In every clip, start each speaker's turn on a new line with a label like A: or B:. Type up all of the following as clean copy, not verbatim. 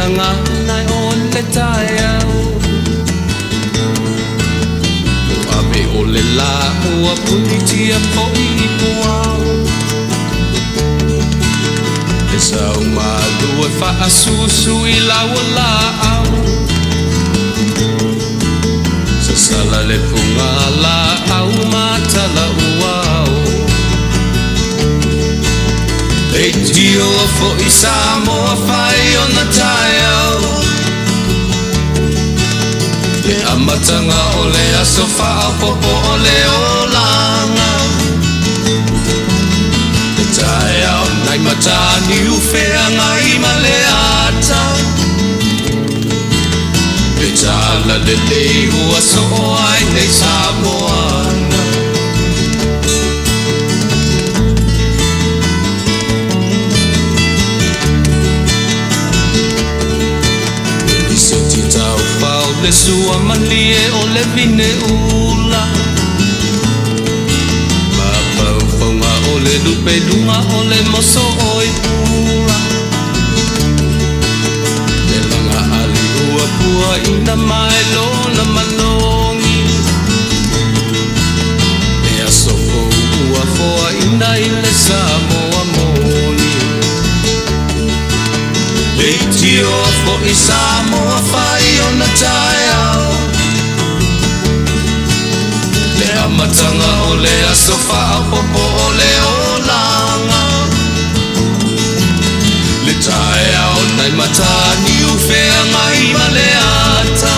A: gagana o le taeao. Ave o le la ua punitia fo'i i puao. E sau malu e faasusu i lau laau. Sasala le puga laau matala uao. Leitio fo'i Samoa fai ona taeao. Le amataga o le aso faaopoopo o le olaga. Le taeao nai Mataniu Feagai ma le ata. Le talalelei ua soo ai nei Samoana. Liseti taufao le sua malie o le vine ula. Mafaufauga o le lupeluga o le moso o i pula. Le laga ali ua puaina mai lona malogi. Le aso fou ua foaina i le Samoa moni. Leitio fo'i Samoa fai ona taeao. Le amataga o le aso faaopoopo o le olaga. Le taeao nai Mataniu Feagai ma le ata.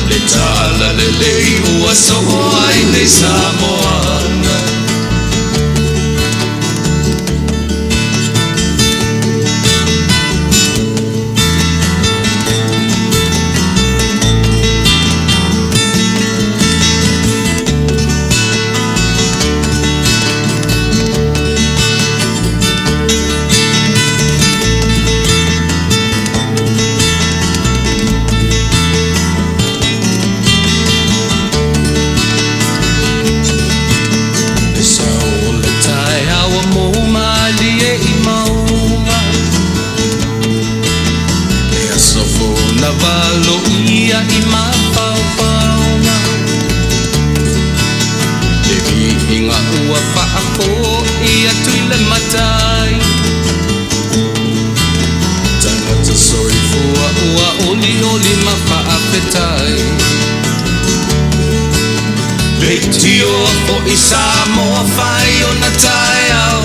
A: Le talalelei ua soo ai nei Samoana. Le sao o le taeao ua mou malie i mauga. Le aso fou na valoia i mafaufauga. Le viiga ua faafo'i atu i le Matai. Tagata soifua ua olioli ma faafetai. Leitio fo'i Samoa fai ona taeao.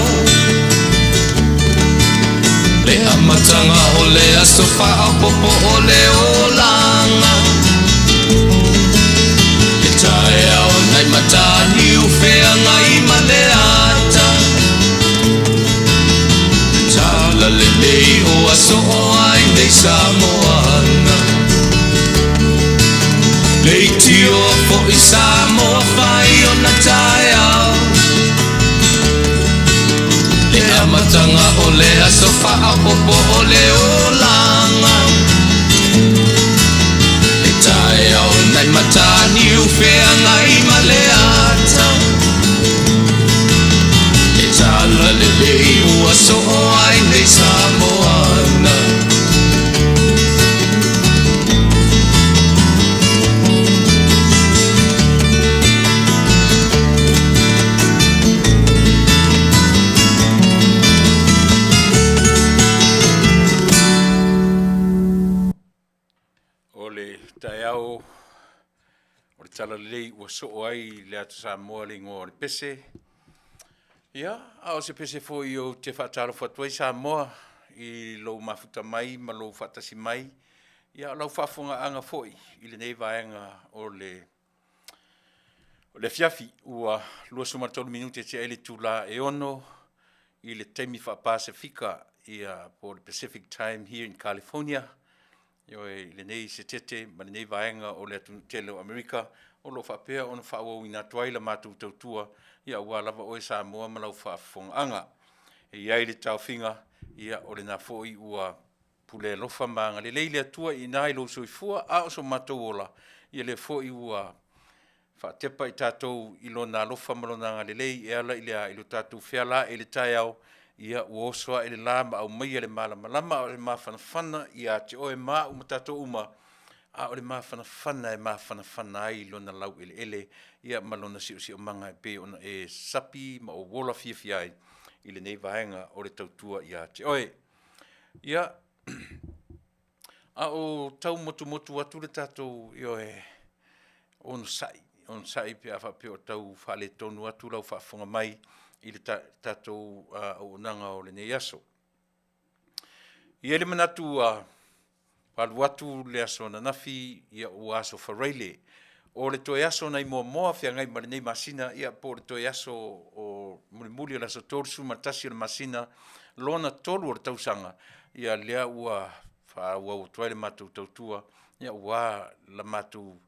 A: Le amataga o le aso faaopoopo o le olaga. Le taeao nai Mataniu Feagai ma le ata. Le talalelei ua soo ai nei Samoana. Leitio fo'i Samoa fai ona taeao. Le amataga o le aso faaopoopo o le olaga. Le taeao nai Mataniu Feagai ma le ata. Le talalelei ua soo ai nei Samoana.
B: O le taeao o le talalelei ua soo ai le ata Samoa le igoa o le pese. Ia, a o se pese foi ou te faatalofa atu ai Samoa i lou mafuta mai ma lou faatasi mai, ia o lau faafofogaaga foi i lenei vaega o le o le afiafi. Ua 23 minute tea ai le itula e 6 i le taimi faa-Pasefika, ia po o le Pacific Time here in California. Ioe, i lenei setete ma lenei vaega o le atunuu tele o Amerika, o lo o faapea ona faaauauina atu ai la matou tautua, ia aua lava oe Samoa ma lau faafofogaaga. E i ai le taofiga, ia o lena foi ua pule alofa ma agalelei le Atua i ina i lou soifua a o so matou ola, ia lea foi ua faatepa i tatou i Lona alofa ma Lona agalelei e ala i le a? I lo tatou feala ae i le taeao, Ia, ua oso ae le la ma aumaia le malamalama, a o le mafanafana ia te oe ma au ma tatou uma, a o le mafanafana e mafanafana ai lona laueleele ia ma lona siosiomaga e pei ona e sapi ma ou ola fiafia ai i lenei vaega o le tautua ia te oe. Ia, a o tau motumotu atu le tatou, ioe, onosai, onosai pe a faapea o tau faaletonu atu lau faafofoga mai i le tatou auaunaga o lenei aso. E i ai le manatu ua alu atu le aso ananafi, ia ua aso Faraile, o le toe aso nai Moamoa feagai ma lenei masina, ia po o le toe aso o mulimuli o le aso 31 o le masina lona tolu o le tausaga, ia lea ua faaauau atu ai le matou tautua aua le matou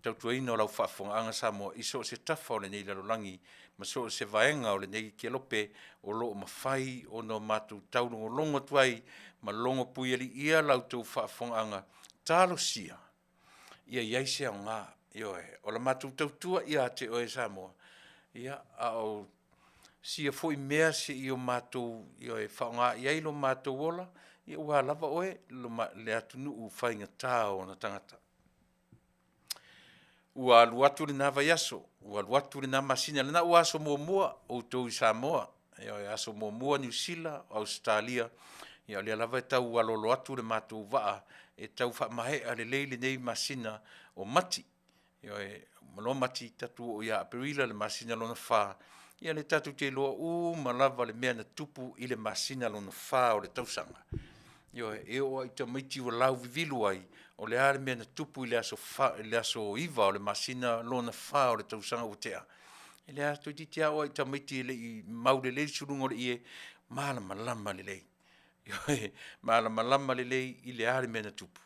B: tautuaina o lau faafofogaaga Samoa i so o se tafa o lenei lalolagi ma so o se vaega o lenei kelope o lo o mafai ona matou taulogologo atu ai ma logopuialiia la outou faafofogaaga. Talosia ia i ai se aoga, ioe. O le matou tautua ia te oe Samoa, ia a o sia foi mea se i o matou, ioe, faaaoga i ai lo matou ola, aua lava oe le atunuu faigata o ona tagata. Ua alu atu lena vaiaso, ua alu atu lena masina, lena ua aso muamua outou i Samoa, ioe, aso muamua Niu Sila, Ausetalia, ia o lea lava e tau aloalo atu le matou vaa e tau faamaea lelei lenei masina o Mati. Ioe, uma loa Mati tatou oo ia Aperila i le masina lona fa, ia lea tatou te iloa uma lava le mea na tupu i le masina lona fa o le tausaga. Ioe, e oo lava i tamaiti ua lauvivilu ai o le a le mea na tupu i le aso 9 o le masina lona fa o le tausaga ua tea, e leai toeitiiti lava oo i tamaiti e le i mau lelei le suluga o le ie, malamalama lelei, ioe, malamalama lelei i le a le mea na tupu.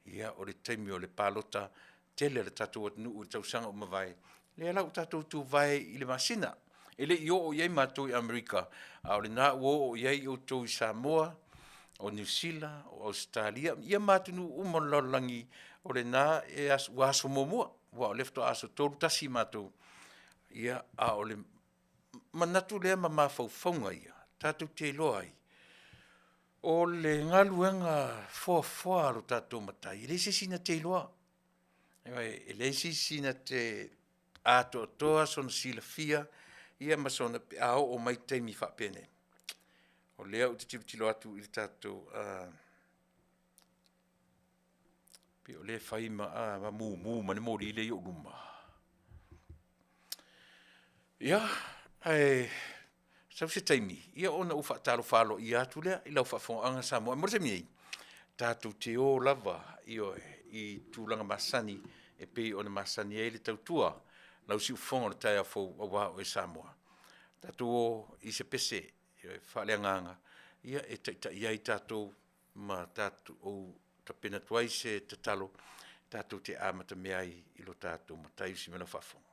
B: Ia o le taimi o le palota tele a le tatou atunuu i le tausaga ua mavae, lea la ua tatou tuvae i le masina. E le i oo i ai matou i Amerika, a o lena ua oo i ai outou i Samoa, o Niu Sila, o Ausetalia, ia ma atunuu uma o le lalolagi, o lena ua aso muamua, aua o lea faatoa aso 31 matou, a o le manatu lea ma mafaufauga ia tatou te iloa ai, o le galuega foafoa a lo tatou Matai, e leai se isi na te iloa. Ioe, e leai se isi na te atoatoa sona silafia ma sona pe a oo mai taimi faapenei. O lea ou te tilotilo atu i le tatou pei o lea e fai ma mumu mai le moli lea i ou luma. Ia, ae sau se taimi ona ou faatalofa aloaia atu lea i lau faafofogaaga Samoa. Mo le taimi nei, tatou te o lava, ioe, i tulaga masani e pei ona masani ai le tautua lau siufofoga o le taeao fou aua oe Samoa. Tatou o i se pese faaleagaga e taitai ai tatou ma tatou tapena atu ai se tatalo tatou te amatamea ai i lo tatou Matai sili mai lau faafofoga.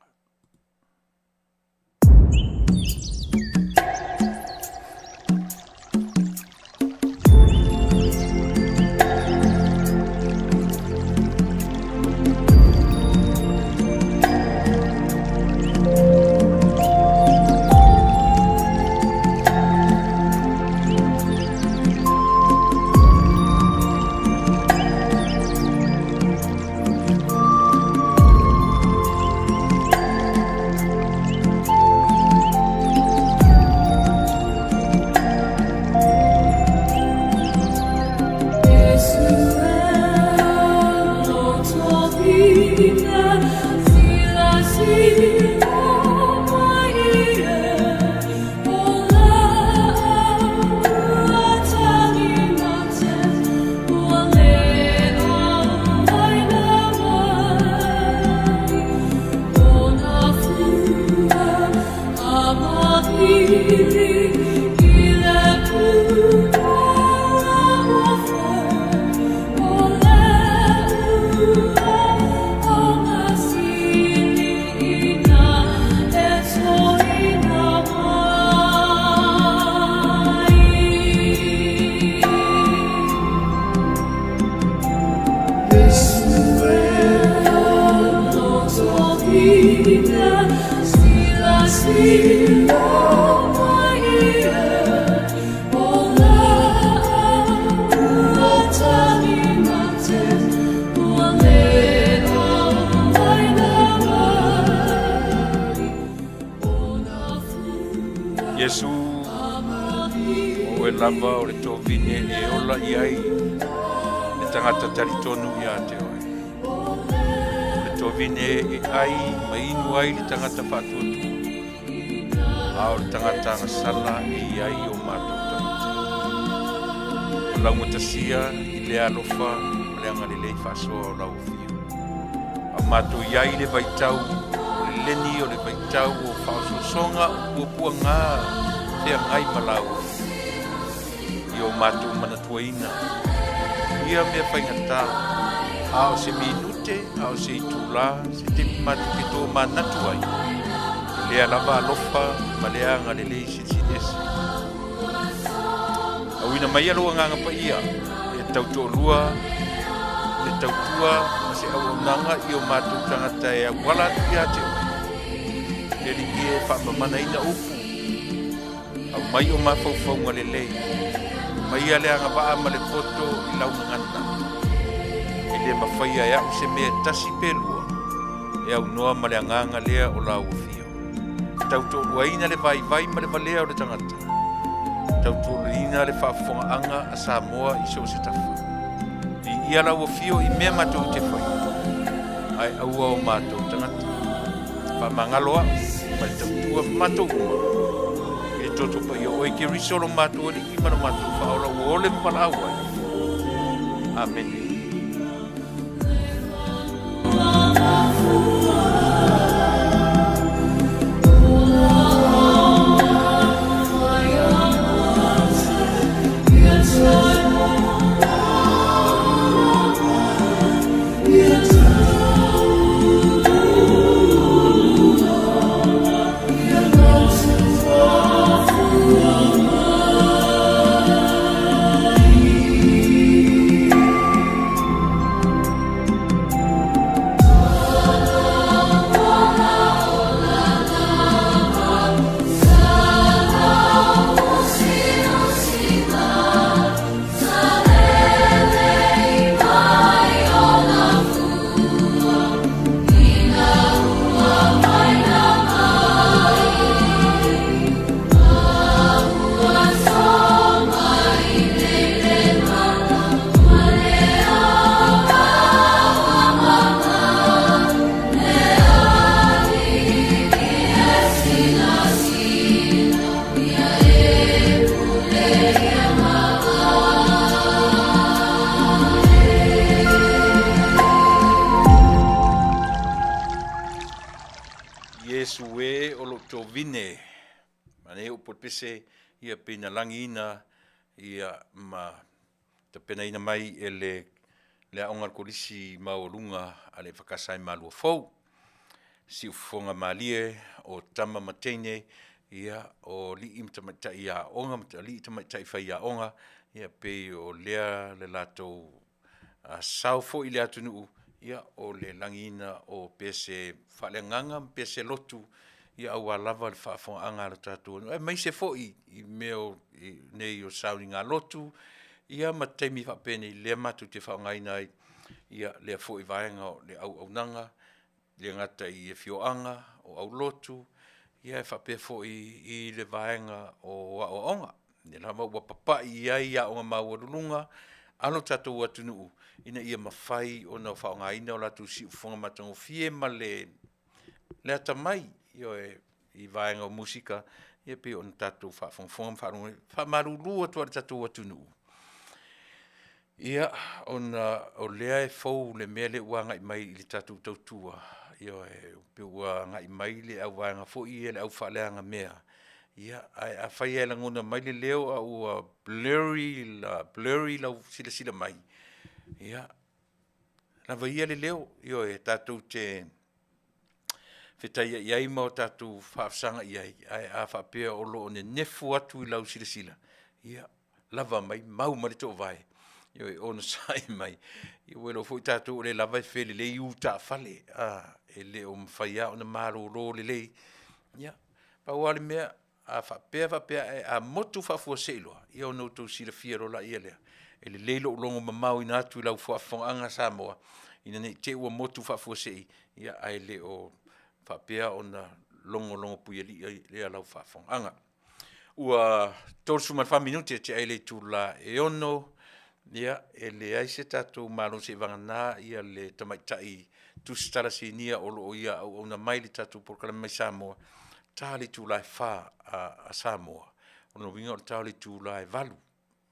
B: lava o le tovine e ola i ai le tagata talitonu ia te oe. O le tovine e ai ma inu ai le tagata faatuatua, a o le tagata agasala e i ai o matou tagata. O laugatasia i le alofa ma le agalelei faasoa o lau afio. A o matou i ai i le vaitau o le leni o le vaitau o faaosoosoga o puapuaga feagai ma lau afio. I o matou manatuaina ia mea faigata, a o se minute, a o se itulā, se taimi matou te tomanatu ai, i lea lava alofa ma le agalelei silisili ese. Auina maia lou Agaga Paia e tautoalua le tautua ma se auaunaga i o matou tagata e auala atu ia te oe. Le Alii e faamamanaina upu, aumai o mafaufauga lelei, aumaia le agavaa ma le poto i lau gagana. E le mafaia e au se mea e tasi pe lua, e aunoa ma le agaga lea o lau afio. Tautoaluaina le vaivai ma le valea o le tagata. Tautoaluaina le faafofogaaga a Samoa i so o se tafa. Viia lau afio i mea matou te faia, ae aua o matou tagata. Faamagalo au ma le tautua ma matou uma i le toto paia o oe Keriso lo matou Alii ma lo matou Faaola ua ole ma valaau ai. Amene. Iesu e o lou tovine, ma nei upu o le pese, ia pei na lagiina ia ma tapenaina mai e le le aoga a le Kolisi Maualuga a le Efakasa i Malua Fou. Siufofoga malie o tama ma teine, ia o alii ma tamaitai aoga ma alii ma tamaitai faiaoga, ia pei o lea le latou sao foi i le atunuu, ia o le lagiina o pese faaleagaga ma pese lotu, ia aua lava le faafofogaaga a le tatou atunuu, aemaise foi i mea o nei o sauniga lotu, ia ma taimi faapenei lea matou te faaaogaina ai ia lea foi vaega o le auaunaga, e le gata i afioaga, o aulotu, ia e faapea foi i le vaega o aoaoga. O lea lava ua papai i ai aoga maualuluga a lo tatou atunuu ina ia mafai ona faaaogaina o latou siufofoga matagofie ma le atamai, ioe, i vaega o musika, ia pei ona tatou faafogafoga ma faalogo nei. E faamalulu atu lava i le tatou atunuu, ia, ona o lea e fou le mea lea ua agai mai i le tatou tautua, ioe, pei ua agai mai le auvaega foi ia le aufaaleaga mea, ia, ae afai lava e lagona mai le leo a ua blurry lau silasila mai, ia, lava ia le leo, ioe, tatou te fetaiai ai ma o tatou faafesagai ai, ae a faapea o lo o nenefu atu i lau silasila, ia lava mai, mau mai le toovae, ioe, onosai mai, ua iloa foi tatou o lea lava e felelei utaafale, a, e le o mafai lava ona malolo lelei. Ia, pau lava le mea, a faapea faapea ae a motu faafuasei loa, ia ona outou silafia loa lea, e lelei lou logo mamaoina atu i lau faafofogaaga Samoa, ina ne i te i ua motu faafuasei, ae le o faapea ona logologopuialii lau faafofogaaga. Ua 34 minute e tea ai le itula e 6, ia e leai se tatou malo seivagana le tamaitai Tusitala Sinia o lo o ia auauna mai i le tatou polokalame mai Samoa, e ta le itula e 4 a Samoa, o lona uiga o le ta o le itula e 8.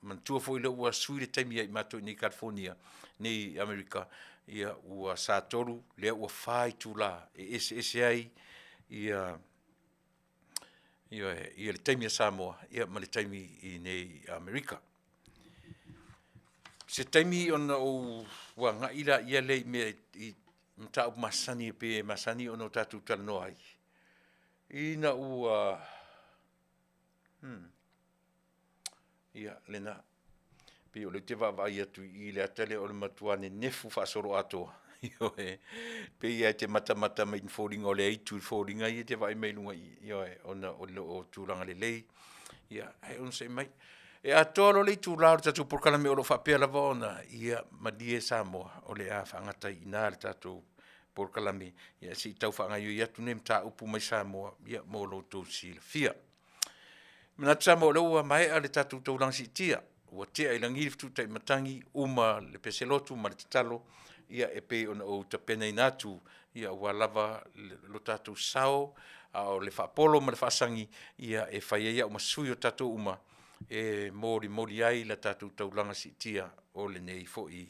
B: Manatua foi o lea ua sui le taimi ia i matou i Kalifonia nei i Amerika, ia ua sa 3 lea ua 4 itula e eseese ai le taimi a Samoa ma le taimi i inei i Amerika. O se taimi ona ou agai lea i mea i mataupu masani e pei e masani ona tatou talanoa ai, ina ua ia lena, e pei o lea ou te vaavaai atu i i le ata lea o le matua nenefu faasoloatoa, ioe, e pei lava e te matamata mai i foliga o le aitu i foliga ia e te vaai mai ai i luga i i, ioe, ona e le o tulaga lelei. Ia ae onosai mai. E atoa loa le itula o le tatou polokalame o lo o faapea lava ona, ia malie Samoa, o le a faagata ai i ina le tatou polokalame, ia se i tau faagaioi atu nai mataupu mai Samoa mo lo outou silafia. E manatu Samoa o lea ua maea le tatou taulaga siitia, ua tea i lagi le fetu tai matagi, uma le pese lotu ma le tatalo e pei ona ou tapenaina atu aua lava lo tatou sao, a o le faapolo ma le faasagi e fai ai au ma sui o tatou uma e molimoli ai le tatou taulaga siitia o lenei foi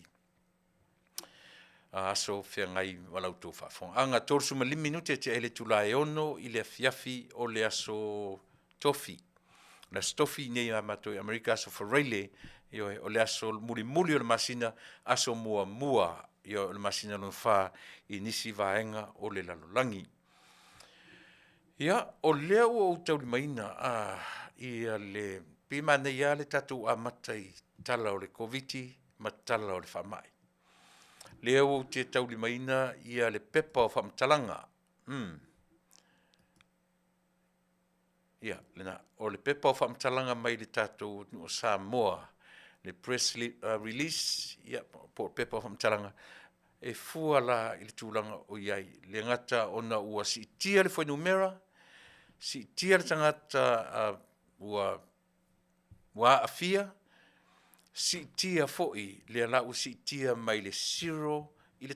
B: aso feagai ma la outou faafofogaaga. E 35 minute e tea ai le itula e 6:00 i le afiafi o le aso Tofi. O le aso Tofi i inei ia matou i Amerika aso Faraile, ioe, o le aso mulimuli o le masina, aso muamua o le masina lona fa i nisi vaega o le lalolagi. Ia, o lea ua ou taulimaina le… pei e manaia lava le tatou amata i tala o le Koviti-19 ma tala o le faamai. Lea ou te taulimaina le pepa o faamatalaga, ia lena. O le pepa o faamatalaga mai le tatou atunuu o Samoa, le press release po o pepa o faamatalaga e fua la i le tulaga o i ai. E le gata ona ua siitia le fuainumera, siitia le tagata ua aafia, siitia foi lea la ua siitia mai le 0 i le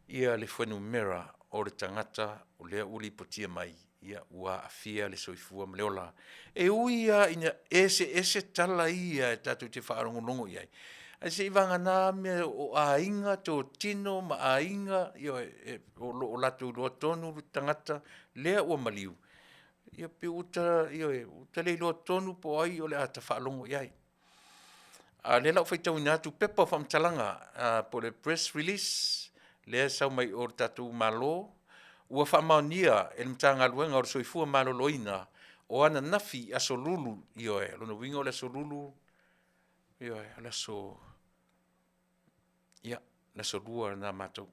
B: 1 le fuainumera o le tagata o lea ua lipotia mai ua aafia le soifua ma le ola. E ui lava ina eseese tala ia tatou te faalogologo i ai, ae seiavagana mea o aiga, totino ma aiga, ioe, o lo o latou iloa tonu tagata lea ua maliu, ia pei ua ta le iloa tonu po o ai o le a ta faalogo i ai. A o lea o le a ou faitauina atu pepa o faamatalaga po o le press release lea e sau mai o le tatou Malo, ua faamaonia e le Matagaluega o le Soifua Maloloina, o ananafi aso Lulu, ioe, o lona uiga o le aso Lulu, ioe, o le aso Lua lena a matou.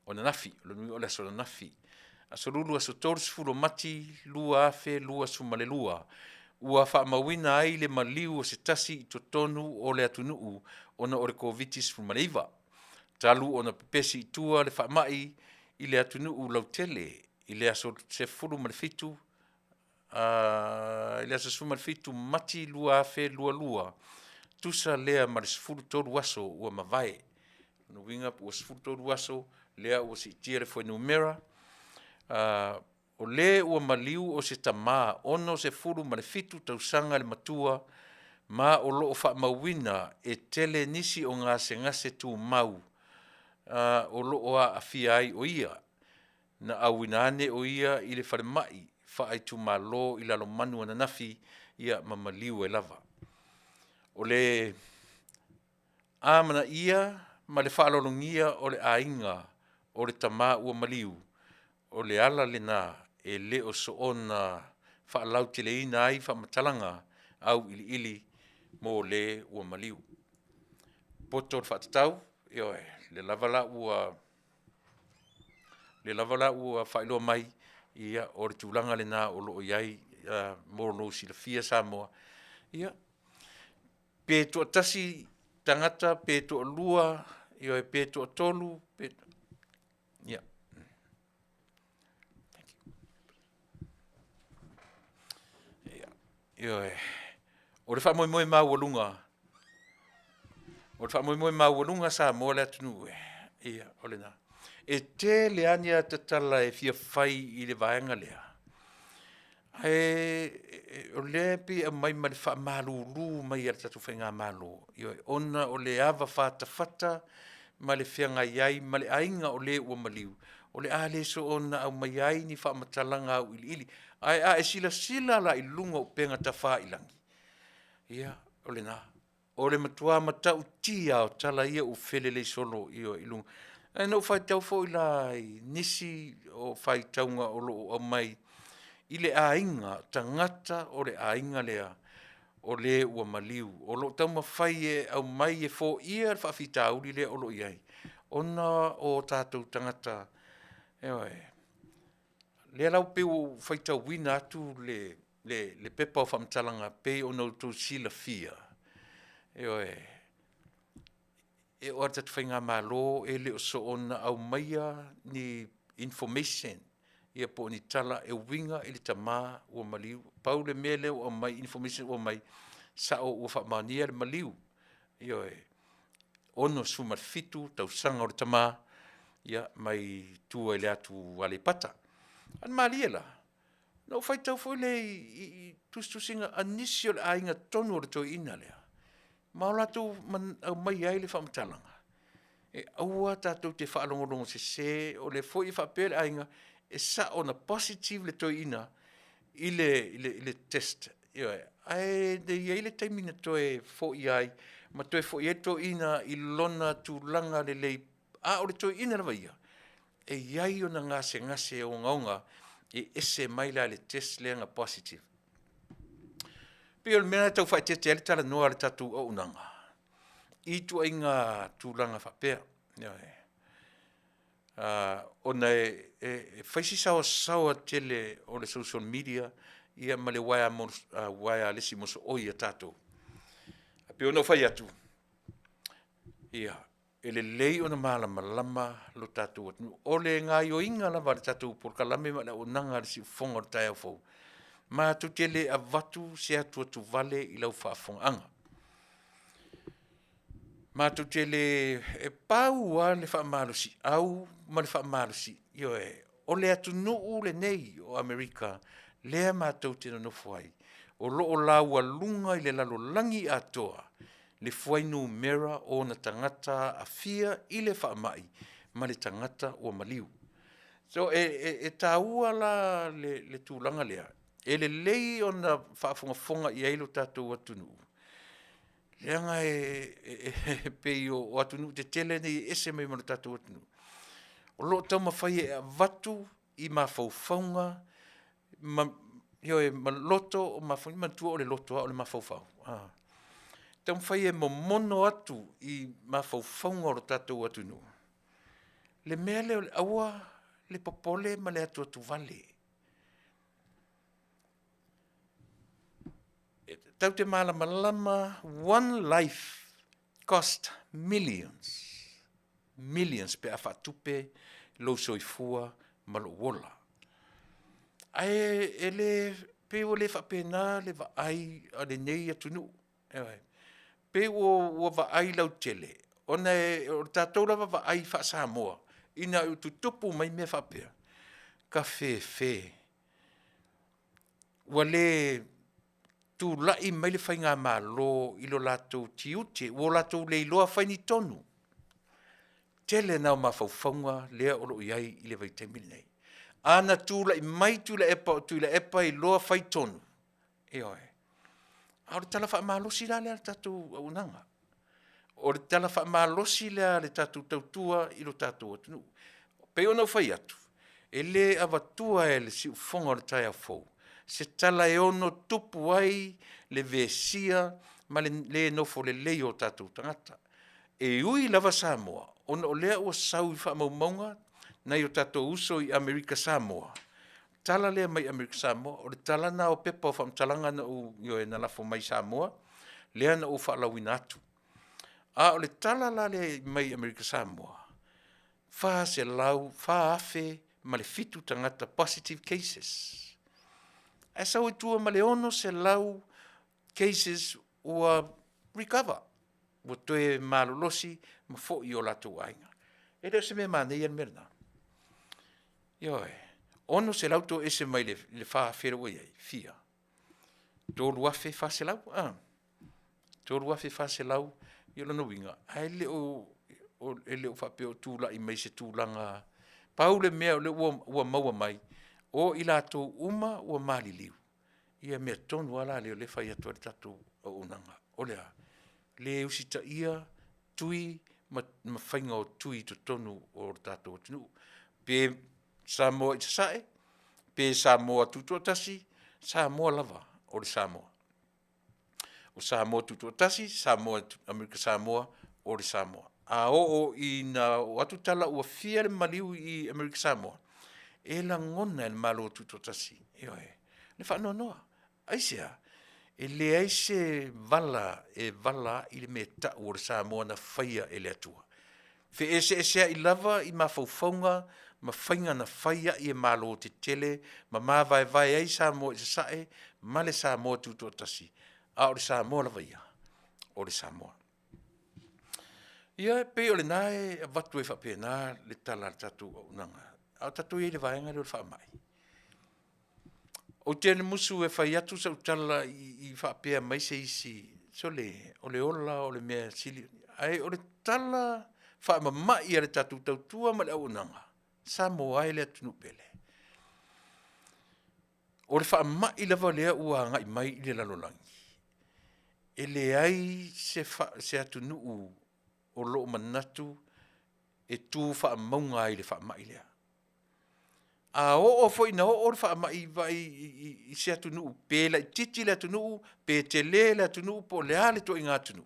B: O ananafi, o lona uiga o le aso ananafi, aso Lulu aso 30 o Mati 2022, ua faamauina ai le maliu o se tasi i totonu o le atunuu ona o le Koviti-19, talu ona pepesi i tua le faamai i le atunuu lautele i le aso 17 Mati 2022, tusa lea ma le 13 aso ua mavae. O lona uiga ua 13 aso lea ua siitia le fuainumera. O le ua maliu o se tama 67 tausaga le matua, ma o lo o faamauina e tele nisi o gasegase tumau o lo o aafia ai o ia. Na auina ane o ia i le falemai faaitumalo i Lalomanu ananafi ma maliu ai lava. O le amanaia ma le faaaloalogia o le aiga o le tama ua maliu, o le ala lena e le o soona faalauteleina ai faamatalaga auiliili mo le ua maliu. Poto i le faatatau, ioe, o lea lava la ua faailoa mai, o le tulaga lena o lo o i ai mo lou silafia Samoa. Ia, pe toatasi tagata pe toalua, ioe, pe toatolu, ia. Ioe. O le faamoemoe maualuga, o le faamoemoe maualuga Samoa le atunuu e, ia, o lena. E tele lava ni ata tala e fia fai i le vaega lea, ae o lea e pei e aumai ma le faamalulu mai a le tatou Faigamalo, ioe, ona o le ava fatafata ma le feagai ai ma le aiga o le ua maliu, o le a le soona aumaia ai ni faamatalaga auiliili. Ae a e silasila la i luga o upega tafailagi, ia, o lena. O le matua matautia lava o tala ia ua felelei solo ioe i luga. Ae na ou faitau foi la i nisi o faitauga o lo o aumai i le aiga, tagata o le aiga lea o le ua maliu, o lo o taumafai e aumai e foia le faafitauli lea o lo o i ai, ona o tatou tagata, ioe. O lea la e pei ua ou faitauina atu le pepa o faamatalaga e pei ona outou silafia, ioe, e oo lava i le tatou Faigamalo e le o soona aumaia ni information ia po o ni tala e uiga i le tama ua maliu. Pau le mea lea ua aumai information ua aumai, sao ua faamaonia le maliu, ioe, 67 tausaga o le tama, ia mai tua i le atu Aleipata. Ae malie la, na ou faitau foi lea i tusitusiga a nisi o le aiga tonu o le toeaina lea, ma o latou aumaia ai le faamatalaga, e aua tatou te faalogologo sese, o lea foi e faapea le aiga, e sao na positive le toeaina i le test, ioe, ae i ai le taimi na toe foi ai ma toe foi ai le toeaina i lona tulaga lelei, a o le toeaina lava ia, e i ai ona gasegase ogaoga e ese mai la i le test lea na positive. E pei o le mea lena e tau faaeteete ai le talanoa a le tatou auaunaga i ituaiga tulaga faapea, ioe. Ona e fai si saoasaoa tele o le social media ma le uaealesi mosooi a tatou. Ae pei ona ou fai atu, ia, e lelei ona malamalama lo tatou atunuu. O le gaoioiga lava o le tatou polokalame ma le auaunaga a le siufofoga o le taeao fou, matou te le avatu se atuatuvale i lau faafofogaaga. Matou te le… e pau lava le faamalosiau ma le faamalosi, ioe, o le atunuu lenei o Amerika lea matou te nonofo ai, o lo o laualuga i le lalolagi atoa le fuainumera o ona tagata aafia i le faamai ma le tagata ua maliu. So, e taua la le tulaga lea, e lelei ona faafogafoga i ai lo tatou atunuu, leaga e pei o atunuu tetele nei e ese mai ma le tatou atunuu, o lo o taumafai e avatu i mafaufauga ma, ioe, ma loto, manatua o le loto lava o le mafaufau, taumafai e momono atu i mafaufauga o le tatou atunuu le mea lea o le aua le popole ma le atuatuvale. E tatou te malamalama, one life cost millions, millions pe a faatupe lou soifua ma lou ola. Ae e le pei ua le faapena le vaai a lenei atunuu, ioe. E pei ua vaai lautele ona o le tatou lava vaai faa-Samoa ina ua tutupu mai mea faapea, tafefe, ua le tulai mai le faigamalo i lo latou tiute, ua latou le iloa fai ni tonu. Tele na o mafaufauga lea o lo o i ai i le vaitaimi lenei. A na tulai mai Tuilaepa o Tuilaepa e iloa fai tonu, ioe, a o le tala faamalosi la lea a le tatou auaunaga. O le tala faamalosi lea a le tatou tautua i lo tatou atunuu. E pei ona ou fai atu, e le avatua e le siufofoga o le taeao fou se tala e ono tupu ai le vesia ma le le nofo lelei o tatou tagata. E ui lava Samoa ona o lea ua sau i faamaumauga nai o tatou uso i Amerika Samoa, tala lea mai Amerika Samoa, o le tala lena o pepa o faamatalaga na ou, ioe, na lafo mai i Samoa, lea na ou faalauina atu. A o le tala la lea mai Amerika Samoa, 4,007 tagata positive cases. Ae sau ai tua ma le 600 cases ua recover, ua toe malolosi ma foi i o latou aiga. E le o se mea manaia le mea lena. Ioe, 600 toese mai le 4,000 lea ua i ai, fia? 3,400 a? 3,400, ia o lona uiga, ae le o, e le o faapea o tulai mai i se tulaga, pau le mea o lea ua maua mai, o i latou uma ua maliliu, ia mea tonu lava la lea o lea e fai atu ai le tatou auaunaga. O le a? Le usitaia tui ma faiga o tui i totonu o le tatou atunuu, pe Samoa i Sasae, pe Samoa Tutoatasi, Samoa lava o le Samoa. O Samoa Tutoatasi, Samoa Amerika Samoa, o le Samoa. A oo ina oo atu tala ua fia le maliu i Amerika Samoa, e lagona e le Malo Tutoatasi, ioe, le faanoanoa. Aisea? E leai se vala e vala ai le mea e tau o le Samoa na faia e le Atua. Feeseeseai lava i mafaufauga ma faiga na fai ai e Malo tetele ma mavaevae ai Samoa i Sasae ma le Samoa Tutoatasi, a o le Samoa lava ia, o le Samoa. Ia e pei o lena e avatu ai faapena le tala a le tatou auaunaga, a o tatou i ai i le vaega lea o le faamai. Ou te musu e fai atu sau tala i faapea mai se isi, sole, o le ola o le mea e sili, ae o le tala faamamai a le tatou tautua ma le auaunaga, Samoa e le atunuu pele, o le faamai lava lea ua agai mai i le lalolagi, e leai se atunuu o lo o manatu e tu faamauga ai i le faamai lea. A oo foi ina oo le faamai vaai i se atunuu pe laitiiti le atunuu, pe tele le atunuu po o le a le ituaiga atunuu,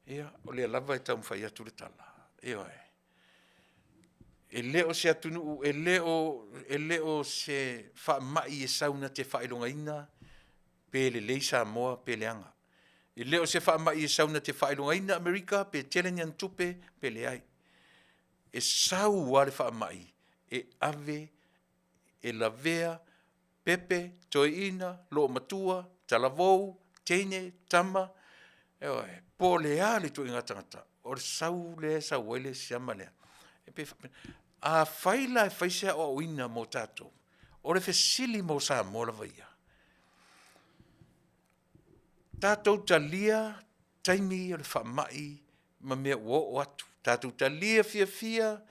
B: ia o lea lava e taumafai atu le tala, ioe, e le o se atunuu e le o se faamai e sau na te faailogaina pe lelei Samoa pe leaga. E le o se faamai e sau na te faailogaina Amerika pe tele ni ana tupe pe leai. E sau lava le faamai e ave, e lavea pepe, toeaina, loomatua, talavou, teine, tama, ioe, po o le a le ituaiga tagata, o le sau lea e sau ai le siama lea, e pei e faapena. Afai la e fai se aoaoina mo tatou, o le fesili mo Samoa lava ia, tatou talia taimi o le faamai ma mea ua oo atu, tatou talia fiafia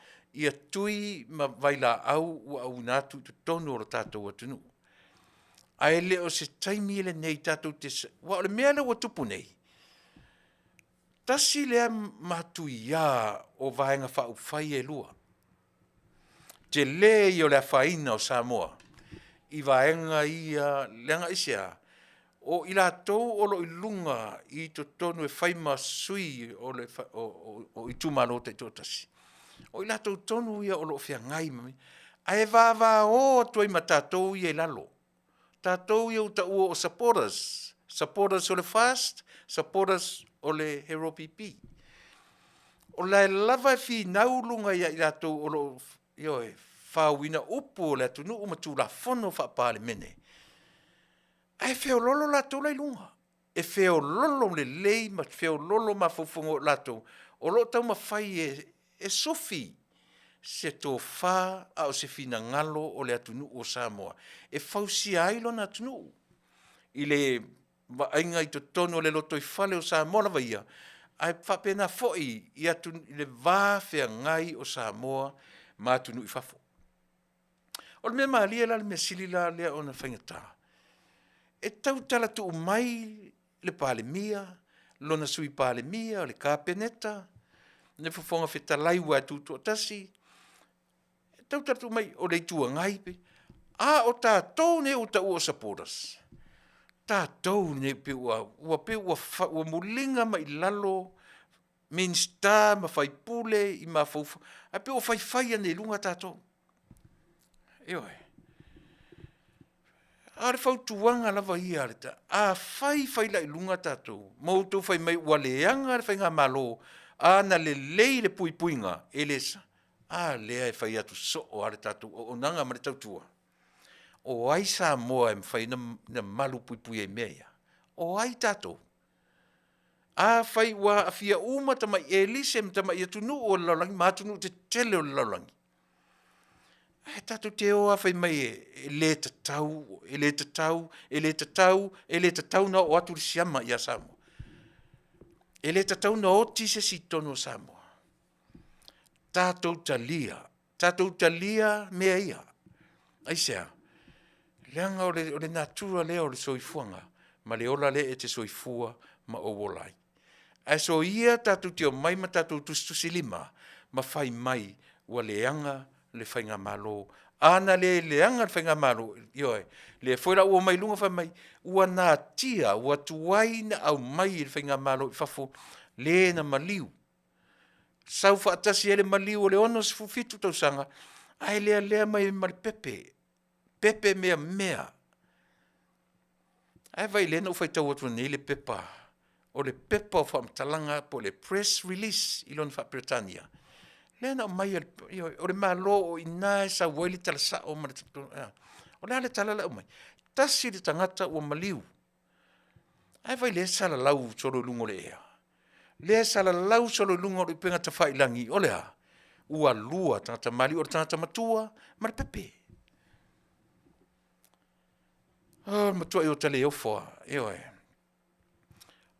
B: tui ma vailaau ua auina atu i totonu o le tatou atunuu. Ae le o se taimi lenei tatou te aua o le mea lea ua tupu nei, tasi lea matuia o Vaega Faaupufai ia e lua, tele ia o le afaina o Samoa i vaega ia, leaga aisea? O i latou o lo o i luga i totonu e fai ma sui o itumalo taitoatasi, o i latou tonu ia o lo o feagai ma mea ia, ae vavao atu ai ma tatou ia i lalo, tatou ia ua taua o supporters, supporters o le FAST, supporters o le HRPP. O la e lava e finau luga ia i latou o lo o, ioe, fauina upu o le atunuu ma Tulafono Faa-Palemene, ae feoloolo latou la e i luga, e feoloolo lelei ma feoloolo mafaufauga o latou o lo o taumafai e sufi se tofa a o se finagalo o le atunuu o Samoa e fausia ai lona atunuu i le vaaiga i totonu o le lotoifale o Samoa lava ia, ae faapena foi i le va feagai o Samoa ma atunuu i fafo. O le mea malie la le mea sili la lea ona faigata, e tautala tuu mai le Palemia, lona Sui Palemia, o le Kapeneta, le Fofoga Fetalai aua e tutoatasi, e tautala tuu mai o le Itu Agai, a o tatou nei ua taua o supporters, tatou nei pei ua muliga mai i lalo Minisita ma sui usufono i mafaufauga, ae pei ua faifai ane i luga tatou. Ioe. A o le fautuaga lava ia, afai e fai la i luga tatou ma outou fai mai ua leaga le faigamalo, a na lelei le puipuiga, e le… A lea e fai atu soo lava le tatou auaunaga ma le tautua. O ai Samoa e mafai ona malu puipuia i mea ia? O ai tatou? Afai ua aafia uma tamai elise ma tamai atunuu o le lalolagi ma atunuu tetele o le lalolagi, ae tatou te o lava fai mai e le tatau, e le tatau, e le tatau, e le tatau ona oo atu le siama ia Samoa. E le tatau ona oti se isi i totonu o Samoa. Tatou talia, tatou talia mea ia. Aisea? Leaga o le natura lea o le soifuaga ma le ola lea e te soifua ma ou ola ai. Ae soia tatou te omai ma tatou tusitusilima ma fai mai ua leaga le faigamalo. A na le leaga le faigamalo, ioe, lea foi la ua omai i luga fai mai ua natia, ua tuai ona aumai e le faigamalo i fafo le na maliu, sau faatasi ai le maliu o le 67 tausaga ae lealea mai ai ma le pepe, pepe meamea. Ae vaai o lea na ou faitau atu nei i le pepa, o le pepa o faamatalaga po o le press release i lona faa-Peretania, lea na aumai ioe, o le Malo o i ina e sau ai le tala sao ma le a? O le a le tala la e aumai? Tasi le tagata ua maliu, ae vaai o lea e salalau solo i luga o le ea. Lea e salalau solo i luga o upega tafailagi, o le a? Ua lua tagata maliu, o le tagata matua ma le pepe. O le matuai ota le ofo lava, ioe.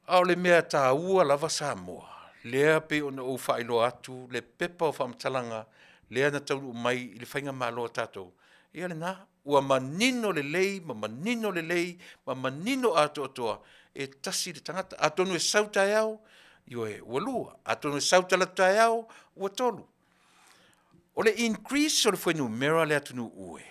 B: A o le mea taua lava Samoa, lea e pei ona ou faailoa atu le pepa o faamatalaga lea na taunuu mai i le faigamalo a tatou, ia lena. Ua manino lelei ma manino lelei ma manino atoatoa, e tasi le tagata. Atonu e sau taeao, ioe, ua lua, atonu e sau talaatu taeao, ua tolu. O le increase o le fuainumera o le atunuu e,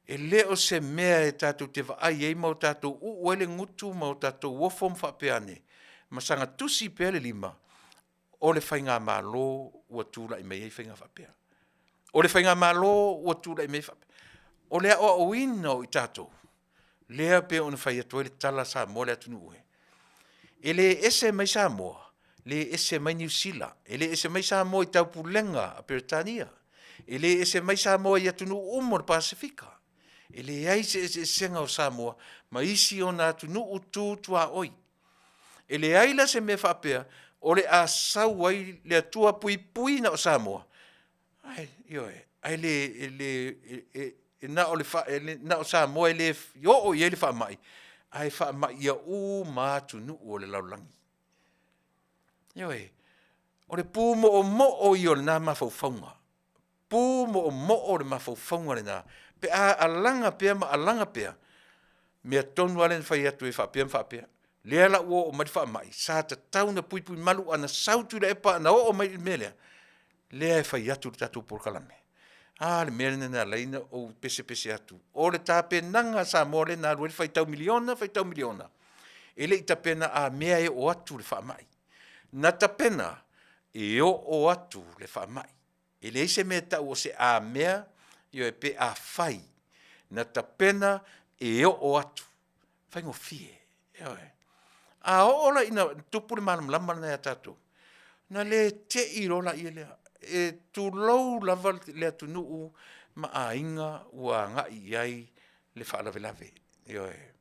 B: e le o se mea e tatou te vaai ai ma o tatou uu ai le gutu ma o tatou ofo ma faapea ane, ma saga tusi pea le lima, o le faigamalo ua tulai mai ai faiga faapea. O le faigamalo ua tulai mai ai faapea. O le aoaoina o i tatou, lea e pei ona fai atu ai le tala Samoa le atunuu e, e le ese mai Samoa, le ese mai Niu Sila, e le ese mai Samoa i Taupulega a Peretania, e le ese mai Samoa i atunuu uma o le Pasefika. E leai se eseesega o Samoa ma isi ona atunuu tu tuaoi. E leai la se mea faapea o le a sau ai le Atua puipui na o Samoa, ae ioe, ae le na o Samoa e le oo i ai le faamai, ae faamai uma atunuu o le lalolagi. Ioe, o le pumoomoo ia o lena mafaufauga, pumoomoo le mafaufauga lena pe a alaga pea ma alaga pea, mea tonu lava lea na fai atu e faapea ma faapea. Lea la ua oo mai le faamai, sa tatau ona puipuimalu, ana sau Tuilaepa ana oo mai i le mea lea, lea e fai atu le tatou polokalame. A le mea lena na ala ai ona ou pesepese atu, o le tapenaga a Samoa lea na alu ai le faitau miliona faitau miliona, e le i tapena a mea e oo atu le faamai. Na tapena, e oo atu le faamai. E leai se mea e tau o se a mea, ioe, pe afai. Na tapena e oo atu, faigofie, ioe. A oo la ina tupu le malamalama lena ia tatou, ona le te i loa lea, e tulou lava le atunuu ma aiga ua agai i ai le faalavelave, ioe.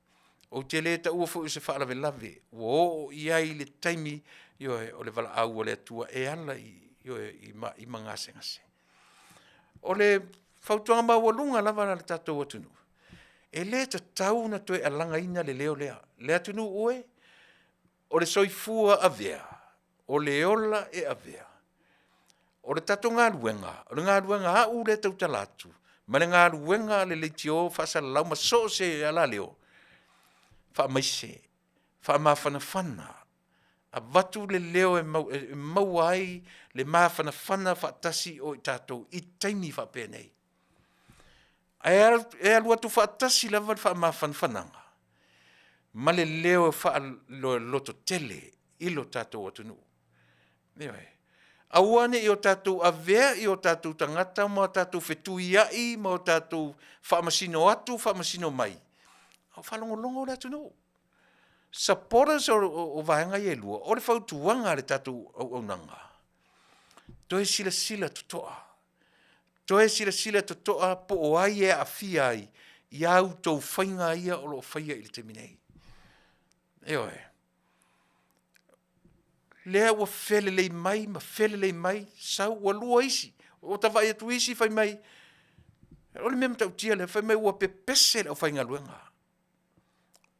B: Ou te le taua foi o se faalavelave ua oo i ai le taimi, ioe, o le valaau a le Atua e ala i, ma gasegase. O le fautuaga maualuga lava a le tatou atunuu, e le tatau ona toe alagaina le leo lea. Le atunuu e, o le soifua avea, o le ola e avea. O le tatou galuega, o le galuega a au lea e tautala atu, ma le galuega a le leitio faasalalau ma so o se alaleo, faamaise, faamafanafana, avatu le leo e maua ai le mafanafana faatasi o i tatou i taimi faapenei. Ae alu atu faatasi lava le faamafanafanaga ma le leo e faalototele i lo tatou atunuu. Ioe. Aua ne i o tatou avea i o tatou tagata ma o tatou fetuiai ma o tatou faamasino atu faamasino mai, a o faalogologo le atunuu. Supporters o vaega ia e lua, o le fautuaga a le tatou auaunaga, toe silasila totoa. Toe silasila totoa po o ai e aafia ai i a outou faiga ia o lo o faia i le taimi nei. Ioe. Lea ua felelei mai ma felelei mai, sau ua lua isi. Ua ta vaai atu isi fai mai, o le mea matautia lea, fai mai ua pepese le aufaigaluega.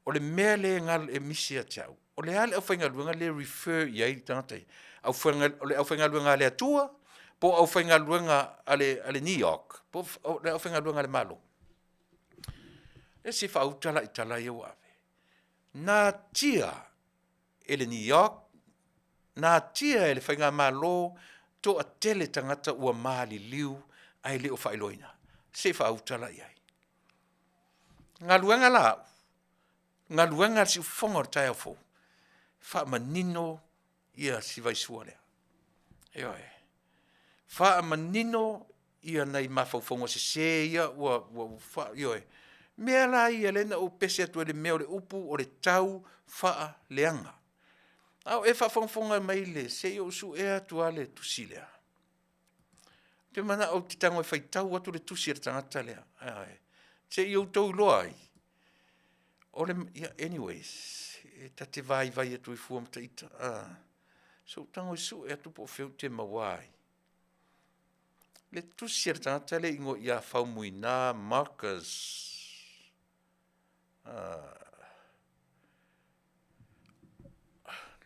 B: O le mea lea e misi ia te au, o le a le aufaigaluega lea e refer i ai le tagata ia? O le aufaigaluega a le Atua po o aufaigaluega a le NEOC po o le aufaigaluega a le Malo? Ia se i faauta la i tala ia ua ave. Natia e le NEOC, natia e le faigamalo toatele tagata ua maliliu ae le o faailoaina. Se i faauta la i ai. Galuega la au, galuega a le siufofoga o le taeao fou, faamanino ia si vaisua lea. Ioe, faamanino ia nai mafaufauga sese ia ua, ioe, mea la ia lea na ou pepese atu ai i le mea o le upu o le taufaaleaga. A o e faafogafoga mai i le, se i ou suea atu lava le tusi lea. Ou te manao ou te tago e faitau atu le tusi a le tagata lea, ioe, se i outou iloa ai, o le, ia anyways, e ta te vaivai atu ai fua ma ta ita, a. Se i ou tago e sue atu po o fea ou te maua ai. Le tusi a le tagata lea e igoa ia Faumuina Marcus.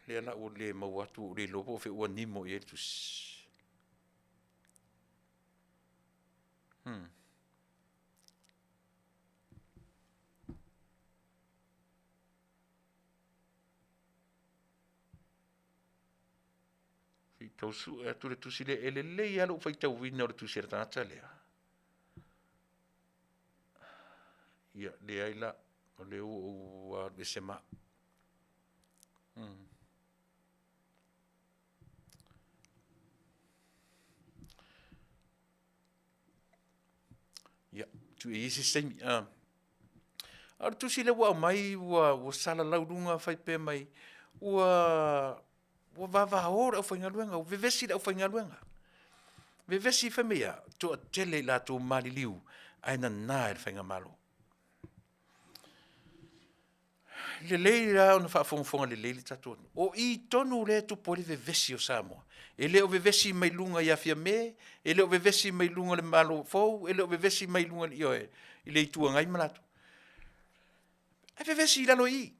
B: Lea la ua le maua atu ua ou le iloa po o fea ua nimo i ai le tusi. Se i tau sue atu le tusi lea, e lelei lava lou faitauina o le tusi a le tagata lea. Ia, leai la, o lea ua ou alu ese ma au. Ia, tuu ia i se isi taimi. A o le tusi lea ua aumai ua salalau i luga faapea mai ua vavao le aufaigaluega, ua vevesi le aufaigaluega. Vevesi fai mai e a? Toatele i latou ua maliliu ae nana e le faigamalo. E lelei la ona faafogafoga lelei le tatou atunuu, o i tonu lea e tupu ai le vevesi o Samoa. E le o vevesi mai luga ia Fiame, e le o vevesi mai luga i le Malo fou, e le o vevesi mai luga, ioe, i le Itu Agai ma latou, ae vevesi i lalo i i.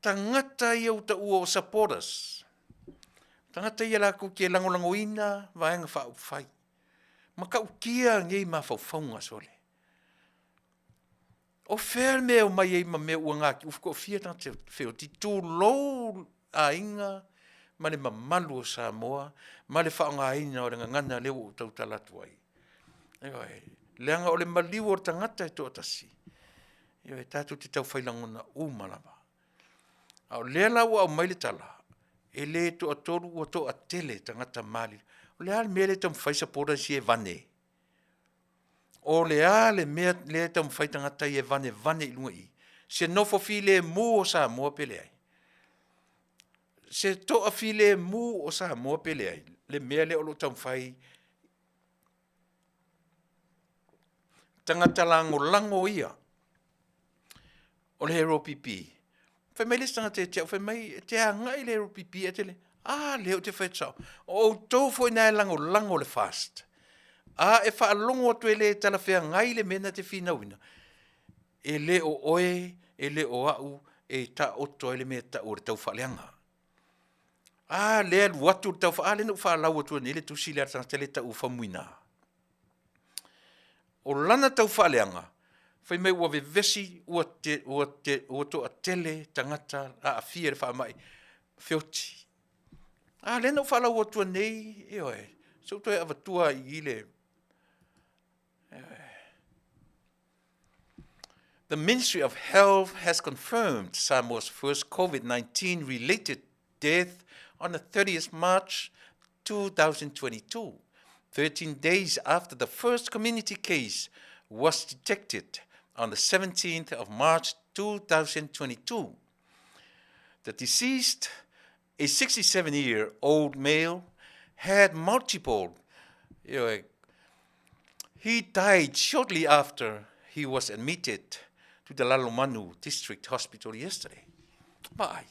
B: Tagata ia ua taua o supporters, tagata ia latou te lagolagoina Vaega Faaupufai. E matautia nei mafaufauga sole. O fea le mea e omai ai ma mea ua natia ua toafia tagata e feoti? Tulou aiga ma le mamalu o Samoa ma le faaaogaina o le gagana lea ua ou tautala atu ai. Ioe. Leaga o le maliu o le tagata e toatasi, ioe, tatou te taufai lagona uma lava. A o lea la ua aumai le tala, e le toatolu ua toatele tagata maliliu. O le a le mea lea e taumafai supporters ia e vane? O le a le mea lea e taumafai tagata ia e vanevane i luga i i? Se nofo filemu o Samoa pe leai? Se toafilemu o Samoa pe leai? Le mea lea o lo o taumafai tagata lagolago ia o le HRPP. Fai mai le isi tagata ia te au, fai mai, e te agai i le HRPP ae te le… A lea ou te fai atu sao, o outou foi na e lagolago i le FAST, a e faalogo atu e le talafeagai le mea na e te finauina, e le o oe, e le o au e taoto ai le mea e tau o le taufaaleaga. A lea e alu atu le tau… a lea na ou falau atua nei le tusi lea a le tagata lea e tau o Faumuina. O lana taufaaleaga, fai mai ua vevesi ua toatele tagata aafia i le faamai feoti. A lea na ou faalau atua nei, ioe, se i ou toe avatua lava i i le… The Ministry of Health has confirmed Samoa's first COVID-19 related death on the 30th March 2022, 13 days after the first community case was detected on the 17th of March 2022. The deceased, a 67-year-old male, had multiple, ioe, He died shortly after he was admitted to the Lalomanu District Hospital yesterday. Vaai.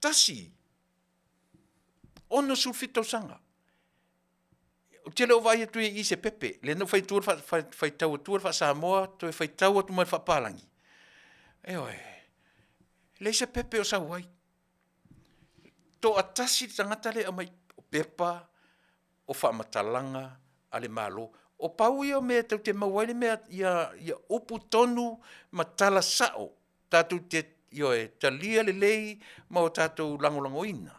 B: Tasi, 67 tausaga. Ou te le o vaai atu i se pepe, lea na ou faitau faitau atua le faa-Samoa, toe faitau atu ma le faapalagi. Ioe, e leai se pepe o sau ai. Toatasi le tagata lea e aumai o pepa o faamatalaga a le Malo. O pau ia o mea e tatou te maua ai le mea ia upu tonu ma tala sao tatou te, ioe, talia lelei ma o tatou lagolagoina.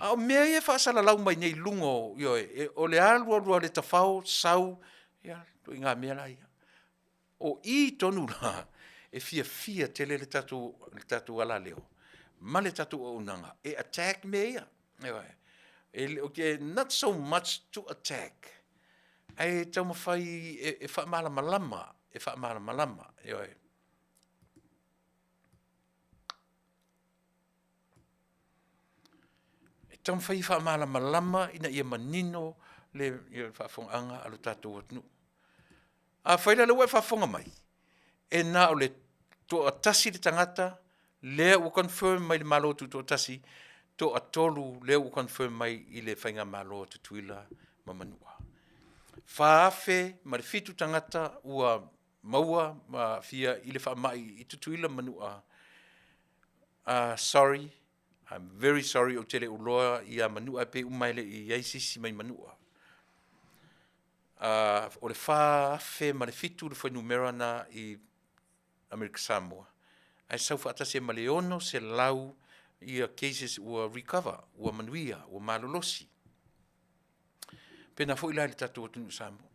B: A o mea ia e faasalalau mai nei i luga o, ioe, o le alu alu lava o le tafao sau, ia ituaiga mea la ia. O i tonu la e fiafia tele le tatou alaleo ma le tatou auaunaga e attack mea ia. Ioe. Ou te, not so much to attack, ae taumafai e faamalamalama, e faamalamalama, ioe. E taumafai e faamalamalama ina ia manino le faafofogaaga a lo tatou atunuu. Afai la o lea ua e faafofoga mai, e na o le toatasi le tagata lea ua confirm mai i le Malo Tutoatasi, toatolu lea ua confirm mai i le Faigamalo a Tutuila ma Manua. 4,007 tagata ua maua ma aafia i le faamai i Tutuila ma Manua. Sorry, I'm very sorry ou te le iloa ia Manua e pei uma lava e le i i ai se isi mai Manua. O le 4,007 le fuainumera lena i Amerika Samoa, ae sau faatasi ai ma le 600 ia cases ua recover, ua manuia, ua malolosi. Pena foi la i le tatou atunuu Samoa.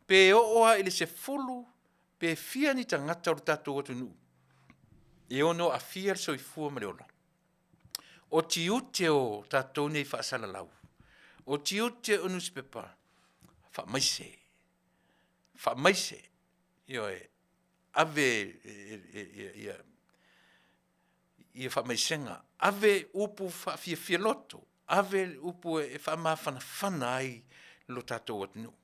B: Pe oo lava i le 10 pe fia ni tagata o le tatou atunuu e ono aafia le soifua ma le ola, o tiute o tatou nei faasalalau, o tiute o nusipepa, faamaise, faamaise, ioe, ave ia faamaisega, ave upu faafiafia loto, ave upu e faamafanafana ai lo tatou atunuu.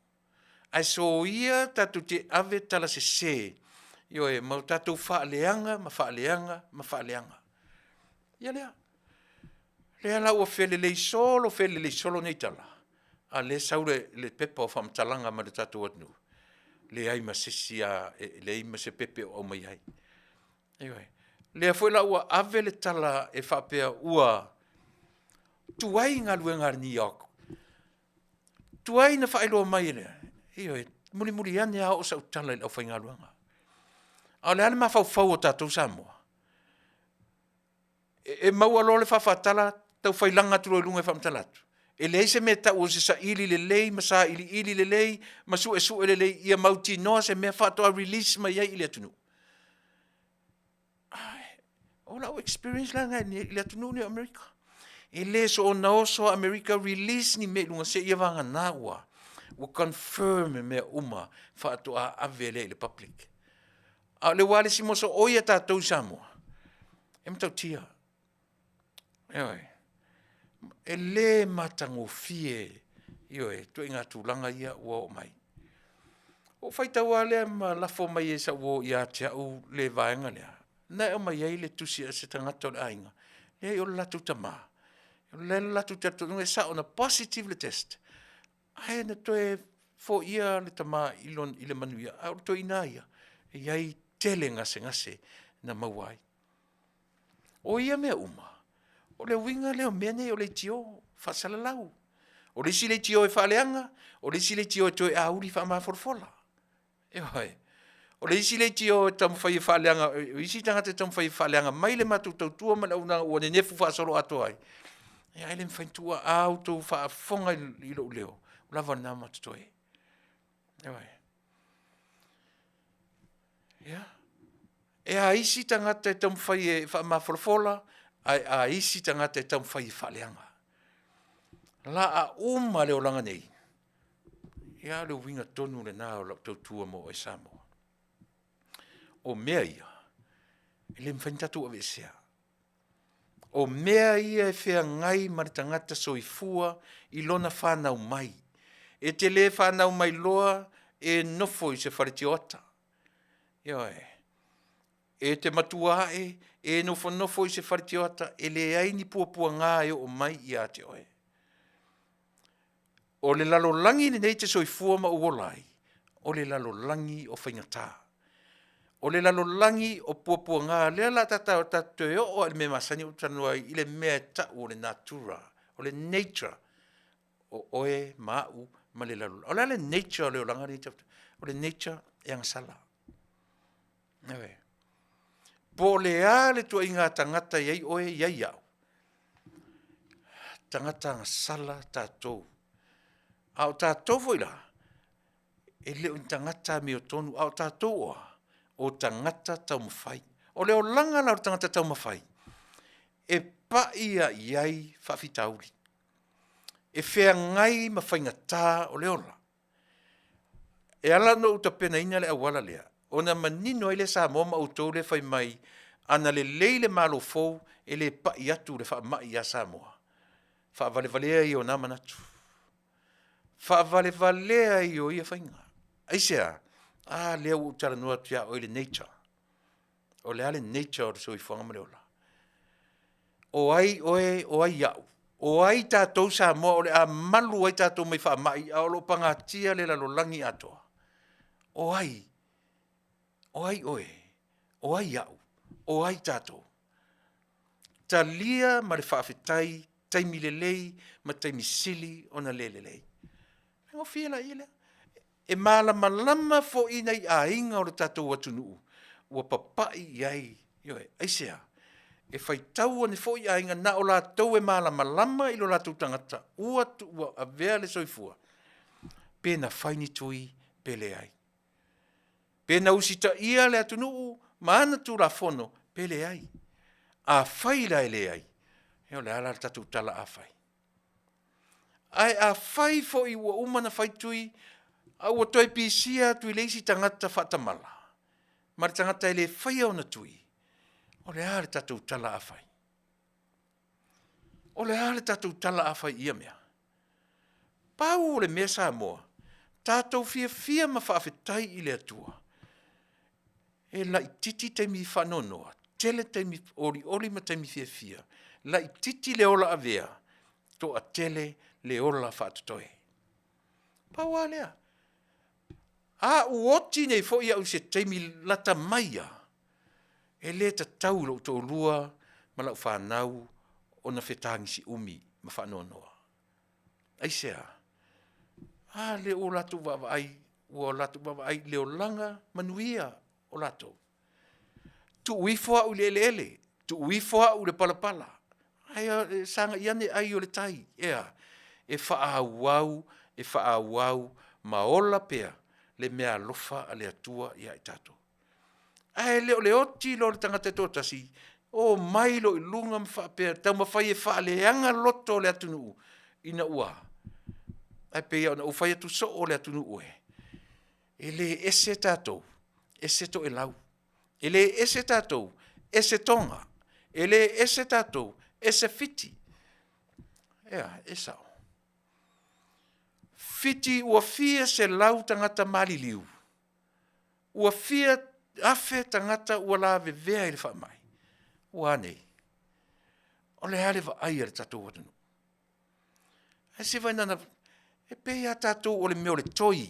B: Ae soia tatou te ave tala sese, ioe, ma o tatou faaleaga ma faaleaga ma faaleaga. Ia lea. Lea la ua felelei solo felelei solo nei tala, a o lea e sau le pepa o faamatalaga mai le tatou atunuu, leai ma se isi lava, e leai ma se pepe o aumaia ai. Ioe. Lea foi la ua ave le tala e faapea ua tuai galuega a le NEOC, tuai na faailoa mai e le, ioe, mulimuli ane lava oo sau tala i le aufaigaluega. A o le a le mafaufau o tatou Samoa? E maua loa le faafatala tau failaga atu loa i luga e faamatala atu. E leai se mea e tau o se saili lelei ma sailiili lelei ma suesue lelei ia mautinoa se mea faatoa release mai ai i le atunuu. O lau experience la lena i le atunuu lenei o Amerika. E le soona oso lava Amerika release ni mea i luga seia vagana ua confirm mea uma faatoa ave lea i le public. A o le ua lava le isi mosooi a tatou i Samoa, e matautia. Ioe. E le matagofie, ioe, ituaiga tulaga ia ua oo mai. Ou faitau lava lea ma lafo mai e sau uo ia te au le vaega lea, na e aumai ai le tusi a se tagata o le aiga, leai o le latou tama, o le latou talitonuga e sao na positive le test, ae na toe foia le tama i le manuia, a o le toeaina lava ia, e i ai tele gasegase na maua ai. O ia mea uma, o le uiga lea o mea nei o leitio faasalalau. O le isi leitio e faaleaga, o le isi leitio e toe auli faamafolafola. Ioe. O le isi leitio e taumafai e faaleaga, o isi tagata e taumafai e faaleaga mai le matou tautua ma le auaunaga ua nenefu faasoloatoa ai, ae le mafai ona tuua. A outou faafofoga i lou leo, ua lava lena ma totoe. Ioe. Ia, e a isi tagata e taumafai e faamafolafola, ae a isi tagata e taumafai e faaleaga. O le a uma le olaga nei, ia o le uiga tonu lena o lau tautua mo oe Samoa. O mea ia, e le mafai ona tatou aveesea. O mea ia e feagai ma le tagata soifua i lona fanau mai. E te le fanau mai loa e nofo i se fale tioata. Ioe. E te matua ae e nofonofo i se fale tioata e leai ni puapuaga e oo mai ia te oe. O le lalolagi lenei e te soifua ma ou ola ai, o le lalolagi o faigata. O le lalolagi o puapuaga, lea o le a tatou toe oo lava i le mea masani ona ou talanoa ai i le mea e tau o le natura, o le nature o oe ma au ma le lalolagi. O le a le nature o le olaga lenei? O le nature e agasala. Ioe. Po o le a le ituaiga tagata e i ai oe, e i ai au, tagata agasala tatou. A o tatou foi la, e le o ni tagata amiotonu, a o tatou o a? O tagata taumafai. O le olaga la o le tagata taumafai, e pai lava i ai faafitauli, e feagai ma faigata o le ola. E ala ona ou tapenaina le auala lea, ona e manino ai lea Samoa ma outou lea e fai mai, ana lelei le Malo fou, e le pai atu le faamai ia Samoa. Faavalevalea ia o na manatu. Faavalevalea ia o ia faiga. Aisea? A lea ua ou talanoa atu ia oe i le nature. O le a le nature o le soifuaga ma le ola? O ai oe, o ai au? O ai tatou Samoa o le a malu ai tatou mai faamai a o lo o pagatia le lalolagi atoa? O ai? O ai oe? O ai au? O ai tatou? Talia ma le faafetai taimi lelei ma taimi sili ona le lelei. E faigofie laia lea. E malamalama foi nai aiga o le tatou atunuu ua papai i ai, ioe. Aisea? E faitau ane foi aiga na o latou e malamalama i lo latou tagata ua avea le soifua, pe na fai ni tui pe leai, pe na usitaia le atunuu ma ana Tulafono pe leai. Afai la e leai, ia o le a la le tatou tala a fai? Ae afai foi ua uma ona fai tui a ua toe pisia atu i le isi tagata faatamala ma le tagata e le faia ona tui, o le a le tatou tala a fai? O le a le tatou tala a fai i ia mea? Pau o le mea Samoa, tatou fiafia ma faafetai i le Atua, e laitiiti taimi faanoanoa, tele taimi olioli ma taimi fiafia, laitiiti le ola avea, toatele le ola faatotoe. Pau lava lea. A ou oti nei foi au i se taimi lata mai lava, e le tatau i lou toalua ma lau fanau ona fetagisi umi ma faanoanoa. Aisea? A lea ua latou vaavaai, ua latou vaavaai i le olaga manuia o latou. Tuu ifo au i le eleele, tuu ifo au i le palapala, ae sagai ane ai o le tai, e a? E faaauau, e faaauau ma ola pea le meaalofa a le Atua ia i tatou. Ae le o le oti loa o le tagata e toatasi, omai loa i luga ma faapea, taumafai e faaleaga loto o le atunuu ina ua a? Ae pei lava ona ou fai atu soo le atunuu e, e le ese tatou, ese toelau. E le ese tatou, ese Toga. E le ese tatou, ese Fiti. E a, e sao. Fiti ua fia selau tagata maliliu, ua fia afe tagata ua lavevea i le faamai, ua a nei? O le a le vaai a le tatou atunuu? Ae se vaai na ona, e pei lava tatou o le mea o le toi,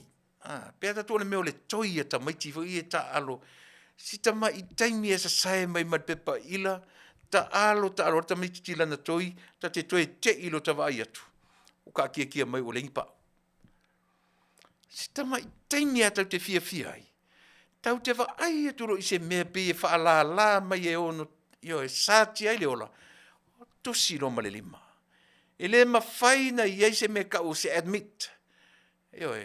B: a, pei lava tatou o le mea o le toi a tamaiti foi ia e taaalo, si tamai taimi lava e sasae mai ai ma le pepa ila, taalo taalo ai le tamaititi i lana toi, ta te toe te i i lota vaai atu ua taatiatia mai ua leai ni pau. Si tamai taimi lava tatou te fiafia ai, tatou te vaai atu loa i se mea e pei e faalala mai e ono, ioe, satia ai le ola, tusi loa ma le lima. E le mafai ona i ai se mea e tau o se admit, ioe,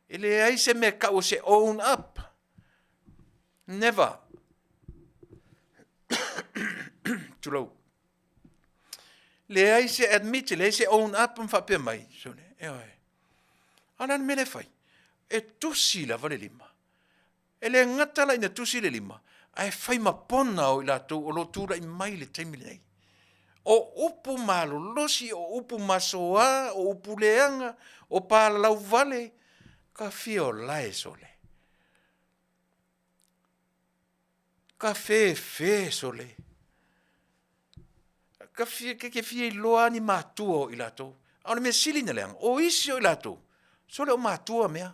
B: e leai se mea e tau o se own up, never. Tulou. Leai se admit, leai se own up ma faapea mai, sole, ioe. A o le a le mea lea e fai? E tusi lava le lima. E le gata la ina tusi le lima, ae fai ma pona o i latou o lo o tulai mai i le taimi lenei. O upu malolosi, o upu masoa, o upu leaga, o palalauvale, ka fia olae sole. Ka fefe sole. Ka fia, ke ke fia iloa ni matua o i latou. A o le mea sili na leaga, o isi o i latou, sole o matua mea.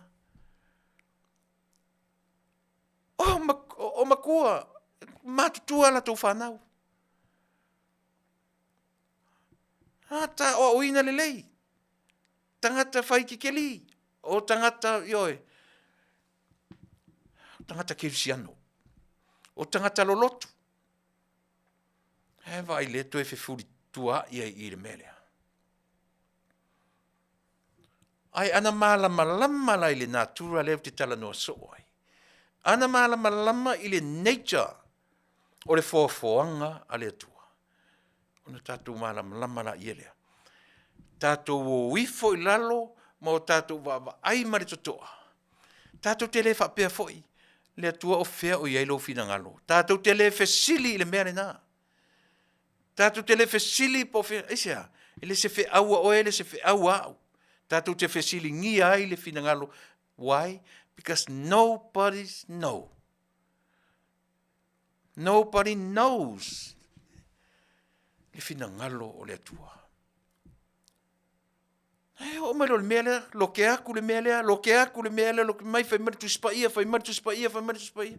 B: O, o matua, matutua a latou fanau. A ta aoaoina lelei, tagata fai kekeli, o tagata, ioe, o tagata kerisiano, o tagata lolotu. Ae vaai lea toe fefulituaai ai i i le mea lea. Ae ana malamalama la i le natura lea ou te talanoa soo ai, ana malamalama i le nature o le foafoaga a le Atua, ona tatou malamalama laia lea. Tatou o ifo i lalo ma o tatou vaavaai ma le totoa, tatou te le faapea foi, le Atua o fea o i ai lou finagalo? Tatou te le fesili i le mea lena. Tatou te le fesili po o fea, aisea? E le o se feau a oe, e le o se feau a au, tatou te fesiligia ai le finagalo. Why? Because nobody know. Nobody knows le finagalo o le Atua. E oo mai loa i le mea lea, loke atu le mea lea, loke atu le mea lea, loke mai fai mai le Tusi Paia, fai mai le Tusi Paia, fai mai le Tusi Paia.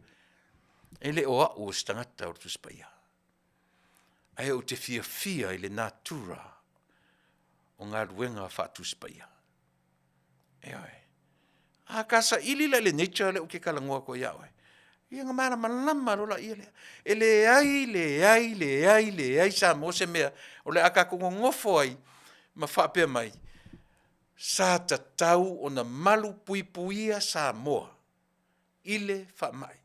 B: E le o au o se tagata o le Tusi Paia, ae ou te fiafia i le natura o galuega faa-Tusi Paia. Ioe. A ta saili la i le nature lea ou te talanoa atu ai ia oe, ia ona malamalama loa lea. E leai, leai, leai, leai Samoa se mea o le a tatou nonofo ai ma faapea mai, sa tatau ona malupuipuia Samoa i le faamai.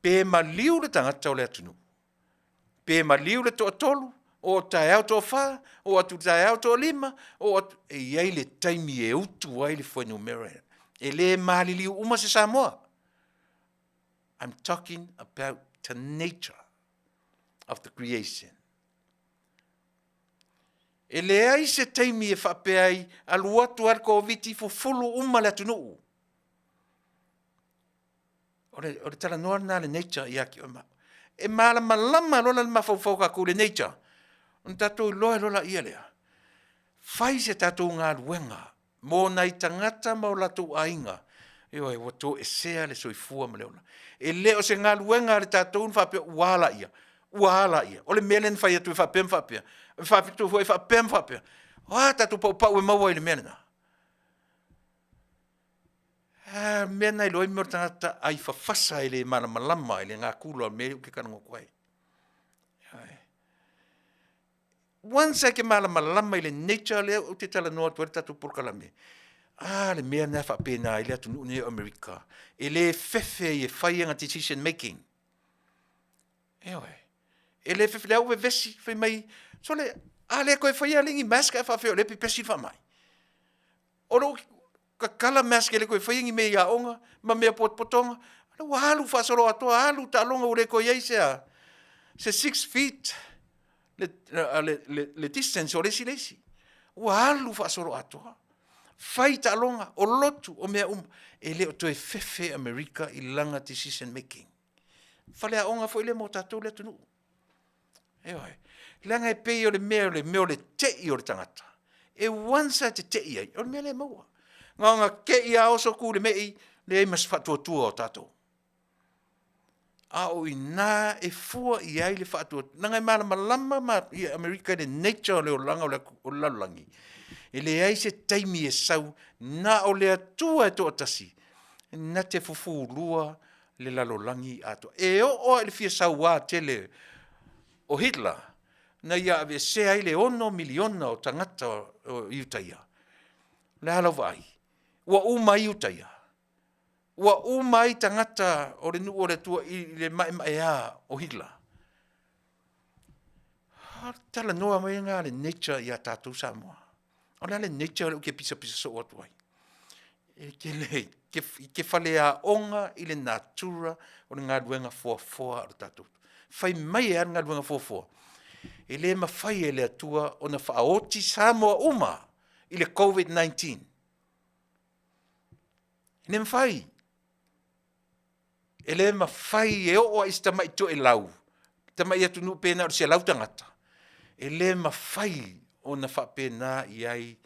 B: Pe maliu le tagata o le atunuu, pe maliu le toatolu, oo atu taeao toafa, oo atu taeao toalima, oo atu, e i ai le taimi e utu ai le fuainumera. E le maliliu uma se Samoa. I'm talking about the nature of the creation. E leai se taimi e faapea ai, alu atu lava le Koviti fufulu uma le atunuu. O le talanoa lena a le nature ia te oe ma au. E malamalama loa la le mafaufau o tatou i le nature, ona tatou iloa loa lea, fai se tatou galuega mo nai tagata ma o latou aiga, ioe, ua toesea le soifua ma le ola. E le o se galuega a le tatou ona faapea ua a laia, ua a laia, o le mea lea na fai atu e faapea ma faapea, e faapito foi e faapea ma faapea. O a tatou paupau e maua ai i le mea lena? A o le mea lena e iloa ai le tagata ai fafasa e le malamalama i le natura o mea ia ou te talanoa atu ai. Once lava e te malamalama i le nature lea ou te talanoa atu ai le tatou polokalame, a le mea lena e faapena ai le atunuu lenei o Amerika, e le fefe ai e fai ana decision making. Ioe. E le fefe, lea ua vevesi, fai mai, sole, a le toe faia alii ni mask ae faapefea o lea e pepesi le faamai. O lou tatala mask e le toe faia ni mea i aoga ma mea potopotoga, ua alu faasoloatoa, alu taaloga ua le toe i ai se a? Se 6 feet le distance o le isi i le isi. Ua alu faasoloatoa. Fai taaloga, o lotu, o mea uma. E le o toe fefe Amerika i lana decision making. Faleaoga foi lea mo tatou le atunuu. Ioe. Leaga e pei o le mea o le mea o le tei o le tagata, e once lava e te tei ai, o le mea lea e maua. Na ona tei lava oso tu i le mei, leai ma se faatuatua o tatou. A o i ina e fua i ai le faatuatua, leaga e malamalama Amerika i le nature o le olaga o le lalolagi, e leai se taimi e sau, na o le Atua e toatasi na te fufulua le lalolagi atoa. E oo lava i le fia saua tele o Hitler na ia aveesea ai le 6 miliona o tagata o Iutaia. O le a lau vaai? Ua uma ai Iutaia? Ua uma ai tagata o le nuu o le Atua i le maemaea o Hitler? A talanoa mai lena a le nature ia tatou Samoa. O le a le nature lea ou te pisapisa soo atu ai? E te le, e te faleaoga i le natura o le galuega foafoa a lo tatou. Fai mai e a le galuega fuafua? E le mafai e le Atua ona faaoti Samoa uma i le COVID-19. E le mafai. E le mafai e oo lava i si tamai toelau, tamai atunuu pe na o le 100 tagata, e le mafai ona faapena i ai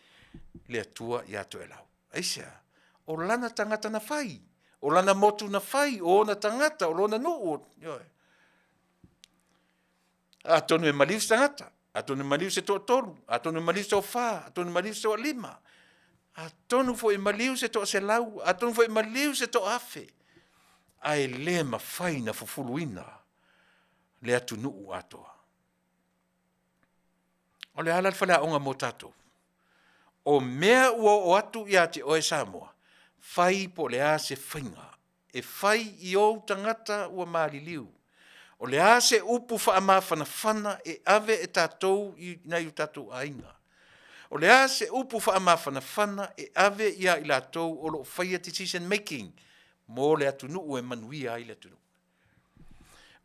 B: le Atua ia Toelau. Aisea? O lana tagata na fai, o lana motu na fai, o ona tagata, o lona nuu, ioe. Atonu e maliu se tagata, atonu e maliu se toatolu, atonu e maliu se toafa, atonu e maliu se toalima, atonu foi e maliu se toaselau, atonu foi e maliu se toaafe, ae le mafai ona fufuluina le atunuu atoa. O le a la le faleaoga mo tatou? O mea ua oo atu ia te oe Samoa, fai po o le a se faiga e fai i ou tagata ua maliliu. O le a se upu faamafanafana e ave e tatou i nai o tatou aiga? O le a se upu faamafanafana e ave ia i latou o lo o faia decision making mo le atunuu e manuia ai le atunuu?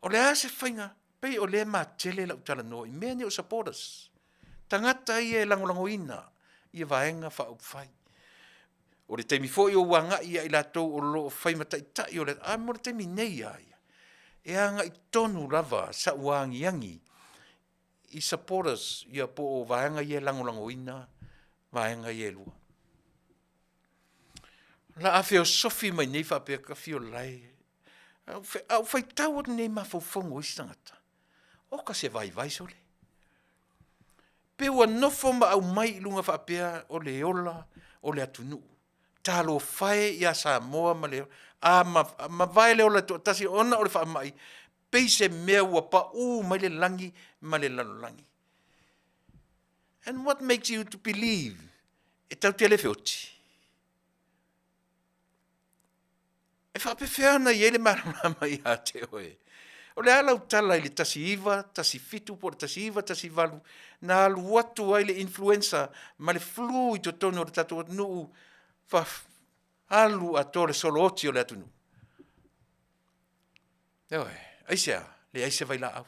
B: O le a se faiga? Pei o lea e matele lau talanoa i mea nei o supporters, tagata ia e lagolagoina vaega faaupufai. O le taimi foi o ou agai ia i latou o lo o fai ma taitai o le atunuu, a mo le taimi nei lava ia, e agai tonu lava sau agiagi i supporters ia po o vaega ia e lagolagoina vaega ia e lua. O le a feosofi mai nei faapea, Tafiolae, a ou faitau atu nei i mafaufauga o isi tagata, oka se vaivai sole. Pei ua nofo ma aumai i luga faapea o le ola o le atunuu. Talofa e ia Samoa ma le ola, a mavae le ola e toatasi ona o le faamai, pei se mea ua pau mai le lagi ma le lalolagi. And what makes you to believe e tatou te le feoti? E faapefea ona i ai le malamalama ia te oe? O le a lau tala i le 1917 po o le 1918 na alu atu ai le influenza ma le flu i totonu o le tatou atunuu, alu atoa le solooti o le atunuu? Ioe. Aisea? Leai se vailaau,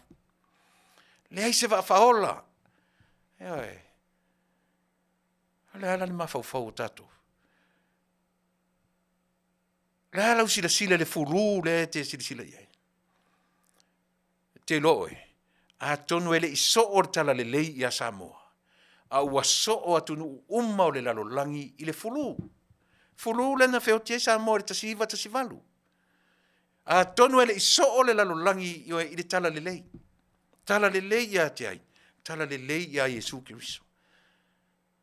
B: leai se vaa faaola. Ioe. O le a la le mafaufau o tatou? O le a lau silasila i le flu lea e te silasila i ai? Ou te iloa oe, atonu e le i soo le talalelei ia Samoa, a ua soo atunuu uma o le lalolagi i le flu. Flu lea na feoti ai Samoa i le 1918. Atonu e le i soo le lalolagi ioe, i le talalelei. Talalelei ia te ai? Talalelei ia Iesu Keriso.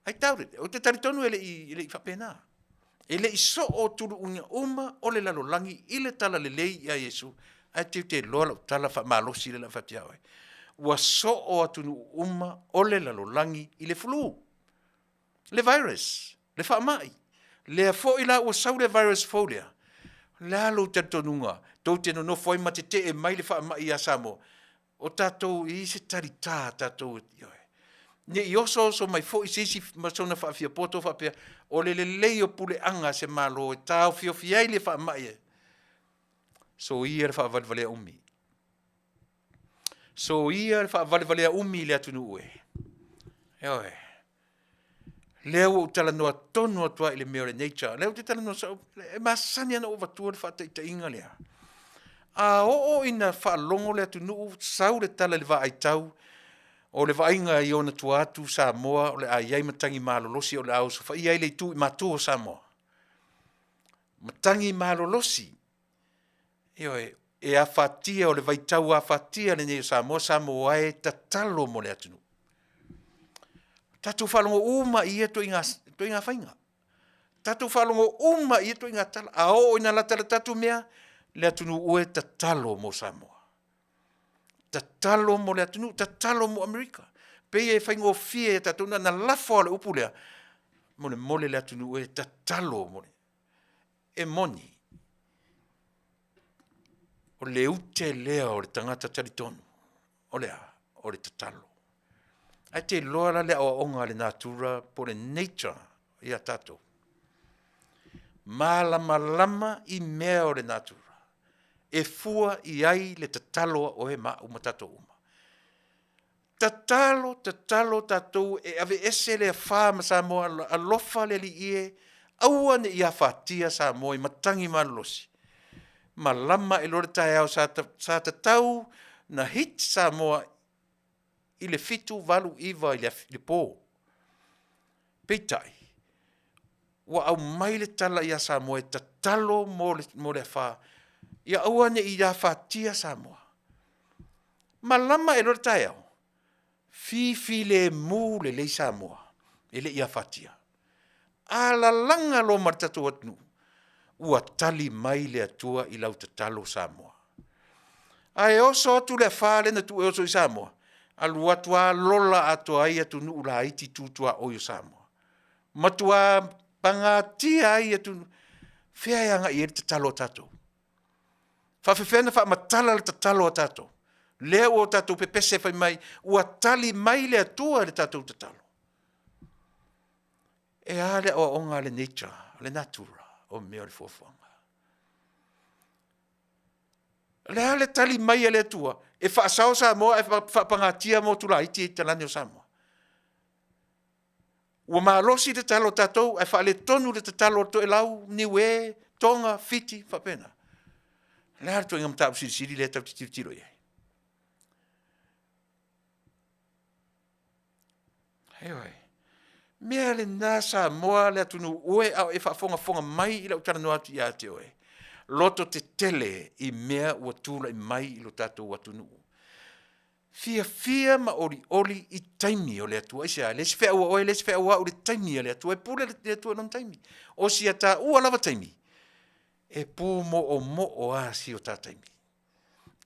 B: I doubt it. Ou te talitonu e le i faapena. E le i soo tuluuga uma o le lalolagi i le talalelei ia Iesu. Ae te te iloa lau tala faamalosi lea o le a ou fai atu ia oe. Ua soo atunuu uma o le lalolagi i le flu, le virus, le faamai. Lea foi la ua sau le virus fou lea, o le a lou talitonuga tou te nonofo ai ma tetee mai le faamai ia Samoa? O tatou, e i ai se talita a tatou, ioe, ne i osooso mai foi se isi ma sona faafiapoto faapea o le lelei o puleaga a se Malo e taofiofi ai le faamai e soia le faavalevalea umi. Soia le faavalevalea umi i le atunuu e. Ioe. Lea ua ou talanoa tonu atu ai i le mea o le nature. Lea ou te talanoa sao, e masani lava ona ou avatua le faataitaiga lea. A oo ina faalogo le atunuu sau le tala i le vaaitau, o le vaaiga i ona tua atu Samoa o le a i ai matagi malolosi o le a osofaia ai le itu i matu o Samoa. Matagi malolosi, ioe, e afatia o le vaitau afatia lenei o Samoa, Samoa e tatalo mo le atunuu. Tatou faalogo uma i ia ituaiga faiga. Tatou faalogo uma i ia ituaiga tala. A oo ina latalata atu mea, le atunuu e tatalo mo Samoa. Tatalo mo le atunuu, tatalo mo Amerika. Pei e faigofie ia tatou na ona lafo lava o le upu lea, molemole le atunuu e tatalo mo le… E moni, o le ute lea o le tagata talitonu, o le a? O le tatalo. Ae te iloa la le aoaoga a le natura po o le nature ia tatou, malamalama i mea o le natura. e fua i ai le tatalo a oe ma au ma tatou uma. Tatalo, tatalo tatou e aveese le afa ma Samoa, alofa le Alii e, aua ne i afatia Samoa i matagi malolosi. Malama ae loa le taeao sa, sa tatau na hit Samoa i le 7, 8, 9 i le, le po. Peitai, ua aumai le tala ia Samoa e tatalo mo le, mo le afa, ia aua ne i afatia Samoa. Malama ae loa le taeao, fifilemu lelei Samoa, e le i afatia. A lalaga loa ma le tatou atunuu, ua tali mai le Atua i lau tatalo Samoa. Ae oso atu le afa lea na tuu e oso i Samoa, alu atu lava lola atoa ai atunuu laiti tu tuaoi o Samoa. Matua pagatia ai atunuu. Fea e agai i ai le tatalo a tatou? Faafefea ona faamatala le tatalo a tatou? Lea ua tatou pepese fai mai ua tali mai le Atua i le tatou tatalo. E a le aoaoga a le nature, le natura o mea o le fuafuaga. O le a le tali mai a le Atua? E faasao Samoa ae faapagatia motu laiti i talane o Samoa. Ua malosi le tatalo a tatou ae faaletonu le tatalo a Toelau, Niue, Toga, Fiti, faapena. O le a le ituaiga mataupu silisili lea tatou te tilotilo i ai? Ioe. Mea lena Samoa le atunuu e a o e faafogafoga mai i lau talanoa atu ia te oe, lototetele i mea ua tulai mai i lo tatou atunuu. Fiafia ma olioli i taimi o le Atua. Aisea? E leai se feau a oe, leai se feau a au i le taimi a le Atua. E pule le Atua i lona taimi. O si a taua lava taimi, e pumoomoo lava si o ta taimi.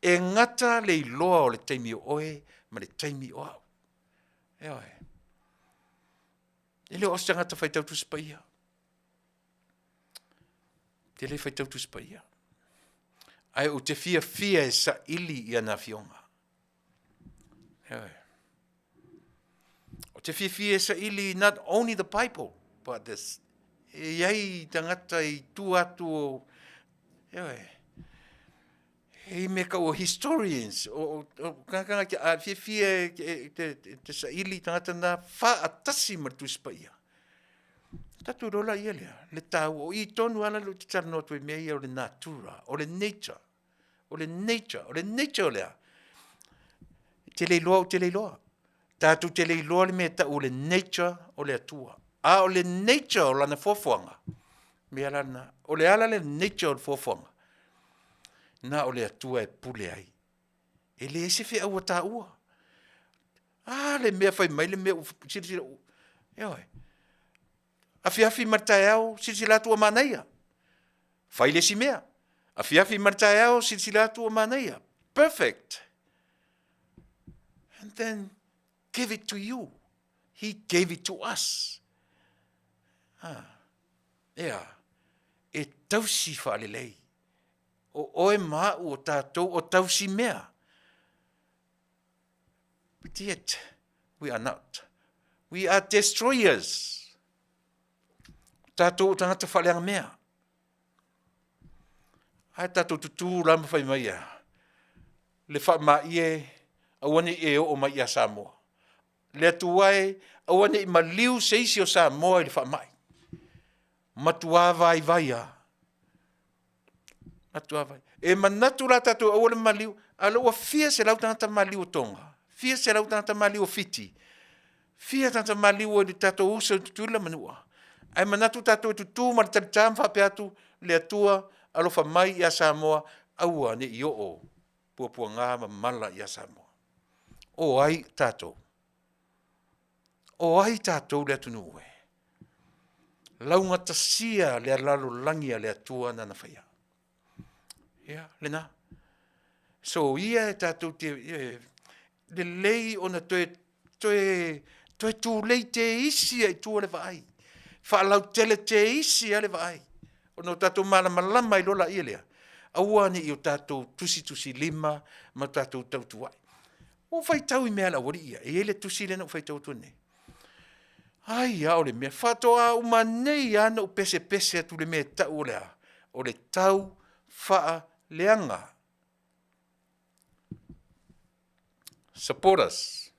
B: E gata le iloa o le taimi o oe ma le taimi o au. Ioe. E le o se tagata faitau Tusi Paia. Te le faitau Tusi Paia. Ae ou te fiafia e saili i ana afioga. Ioe. Ou te fiafia e saili not only the Bible, but this, e i ai tagata i tua atu o, ioe, e i mea kau o historians, o, o, o kanga a fiafia e, e, te, te, te saili tagata na faatasi ma le Tusi Paia. Tatou iloa la ia lea, le taua, o i tonu lava la lea ou te talanoa atu ai i mea ia o le natura, o le nature, o le nature, o le nature o le a? E te le iloa, ou te le iloa. Tatou te le iloa le mea e tau o le nature o le Atua. A o le nature o lana fuafuaga, mea la lena. O le ala le nature o le fuafuaga, na o le Atua e pule ai. E leai se feau a taua. A le mea fai mai le mea ua silasila, ioe. Afiafi ma le taeao, silasila atu ua manaia. Fai le isi mea. Afiafi ma le taeao, silasila atu ua manaia. Perfect. And then give it to you. He gave it to us. Ah. Ea, e tausi faalelei. O oe ma au o tatou o tausi mea. But yet, we are not. We are destroyers. Tatou o tagata faaleaga mea. Ae tatou tutū la ma fai mai ia. Le faamaie, aua ne i e oo mai ia Samoa. Le Atua e, aua ne i maliu se isi o Samoa i le faamai. Matua vaivai lava. Matua vai. E manatu la tatou aua le maliu, a lea ua fia selau tagata maliu o Tonga, fia selau tagata maliu o Fiti, fia tagata maliu o le tatou uso i Tutuila ma Manua. Ae manatu tatou e tutu ma le talita ma faapea atu, le Atua alofa mai ia Samoa, aua ne i oo puapuaga ma mala ia Samoa. O ai tatou? O ai tatou le atunuu e? Laugatasia le lalolagi a le Atua nana faia. Ia, lena. So ia e tatou te, e, lelei ona toe, toe, toe tulei te isi ai tua le vaai. Faalautele te isi a le vaai. Ona o tatou malamalama ai loa laia lea, aua ne i o tatou tusitusilima ma tatou tautuai. Ua ou faitau i mea a le aualii ia, e i ai le tusi lea na ou faitau atu nei. Ai a o le mea, faatoa uma nei lava na ou pesepese atu i le mea e tau o le a? O le tau faaleaga. Supporters.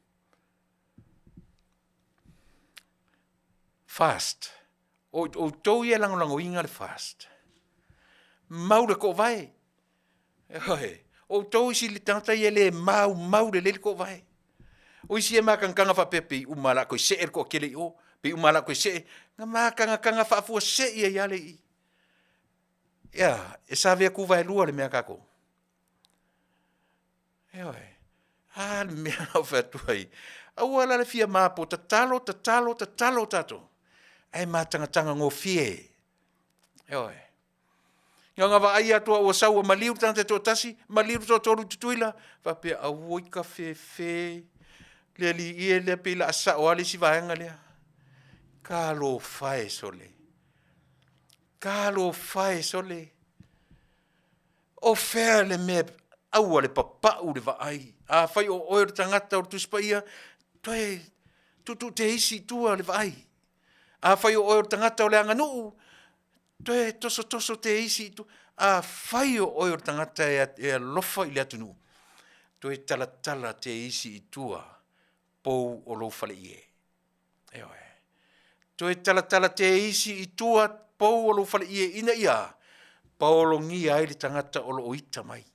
B: Fast. O outou ia e lagolagoina le fast. Mau le koovae. Ioe. O outou isi tagata ia e le maumau lelei le koovae. O isi e makagakaga faapea pei uma lava o le a toe see le toatele i o, pei uma lava o le a toe see. Na makagakaga faafuasei ai lava le i. E a? E savea tuvaelua le mea a tatou. Ioe. A le mea na ou fai atu ai, aua la le fia mapo, tatalo, tatalo, tatalo tatou, ae matagataga gofie. Ioe. Na ona vaai atu lava ua sau ua maliu le tagata e toatasi, maliu le toatolu i Tutuila, faapea auoi tafefe, le alii e lea pei o le a sao lava le isi vaega lea. Talofa e sole, talofa e sole, o fea le mea, aua le papau le vaai. Afai o oe o le tagata o le Tusi Paia, toe tuutuuteisi i tua le vaai. Afai o oe o le tagata o le aganuu, toe tosotoso teisi i tua. Afai o oe o le tagata e alofa i le atunuu, toe talatala teisi i tua pou o lou faleie. Ioe. Toe talatala teisi i tua pou o lou faleie ina ia a? Paologia ai le tagata o lo o ita mai.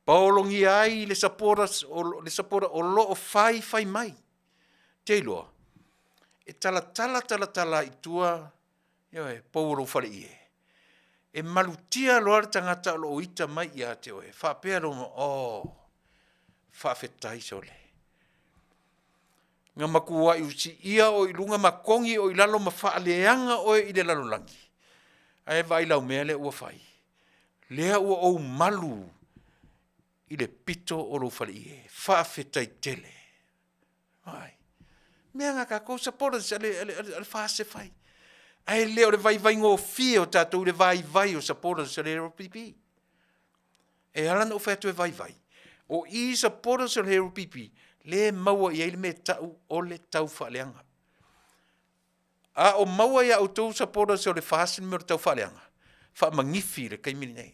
B: Paologia ai le supporters le supporter o lo o faifai mai. Te iloa, e talatala talatala ai i tua, ioe, pou o lou faleie, e malutia loa le tagata o lo o ita mai ia te oe, faapea loa, oh, faafetai sole. Na matuai ou siia oe i luga ma togi oe i lalo ma faaleaga oe i le lalolagi, ae vaai i lau mea lea ua fai? Lea ua ou malu i le pito o lou faleie, faafetai tele. Vaai, o mea na a tatou supporters a le FAST e fai, ae le o le vaivai gofie o tatou i le vaivai o supporters a le LPP. E ala ona ou fai atu e vaivai, o i supporters o le LPP, lea e maua i ai le mea e tau o le taufaaleaga. A o maua ia outou supporters o le FAST le mea o le taufaaleaga, faamanifi i le taimi lenei.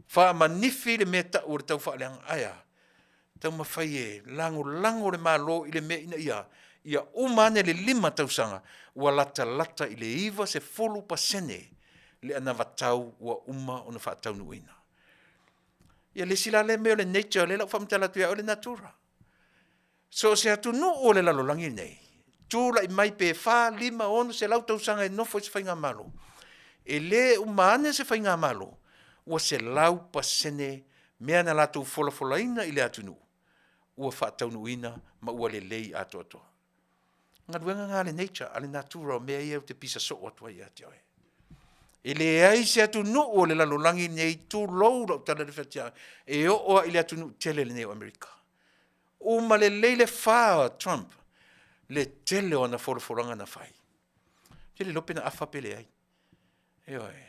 B: Faamanifi le mea e tau o le taufaaleaga. Ae a? Taumafai e lagolago le Malo i le mea ina ia a? Ia uma ane le 5 tausaga ua latalata i le 90% le anavatau ua uma ona faataunuuina. Ia le isi la lea mea o le nature lea o le a ou faamatala atu ia oe le natura. So o se atunuu o le lalolagi lenei, tulai mai pe 4, 5, 6, 100 tausaga e nofo ai se faigamalo, e le uma ane se faigamalo ua 100% mea na latou folafolaina i le atunuu ua faataunuuina ma ua lelei atoatoa. O galuega na a le nature, a le natura o mea ia ou te pisa soo atu ai ia te oe. E leai se atunuu o le lalolagi lenei, tulou lau tala i le fai atu, e oo lava i le atunuu tele lenei o Amerika. Uma lelei le fa o Trump le tele o ana folafolaga na fai. Ou te le iloa pe na afa pe leai. Ioe.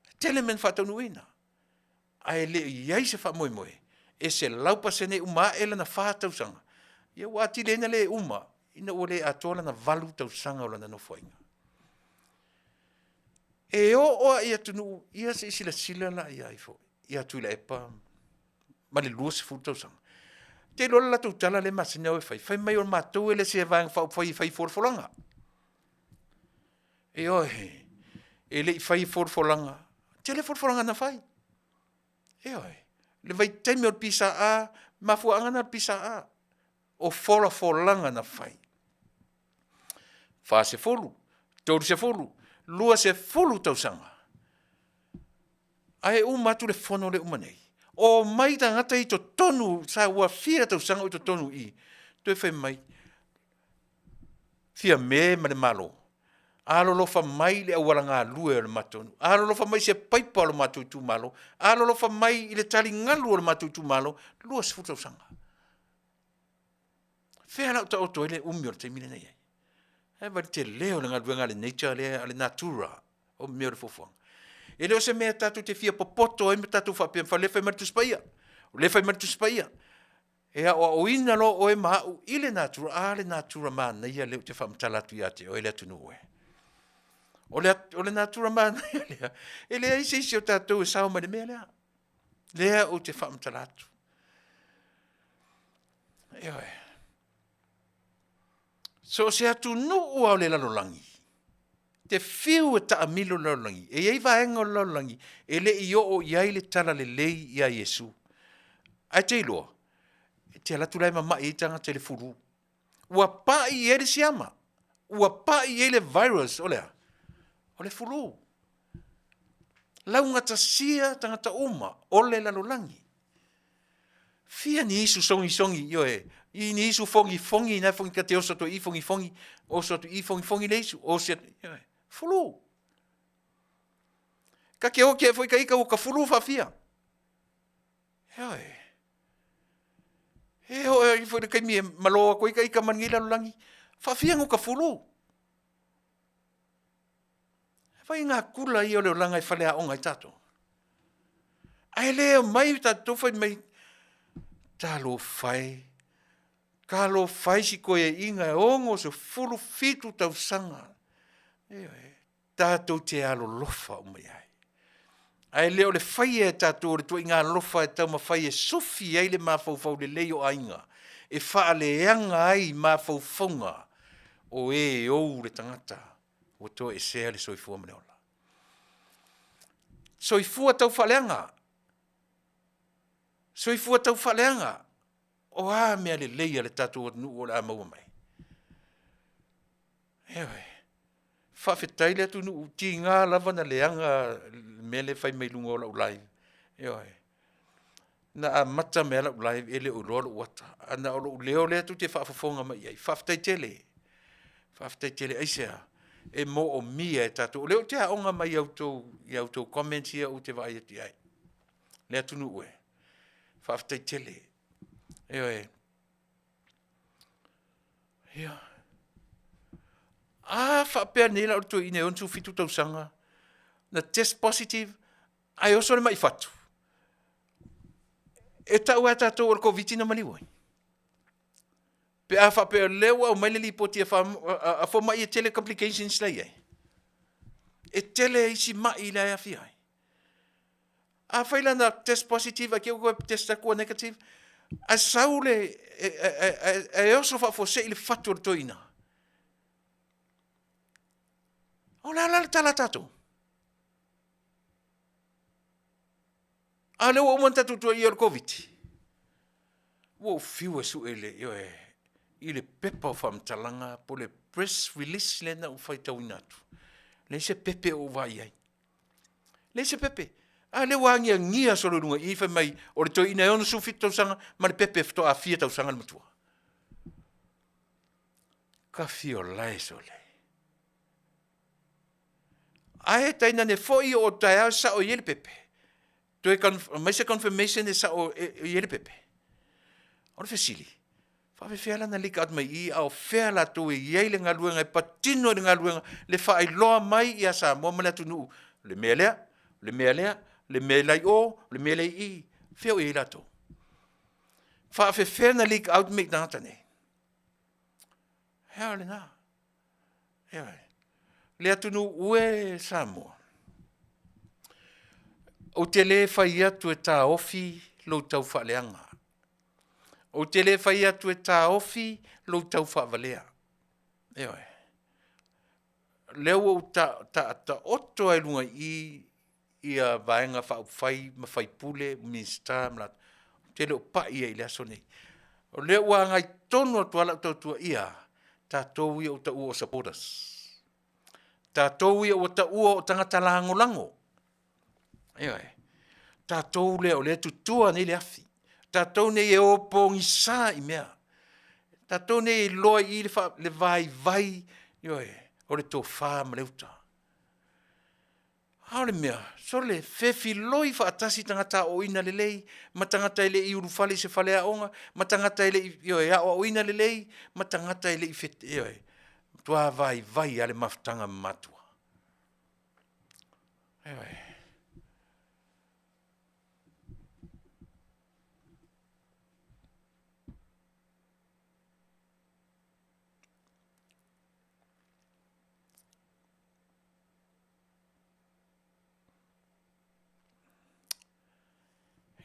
B: E tele mea na faataunuuina, ae le i i ai se faamoemoe e 100% uma ae lana fa tausaga, ia ua atili ai ona le uma ina ua le atoa lana 8 tausaga o lana nofoaiga. E oo lava i atunuu, ia se i silasila la i ai foi ia Tuilaepa ma le 20 tausaga. Ou te iloa le latou tala lea e masani ona o e fai, fai mai o matou e le se Vaega Faaupufai e fai folafolaga. Ioe, e le i faia folafolaga, tele folafolaga na fai. Ioe, le vaitaimi o le PSA, mafuaaga na o le PSA, o folafolaga na fai. 40, 30, 20 tausaga, ae uma atu le fono lea e uma nei, omai tagata i totonu sa ua fia tausaga o i totonu i i, toe fai mai, Fiame ma le Malo, alolofa mai i le auala galue o le matou nuu, alolofa mai i se paipa o le matou itumalo, alolofa mai i le taligalu o le matou itumalo, 20 tausaga. Fea la o taoto ai le umi o le taimi lea na i ai? Ae vaai i le tele o le galuega a le nature lea, a le natura o mea o le fuafuaga. E le o se mea tatou te fia popoto ai ma tatou faapea o lea e fai mai le Tusi Paia, o lea e fai mai le Tusi Paia. E aoaoina loa oe ma au i le natura, a le natura manaia lea ou te faamatala atu ia te oe le atunuu e. O le natura manaia lea, e leai se isi o tatou e sao mai i le mea lea. Lea ou te faamatala atu. Ioe. So o se atunuu lava o le lalolagi, te fiu e taamilo le lalolagi, e i ai vaega o le lalolagi e le i oo i ai le talalelei ia Iesu. Ae te iloa, e te alu atu la e mamai ai tagata i le fulu. Ua pai i ai le siama, ua pai i ai le virus, o le a? O le fulu. Laugatasia tagata uma o le lalolagi. Fia ni isu sogisogi, ioe, i ni isu fogifogi na e ta te oso atu ai i i fogifogi, oso atu i i fogifogi le isu, oso atu, ioe, fulu. Ta te oti ai foi ita ua ta fulu faafia. Ioe. E oo ai foi i le taimi e malo atu ai ita ma lenei lalolagi, faafia ona ota fulu. Vaai i natura ia o le olaga e faleaoga ai tatou. Ae le omai tatou fai mai, talofa e, talofa e i si toeaina e 67 tausaga. Ioe, tatou te alolofa uma i ai, ae le o le faia e tatou o le ituaiga alofa e taumafai e sufi ai le mafaufau lelei o aiga, e faaleaga ai mafaufauga o e ou le tagata ua toesea le soifua ma le ola. Soifua taufaaleaga, soifua taufaaleaga. O a mea lelei a le tatou atunuu o le a maua mai? Ioe. Faafetai le atunuu, tiga lava ona leaga le mea lea e fai mai luga o lau live, ioe. Na amata mai lava lau live e le o iloa lou ata, ae na o lou leo lea tou te faafofoga mai i ai, faafetai tele. Faafetai tele. Aisea? E moomia e tatou. O lea ou te aoga mai i a outou comments ia ou te vaai atu i ai. Le atunuu e, faafetai tele. Ioe. Ia. A faapea nei la o le toeaina e 67 tausaga na test positive ae oso le mai fatu, e tau lava e tatou o le Koviti na maliu ai? Pe a faapea o lea ua aumai le lipoti a fomai e tele complications la e i ai. E tele isi mai la e aafia ai. Afai la na test positive ae te i ua toe test atu ua negative, ae sau le, ae oso faafuasei le fatu o le toeaina, o le a la le tala a tatou? A o lea ua uma ona tatou tuuaia o le Koviti. Ua ou fiu e sue i le, ioe, i le pepa o faamatalaga po o le press release lea na ou faitauina atu, leai se pepe o ou vaai i ai. Leai se pepe. A lea ua agiagia solo i luga i i fai mai o le toeaina e 67 tausaga ma le pepe faatoa fia tausaga le matua. Tafiolae sole. Ae tainane foi o taeao e sao i ai le pepe, toe aumai se confirmation e sao i ai le pepe. O le fesili, faapefea la ona leak out mai i i a o fea latou e i ai le galuega e patino i le galuega le faailoa mai ia Samoa ma le atunuu le mea lea, le mea lea, le mea la i o, le mea lea i i, fea o i ai latou? Faapefea ona leak out mea i tagata nei? A o lena. Ioe. Le atunuu e Samoa, ou te le fai atu e taofi lou taufaaleaga. Ou te le fai atu e taofi lou taufaavalea. Ioe. O lea ua ou taoto lava i luga i i ia Vaega Faaupufai ma faipule, Minisita ma latou, ou te le o pai i ai i le aso lenei. O lea ua agai tonu atu lava lau tautua i a? Tatou ia ua taua o supporters. Tatou ia ua taua o tagata lagolago. Ioe. Tatou lea o lea e tutua nei le afi. Tatou nei e o pogisa i mea. Tatou nei e iloa i i le vaivai, ioe, o le tofa ma le uta. A o le mea, sole, fefiloi faatasi tagata aoaoina lelei ma tagata e le i ulufale i se faleaoga ma tagata e le i, ioe, aoaoina lelei ma tagata e le i, ioe, matua vaivai lava le mafutaga ma matua. Ioe.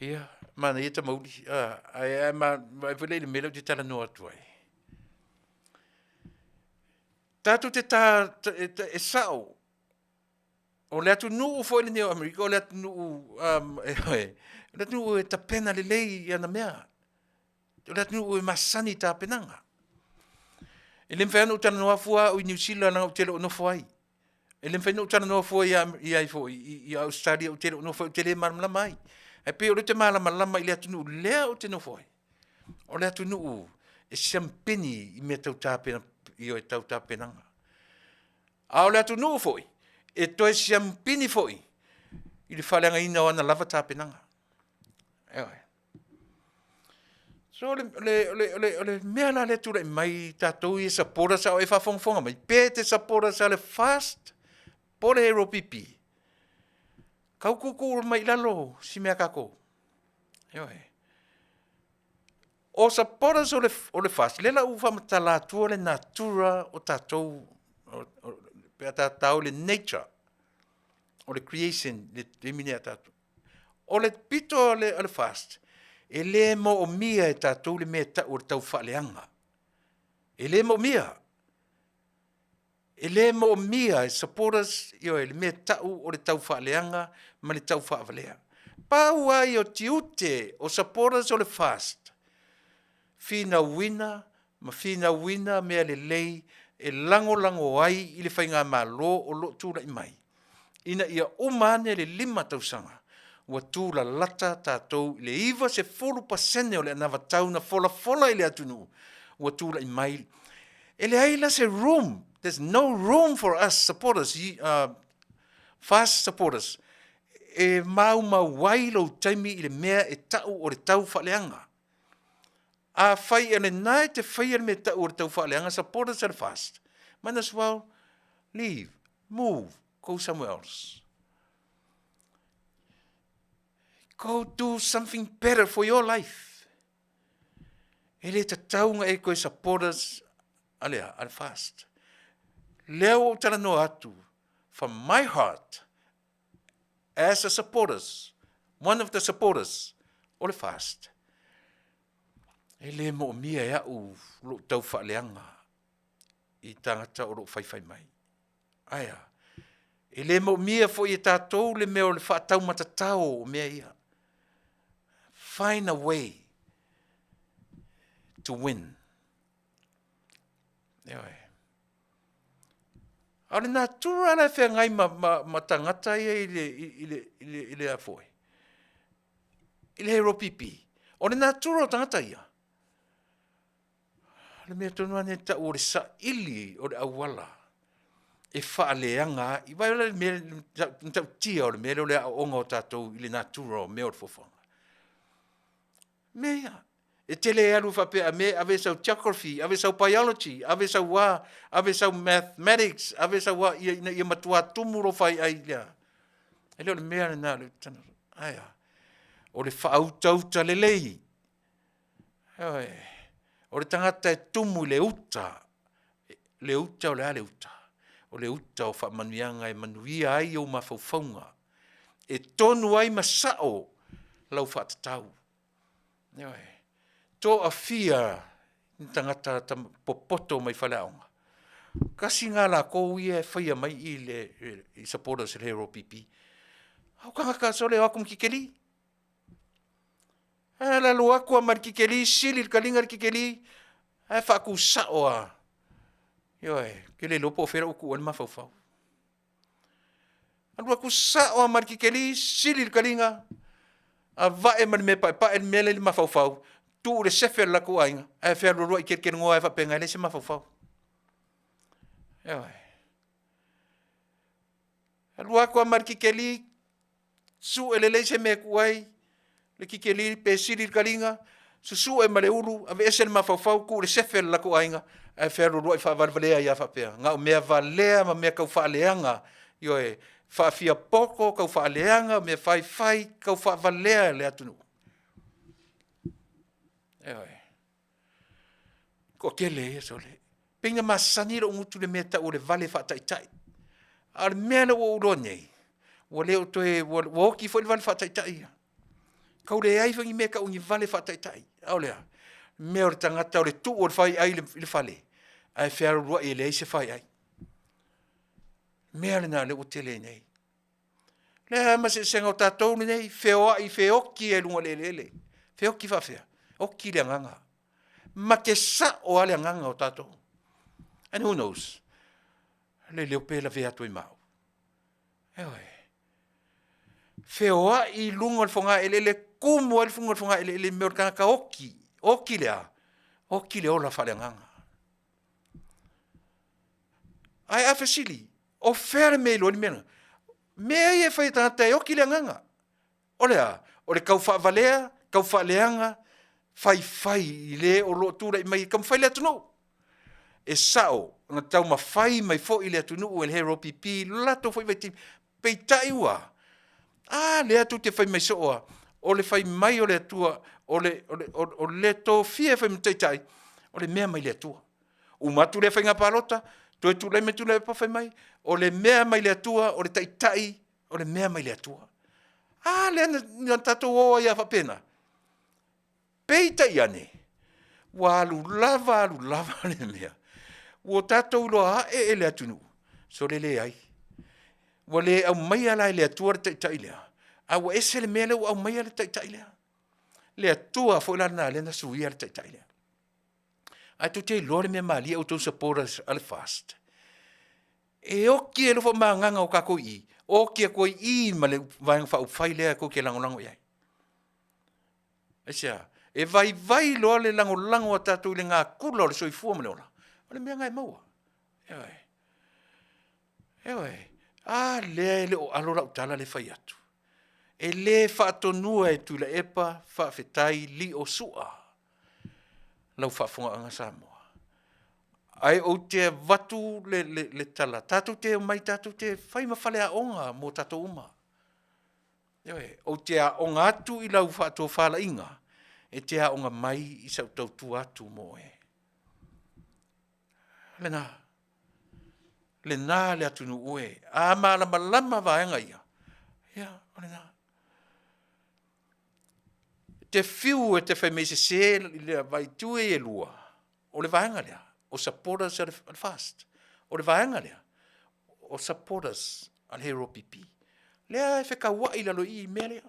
B: Ia, manaia tamauli, ae ae ma vaai foi lea i le mea lea ou te talanoa atu ai. Tatou te ta, e sao, o le atunuu foi lenei o Amerika o le atunuu o le atunuu e tapena lelei i ana mea. O le atunuu e masani i tapenaga. E le mafai lava ona ou talanoa fua au i Niu Sila leaga ou te le o nofo ai. E le mafai ona ou talanoa fua i ai foi i Ausetalia ou te le o nofo ai ou te le malamalama ai. Ae pei o lea ou te malamalama i le atunuu lea ou te nofo ai, o le atunuu e siamupini i mea tau tau tapenaga. A o le atunuu foi, e toe siamupini foi i le faaleagaina o ana lava tapenaga. Ioe. So o le mea la lea e tulai mai i tatou ia supporters a o e faafogafoga mai, pe e te supporters a le FAST po o le LPP, tau tuutuu mai i lalo si mea a tatou. Ioe. O supporters o le FAST, lea la ua ou faamatala atua le natura o tatou pe a ta o i le nature o le creation i le taimi lenei a tatou. O le pito o le FAST, e le moomia e tatou le mea e tau o le taufaaleaga. E le moomia. E le moomia e supporters ioe, le mea e tau o le taufaaleaga ma le taufaavalea. Pau lava ia o tiute o supporters o le FAST, finauina ma finauina mea lelei e lagolago ai i le faigamalo o lo o tulai mai ina ia uma ane le 5 tausaga ua tulalata tatou i le 90% o le anavatau na folafola i le atunuu ua tulai mai. E leai la se room, there's no room for us supporters, FAST supporters e maumau ai lou taimi i le mea e tau o le taufaaleaga. Afai o lena e te faia le mea e tau o le taufaaleaga supporters a le FAST, might as well leave, move, go somewhere else. Go do something better for your life. E le tatau ona e toe supporters a le a? A le FAST. Lea ua ou talanoa atu, from my heart, as a supporters, one of the supporters o le FAST, e le moomia e au lou taufaaleaga i tagata o lo o faifai mai. Ae a? E le moomia foi e tatou le mea o le faataumatatao o mea ia. Find a way to win. Ioe. A o le natura la e feagai ma, ma, ma tagata ia i le, i le, i le, i le a foi, i le HRPP, o le natura o tagata ia, o le mea tonu lava lea e tau o le saili o le auala e faaleaga ai. Vaai la i le mea matautia o le mea lea o le aoaoga o tatou i le natura o mea o le foafoaga. Mea ia, e te le alu faapea a ave sau geography, ave sau biology, ave sau a, ave sau mathematics, ave sau a, ina ia matua tumu lou faiai i le a. E le o le mea lena o lea ou te talanoa atu ai. Ae a? O le faautauta lelei. Ioe. O le tagata e tumu i le uta, le uta o le a le uta? O le uta o faamanuiaga e manuia ai ou mafaufauga, e tonu ai ma sao lau faatatau. Ioe. Toafia ni tagata popoto mai faleaoga, tasi lena latou ia e faia mai i i le i supporters i le HRPP. A o tagata sole e o atu ma tikeli. Ae alu atu lava ma le tikeli sili i le taliga le tikeli ae faatusao lava. Ioe, ou te le iloa po o fea la ua tuu i ai le mafaufau. Alu atu sao lava ma le tikeli sili i le taliga, avae ma le mea e paepae le mea la e i le mafaufau, tuu i le sefe a le latou aiga, ae fealualuai kelekelegoa ai faapena e leai se mafaufau. Ioe. Alu atu lava ma le tikeli, sue lelei se mea e tuu ai le tikeli pe sili i le taliga, susue ma le ulu, aveese le mafaufau tuu i le sefe a le latou aiga, ae fealualuai faavalevalea ai lava faapea. Na o mea valea ma mea taufaaleaga, ioe, faafiapoto, taufaaleaga, mea faifai, taufaavalea le atunuu. Ioe. Toatele ia sole. Pei ona masani lou gutu i le mea e tau o le vale faataitai. A o le mea lea ua ou iloa nei, ua le o toe, ua oti foi le vale faataitai ia. Kau leai foi ni mea e tau ni vale faataitai. A o le a? Mea o le tagata o le tuu o le faiai i le fale, ae fealualuai e leai se faiai. Mea lena lea ua tele ai nei. Lea ma eseesega o tatou lenei, feoai, feoti ai luga o le eleele. Feoti faafefea? Oti le agaga. Ma te sao lava le agaga o tatou. And who knows? Le iloa pe lavea atu ai ma au. Ioe. Feoai i luga o le fogaeleele, tumu ai le luga o le fogaeleele i mea o le tagata oti. Oti le a? Oti le ola faaleagaga. Ae a fesili, o fea le mea e iloa ai le mea lena? Mea ia e fai e tagata e oti le agaga. O le a? O le tau faavalea, tau faaleaga, faifai i le o lo o tulai mai e taumafai le atunuu. E sao na taumafai mai foi le atunuu e le HRPP i lo latou foi vaitaimi, peitai ua a? A lea tou te fai mai soo lava, o le fai mai o le Atua, o le, o le, o le tofia e fai ma taitai, o le mea mai le Atua. Uma atu lea faiga palota, toe tulai mai Tuilaepa fai mai, o le mea mai le Atua, o le taitai, o le mea mai le Atua. A lea na tatou o ai lava faapena. Peitai ane, ua alu lava alu lava le mea, ua tatou iloa ae e le atunuu, sole leai. Ua le aumaia la e le Atua le taitai lea, a ua ese le mea lea ua aumaia le taitai lea. Le Atua foi la lena lea na suia le taitai lea. Ae tou te iloa le mea malie outou supporters a le FAST, e oti e alofa ma agaga o tatou i i, oti atu ai i i ma le Vaega Faaupufai lea tou te lagolago i ai. Aisea? E vaivai loa le lagolago a tatou i le natura o le soifua ma le ola, o le mea lena e maua. Ioe. Ioe. A lea e le o alo lau tala lea e fai atu. E le faatonua e Tuilaepa, faafetai Lio Sua lau faafofogaaga Samoa. Ae ou te avatu le, le, le tala, tatou te omai tatou te fai ma faleaoga mo tatou uma. Ioe, ou te aoga atu i lau faatofalaiga, e te aoga mai i sau tautua atu mo oe. Lena. Lena le atunuu e. A malamalama vaega ia, ia, o lena. E te fiu e te fai mai e sese le vaitue e lua, o le vaega lea, o supporters a le FAST. O le vaega lea, o supporters a le HRPP. Lea e fekauai i lalo i i i mea lea.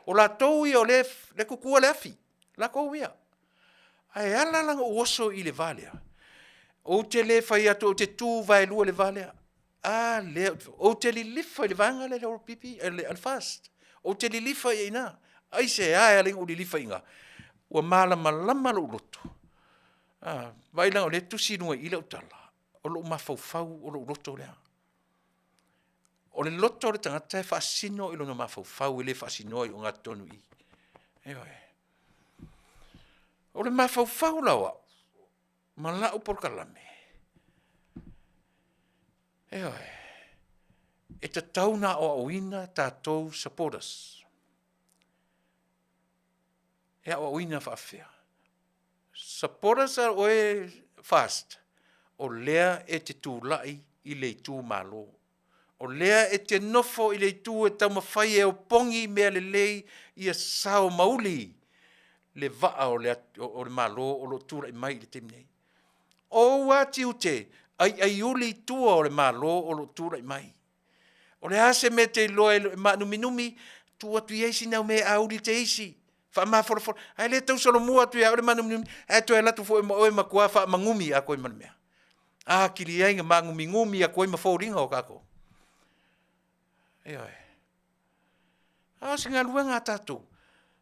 B: O latou ia o lea e tutua le afi, latou ia. Ae ala la ona ou oso i le va lea, ou te le fai atu ou te tu vaelua i le va lea. A lea, ou te lilifa i le vaega lea o le HRPP, a le FAST. Ou te lilifa i ina. Aisea e ala ai ona ou lilifa i ina? Ua malamalama lou loto, a, vaai leaga o lea e tusi i luga i i lau tala, o lou mafaufau o lou loto lea. O le loto o le tagata e faasino i lona mafaufau, e le faasinoa i ogatotonu i i. Ioe. O le mafaufau la o au, ma lau polokalame, ioe, e tatau ona aoaoina tatou supporters. E aoaoina faapefea? Supporters a oe FAST, o lea e te tulai i le itumalo. O lea e te nofo i le itu e taumafai e opogi mea lelei ia sao ma uli le vaa o le, o le Malo o lo o tulai mai i le taimi nei. O ou lava tiute, aiaiuli i tua o le Malo o lo o tulai mai. O le a se mea e te iloa e maanuminumi, tuu atu i ai sina au mea e auli te isi, faamafolafola, ae le tau solomua atu ia oe le maanuminumi, ae toe alu atu foi ma oe matua faamagumi atu ai ma le mea. Atili ai na maanuminumi atu ai ma foliga o tatou. Ioe. A o se galuega a tatou,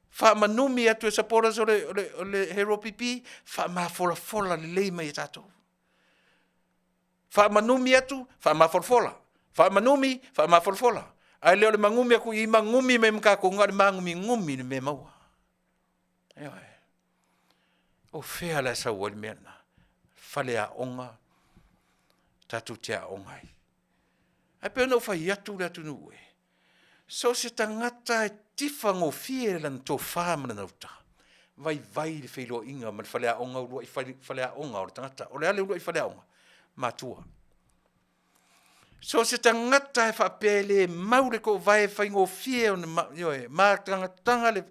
B: faamanumi atu e supporters o le, o le, o le HRPP, faamafolafola lelei mai e tatou. Faamanumi atu, faamafolafola, faamanumi, faamafolafola. Ae le o le manumi atu i i, manumi mai ma tatou, na o le manuminumi le mea e maua. Ioe. O fea la e sau ai le mea lena? Faleaoga tatou te aooga ai. Ae pei ona ou fai atu le atunuu e, so o se tagata e tifa gofie lana tofa ma lana uta, vaivai le feiloaiga ma le faleaoga uluai faleaoga o le tagata. O le a le uluai faleaoga? Matua. So o se tagata e faapea e le mau le toovae e faigofie ona, ioe, matagataga le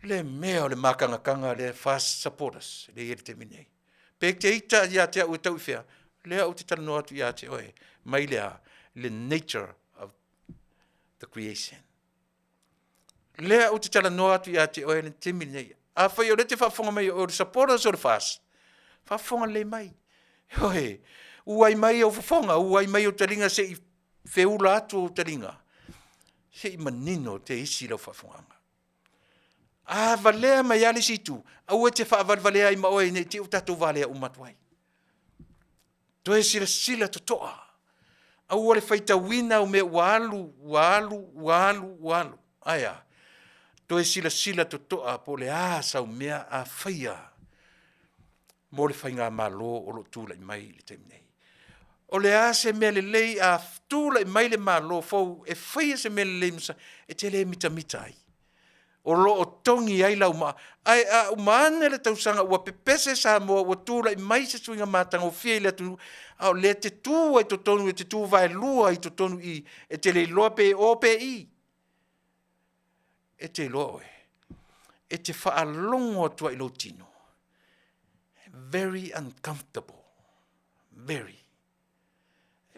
B: Le mea o le mākagakaga lea FAST supporters lea e i ai i le taimi nei. Pe te ita ia te au e tau i fea, lea ou te talanoa atu ia te oe, mai le a? Le nature of the creation. Lea ou te talanoa atu ia te oe le taimi lenei. Afai o lea te faafofoga mai o le supporters o le FAST, faafofoga lelei mai. Ioe, uai mai ou fofoga, uai mai ou taliga se i feula atu ou taliga, se i manino te isi lau faafofogaaga. A valea mai lava le isi itu, aua e te faavalevalea ai ma oe ne i te i ua tatou valea uma atu ai. Toe silasila totoa, aua le faitauina au mea ua alu, ua alu, ua alu, ua alu. Ae a? Toe silasila totoa po o le a sau mea a faia mo le faigamalo o lo o tulai mai i le taimi nei. O le a se mea lelei a tulai mai le Malo fou e faia se mea lelei e te le mitamita ai, o lo o togi ai lau maa. Ae a uma ane le tausaga ua pepese Samoa ua tulai mai se suiga matagofie i le atunuu, a o lea e te tu ai i totonu e te tu vaelua i totonu i i, e te le iloa pe o pe i. E te iloa oe, e te faalogo atu lava i lou tino, very uncomfortable, very,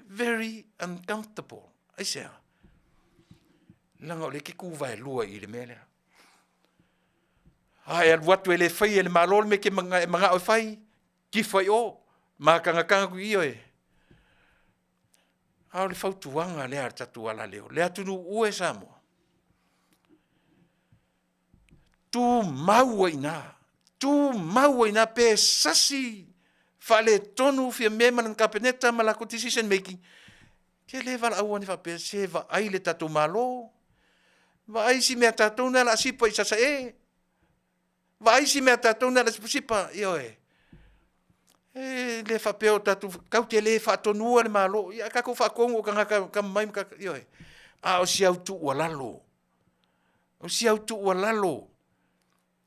B: very uncomfortable. Aisea? Leaga o lea e te tu vaelua i i le mea lea. A e alu atu e le faia e le Malo le mea e te manao e fai, tifa i o, matagataga atu i i oe. A o le fautuaga lea a le tatou alaleo, le atunuu e Samoa, tumau ai i ina, tumau ai i ina pe sasi faaletonu Fiame ma lana Kapeneta ma latou decision making, e te le valaau ane faapea, se vaai le tatou Malo, vaai si mea a tatou lena o le a sipa i Sasae, vaai si mea a tatou lena o le a sipasipa, ioe. E le faapea o tatou, tatou te le faatonuina le Malo, ae tatou faatonu o tagata e tama mai ma tagata, ioe. A o si au tuualalo, o si au tuualalo,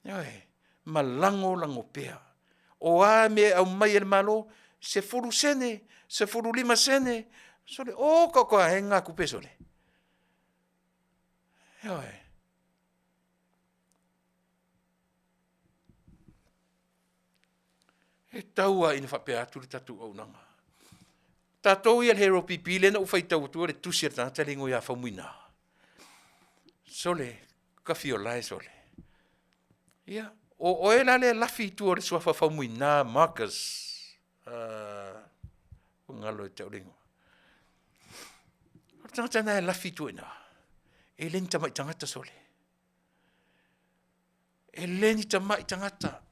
B: ioe, ma lagolago pea. O a mea e aumai e le Malo, 10 sene, 15 sene, sole oka oka e gatupe sole. Ioe. E tau lava ina faapea atu le tatou auaunaga. O tatou ia le HRPP lea na ou faitau atua le tusi a le tagata lea e igoa ia Faumuina, sole, tafiolae sole. Ia, o oe la lea e lafi i tua o le suafa Faumuina Marcus. Ua galo ia te au le igoa. O le tagata lena e lafi i tua i ina, e le ni tamai tagata sole. E le ni tamai tagata.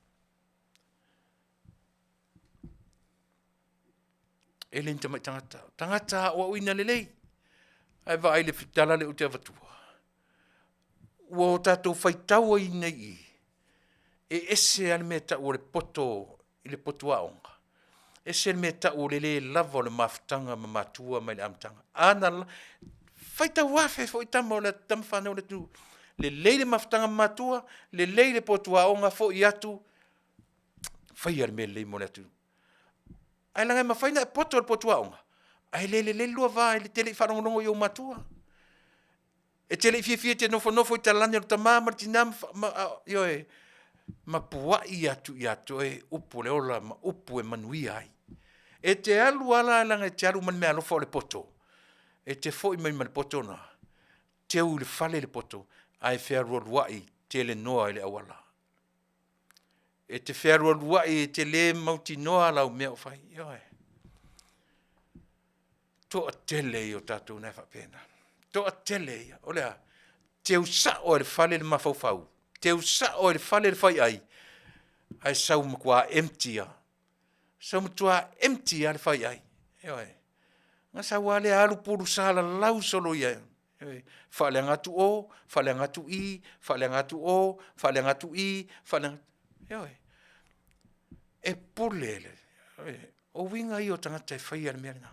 B: E le ni tamai tagata. O tagata aoaoina lelei. Ae vaai i le tala lea ou te avatua. Ua o tatou faitau ai nei i i, e ese lava le mea e tau o le poto i le potu aoga, ese le mea e tau o le le lava o le mafutaga ma matua mai le amataga. A na faitau afe foi tama o le tama fanau a le atunuu, lelei le mafutaga ma matua, lelei le potu aoga, foi atu faia le mea lelei mo le atunuu. Ae leaga e mafai ona e poto i le potu aoga, ae le lelei le lua va e te le i faalogologo i ou matua. E te le i fiafia e te nofonofo i talane o le tama ma le tina ma, ioe, ma puai atu ia te oe upu o le ola ma upu e manuia ai. E te alu lava la leaga e te alu ma le meaalofa o le poto, e te foi mai ma le poto lena, teu i le fale le poto ae fealualuai telenoa i le auala. E te fealualuai e te le mautinoa lau mea o fai. Ioe. Toatele ia o tatou na e faapena. Toatele ia. O le a? Teu sao i le fale le mafaufau, teu sao i le fale le faiai, ae sau matua empty lava. Sau matua empty lava le faiai. Ioe. Na sau lava lea alu pulu salalau solo ia. Ioe. Faaleaga atu o, faaleaga atu i, faaleaga atu o, faaleaga atu i, faaleaga... Ioe. E pule le... O uiga ia o tagata e faia le mea lena.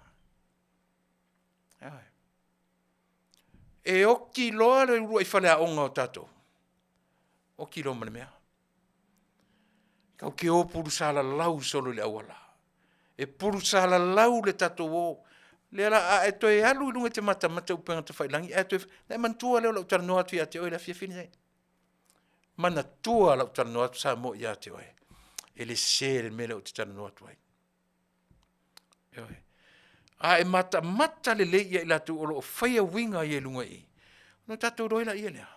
B: Ioe. E oti loa le uluai faleaoga o tatou, oti loa ma le mea. Tatou te o pulusalalau solo i le auala. E pulusalalau le tatou o. Lea la a e toe alu i luga e te matamata i upega tafailagi ae toe, ona e manatua lea o lau talanoa atu ia te oe i le afiafi lenei. Manatua lau talanoa atu Samoa ia te oe, e le sese le mea lea ou te talanoa atu ai. Ioe. A e matamata lelei ia i latou o lo o faia uiga ia i luga i i, ona tatou iloa ai laia lea,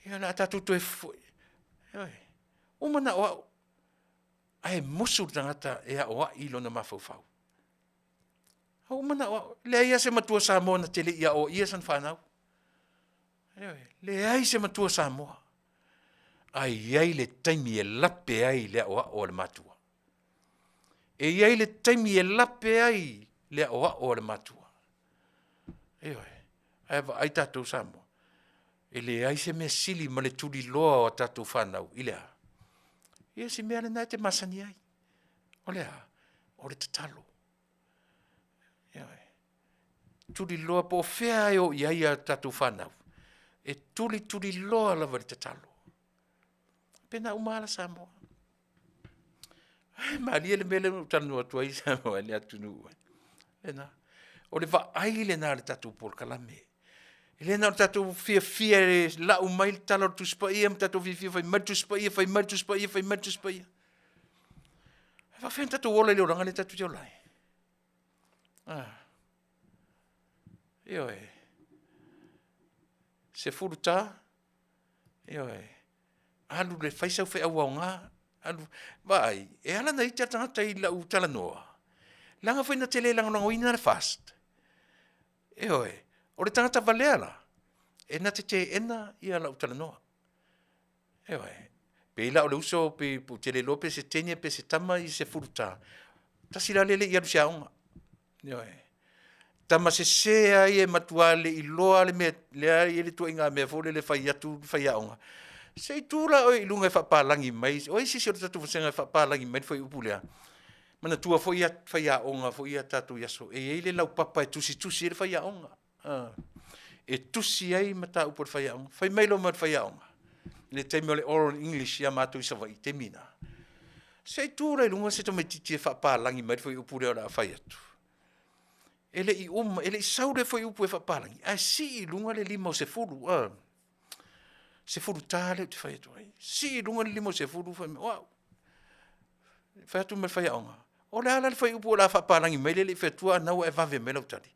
B: ia o le a tatou toe foi, ioe, ua manao au, ae musu le tagata e aoai i lona mafaufau. Ua ou manao au, leai lava se matua Samoa na te le i aoaia sana fanau. Ioe, leai se matua Samoa, ae i ai le taimi e lape ai le aoao a le matua. E i ai le taimi e lape ai le aoao a le matua. Ioe, ae vaai tatou Samoa, e leai se mea sili ma le tuliloa o a tatou fanau i le a? Ia si mea lena e te masani ai. O le a? O le tatalo. Ioe. Tuliloa po o fea lava e o i ai a tatou fanau, e tulituliloa lava i le tatalo. E faapena uma lava Samoa. Ae malie le mea lea na ou talanoa atu ai Samoa e le atunuu e. O le vaai lena a le tatou polokalame. E le na o le tatou fiafia e lau mai le tala o le Tusi Paia ma tatou fiafia fai mai le Tusi Paia, fai mai le Tusi Paia, fai mai le Tusi Paia. E faapefea ona tatou ola i le olaga lea tatou te ola ai? A, ioe. 14, ioe, alu e fai sau feau aoga, alu, vaai, e ala ona ita le tagata i lau talanoa, leaga foi na te le lagolagoina le FAST. Ioe, o le tagata valea la, e na te teena lau talanoa. Ioe. Pei la o le uso pe ou te le iloa pe se teine pe se tama ia 14, tasi la lea e le i alu i se aoga. Ioe. Tama sese lava ia e matua le iloa lava le mea lea e i ai le ituaiga mea foi lele e fai atu le faiaoga, se i tu la oe i luga e faapalagi mai, o ai se isi o le tatou vasega e faapalagi mai le fuaiupu lea? Manatua foi faiaoga foi ia a tatou i aso, e i ai le laupapa e tusitusi ai le faiaoga. E tusi ai mataupu a le faiaoga. Fai mai loa ma le faiaoga i le taimi o le Oral English ia matou i Savaii i le taimi lena, se i tu la i luga se tamaitiiti e faapalagi mai le fuaiupu lea o le a fai atu. E le i uma, e le i sau le fuaiupu e faapalagi, ae sii i luga le lima o Sefulu, 14 lea ou te fai atu ai. Sii i luga le lima o Sefulu fai mai, o au. Fai atu ma le faiaoga, o le a la le fuaiupu o le a faapalagi mai lea e le i fai atua ae o lena ua e vave mai lau tali?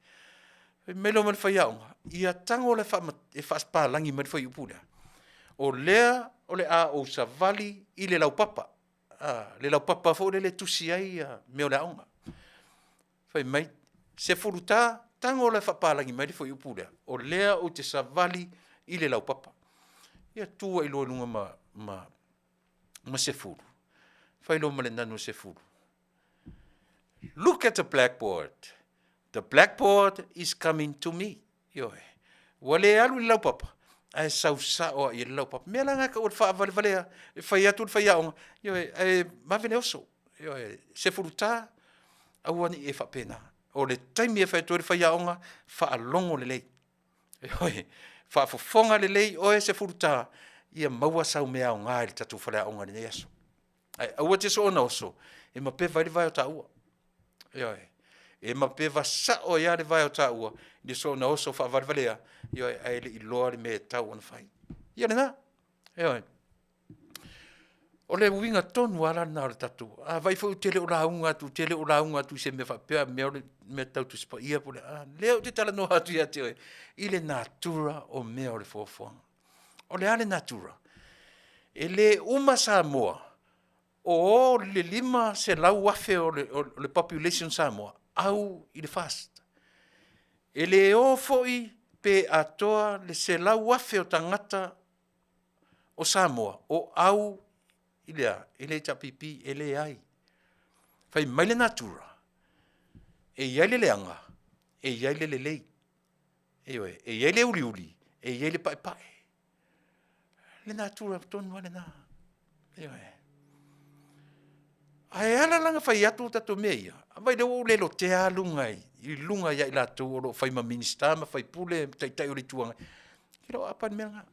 B: Fai mai loa ma le faiaoga, ia tago la e faapalagi mai le fuaiupu lea, o lea o le a ou savali i le laupapa, le laupapa foi lele e tusi ai mea o le aoga. Fai mai, SefuluTA, tago la e faapalagi mai le fuaiupu lea, o lea ou te savali i le laupapa. Ia tu ai loa i luga ma Sefulu, fai loa ma le nanu a Sefulu, look at the blackboard, the blackboard is coming to me. Ioe, ua le alu i le laupapa, ae sau sao lava i ai le laupapa. O mea la na e tau o le faavalevalea, e fai atu le faiaoga, ioe, ae vave le oso. Ioe, SefuluTA, aua ne i e faapena. O le taimi e fai atu ai le faiaoga, faalogo lelei, ioe, faafofoga lelei oe SefuluTA ia maua sau mea aoga i le tatou faleaoga i lenei aso. Ae aua e te soona oso e mapeva ai le vae o taua. Ioe, e mapeva sao ai lava le vae o taua i le soona oso faavalevalea, ioe, ae le i iloa le mea e tatau ona fai. Ia lena, ioe. O le uiga tonu lava la lena o le tatou, a vaai foi ou te le o lauga atu, ou te le o lauga atu i se mea faapea a mea o le mea tau Tusi Paia po o le a, lea ou te talanoa atu ia te oe i le natura o mea o le foafoaga. O le a le natura? E le uma Samoa o o le 500,000 o le population o Samoa au i le FAST. E le o foi pe atoa le 100,000 o tagata o Samoa o au i le a? I le HRPP, e leai. Fai mai le natura, e i ai le leaga, e i ai le lelei. Ioe, e i ai le uliuli, e i ai le paepae. O le natura tonu lava lena. Ioe. Ae ala la ona fai atu tatou mea ia, vaai o lea ua ou le lotea lava luga i luga ia i latou o lo o fai ma Minisita ma faipule ma Taitai o le Itu Agai, ou te le o aapa i le mea lena.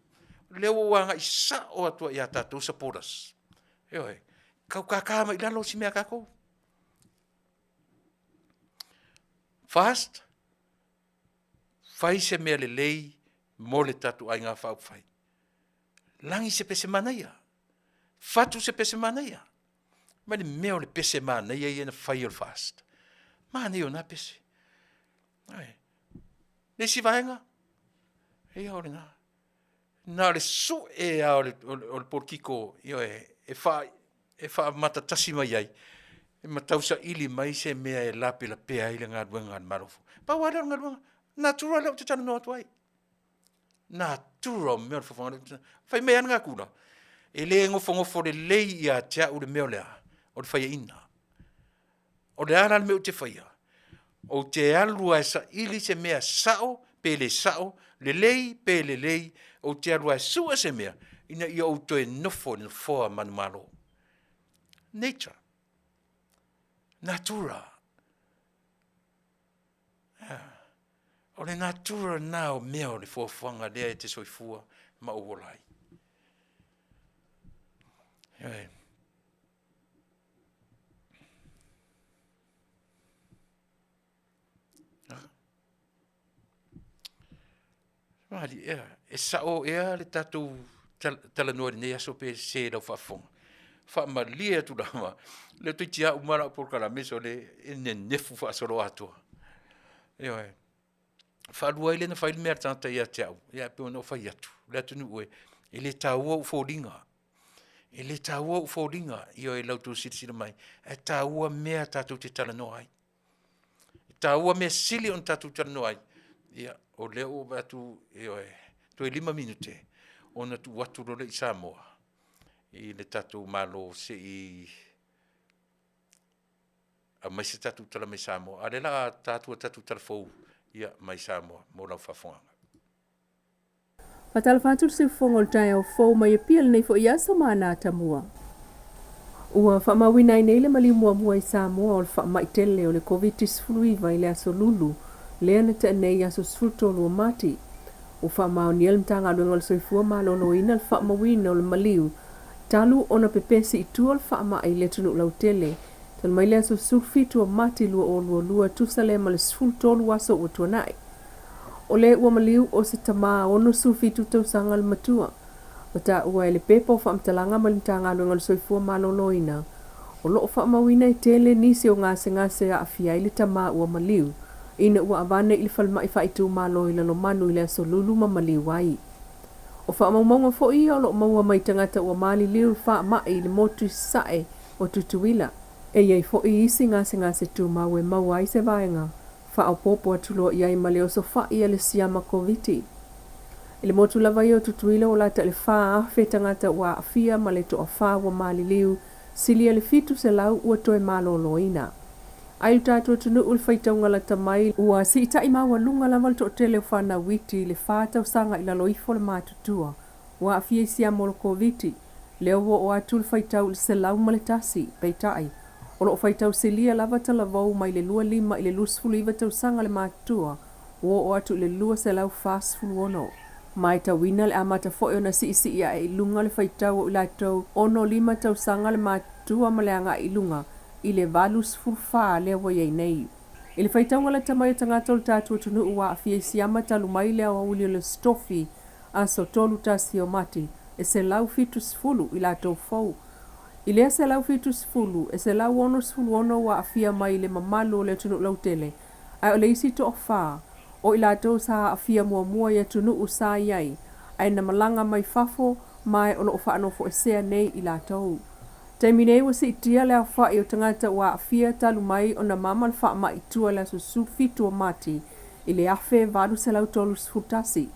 B: O lea ua ou agai sao atu lava ia tatou supporters. Ioe, tau tata mai i lalo si mea a tatou. FAST, fai se mea lelei mo le tatou Aiga Faaupufai. Lagi se pese manaia. Fatu se pese manaia. Ma le mea o le pese manaia ia na fai o le FAST. Manaia o na pese. Ai. Le isi vaega, ia o lena. Na o le sue lava o le, o le, o le polokiko, ioe, e wha, e whaamatatasi mai ai, e matausaili mai se mea e lapelapea ai le galuega a le Malo fou. Pau lava lea o le galuega, natura lea ou te talanoa atu ai. Natura o mea o le fofoga. Fai mai lava le natura, e le nofonofo lelei ia te au le mea o le a, o le faiaina. O le a la le mea ou te faia? Ou te alu lava e saili se mea sao pe le sao, lelei pe lelei, ou te alu lava e sue se mea ina ia ou toe nofo i le nofoa manumalo. Nature. Natura. O le natura lena o mea o le foafoaga lea e te soifua ma ou ola ai. Ioe. Malie ea, e sao ea le tatou talanoa i lenei aso pe sese i lau faafofoga? Faamalie atu lava, lea toeitiiti lava uma lau polokalame sole e nenefu faasoloatoa. Ioe. Faalua ai lea ona fai le mea a le tagata ia te au, ia pei ona ou fai atu, le atunuu e, e le taua ou foliga. E le taua ou foliga, ioe i la outou silasila mai, ae taua mea tatou te talanoa ai. E taua mea sili ona tatou talanoa ai. Ia, o lea ua ou vaai atu, ioe, toe 5 minute ona tuu atu loa lea i Samoa i le tatou Malo se i aumai se tatou tala mai Samoa. A o lea o le a ta atu a tatou tala fou ia mai Samoa mo lau faafofogaaga.
C: Faatalofa atu le siufofoga o le taeao fou mai Apia lenei foi aso ma ana atamua. Ua faamauina ai nei le maliu muamua i Samoa o le faamai tele o le Koviti-19 i le aso Lulu lea na tea nei i aso 13 o Mati. Ua faamaonia le Matagaluega o le Soifua Maloloina le faamauina o le maliu talu ona pepesi i tua le faamai i le atunuu lautele talu mai le aso 17 o Mati 2022 e tusa lea ma le 13 aso ua tuanai. O le ua maliu o se tamā 67 tausaga le matua. Ua taua e le pepa o faamatalaga mai le Matagaluega o le Soifua Maloloina, o lo o faamauina e tele nisi o gasegase e aafia ai le tamā ua maliu ina ua avane i le falemai faaitumalo i Lalomanu i le aso Lulu ma maliu ai. O faamaumauga foi ia o lo o maua mai tagata ua maliliu i le faamai i le motu i sasae o Tutuila. E i ai foi isi gasegase tumau e maua ai se vaega faaopoopo atu loa i ai ma le osofai a le siama Koviti. I le motu lava ia o Tutuila ua lata i le 4,000 tagata ua aafia ma le toafa ua maliliu, silia le 700 ua toe maloloina. Ai lo tatou atunuu i le faitauga lata mai, ua siitai maualuga lava le toatele o fanau iti i le fa tausaga i lalo ifo o le matutua ua aafia i siama o le Koviti, lea ua oo atu le faitau i le 101, peitai, o lo o faitau silia lava talavou mai le 25 i le 29 tausaga le matutua ua oo atu i le 246. Matauina le amata foi ona siisii ae i luga le faitau o i latou 65 tausaga le matutua ma le agai i luga i le 84 lea ua i ai nei. I le faitauga lata mai o tagata o le tatou atunuu ua aafia i siama talu mai le aoauli o le Aso Tofi aso 31 o Mati, e 170 i latou fou. I lea 170, e 166 ua aafia mai i le mamalu o le atunuu lautele, ae o le isi toafa, o i latou sa aafia muamua i atunuu sa i ai, ae na malaga mai fafo ma o lo o faanofoesea nei i latou. Taimi nei ua siitia le aofai o tagata ua aafia talu mai ona mama le faamai i tua i le aso 17 o Mati i le 1831.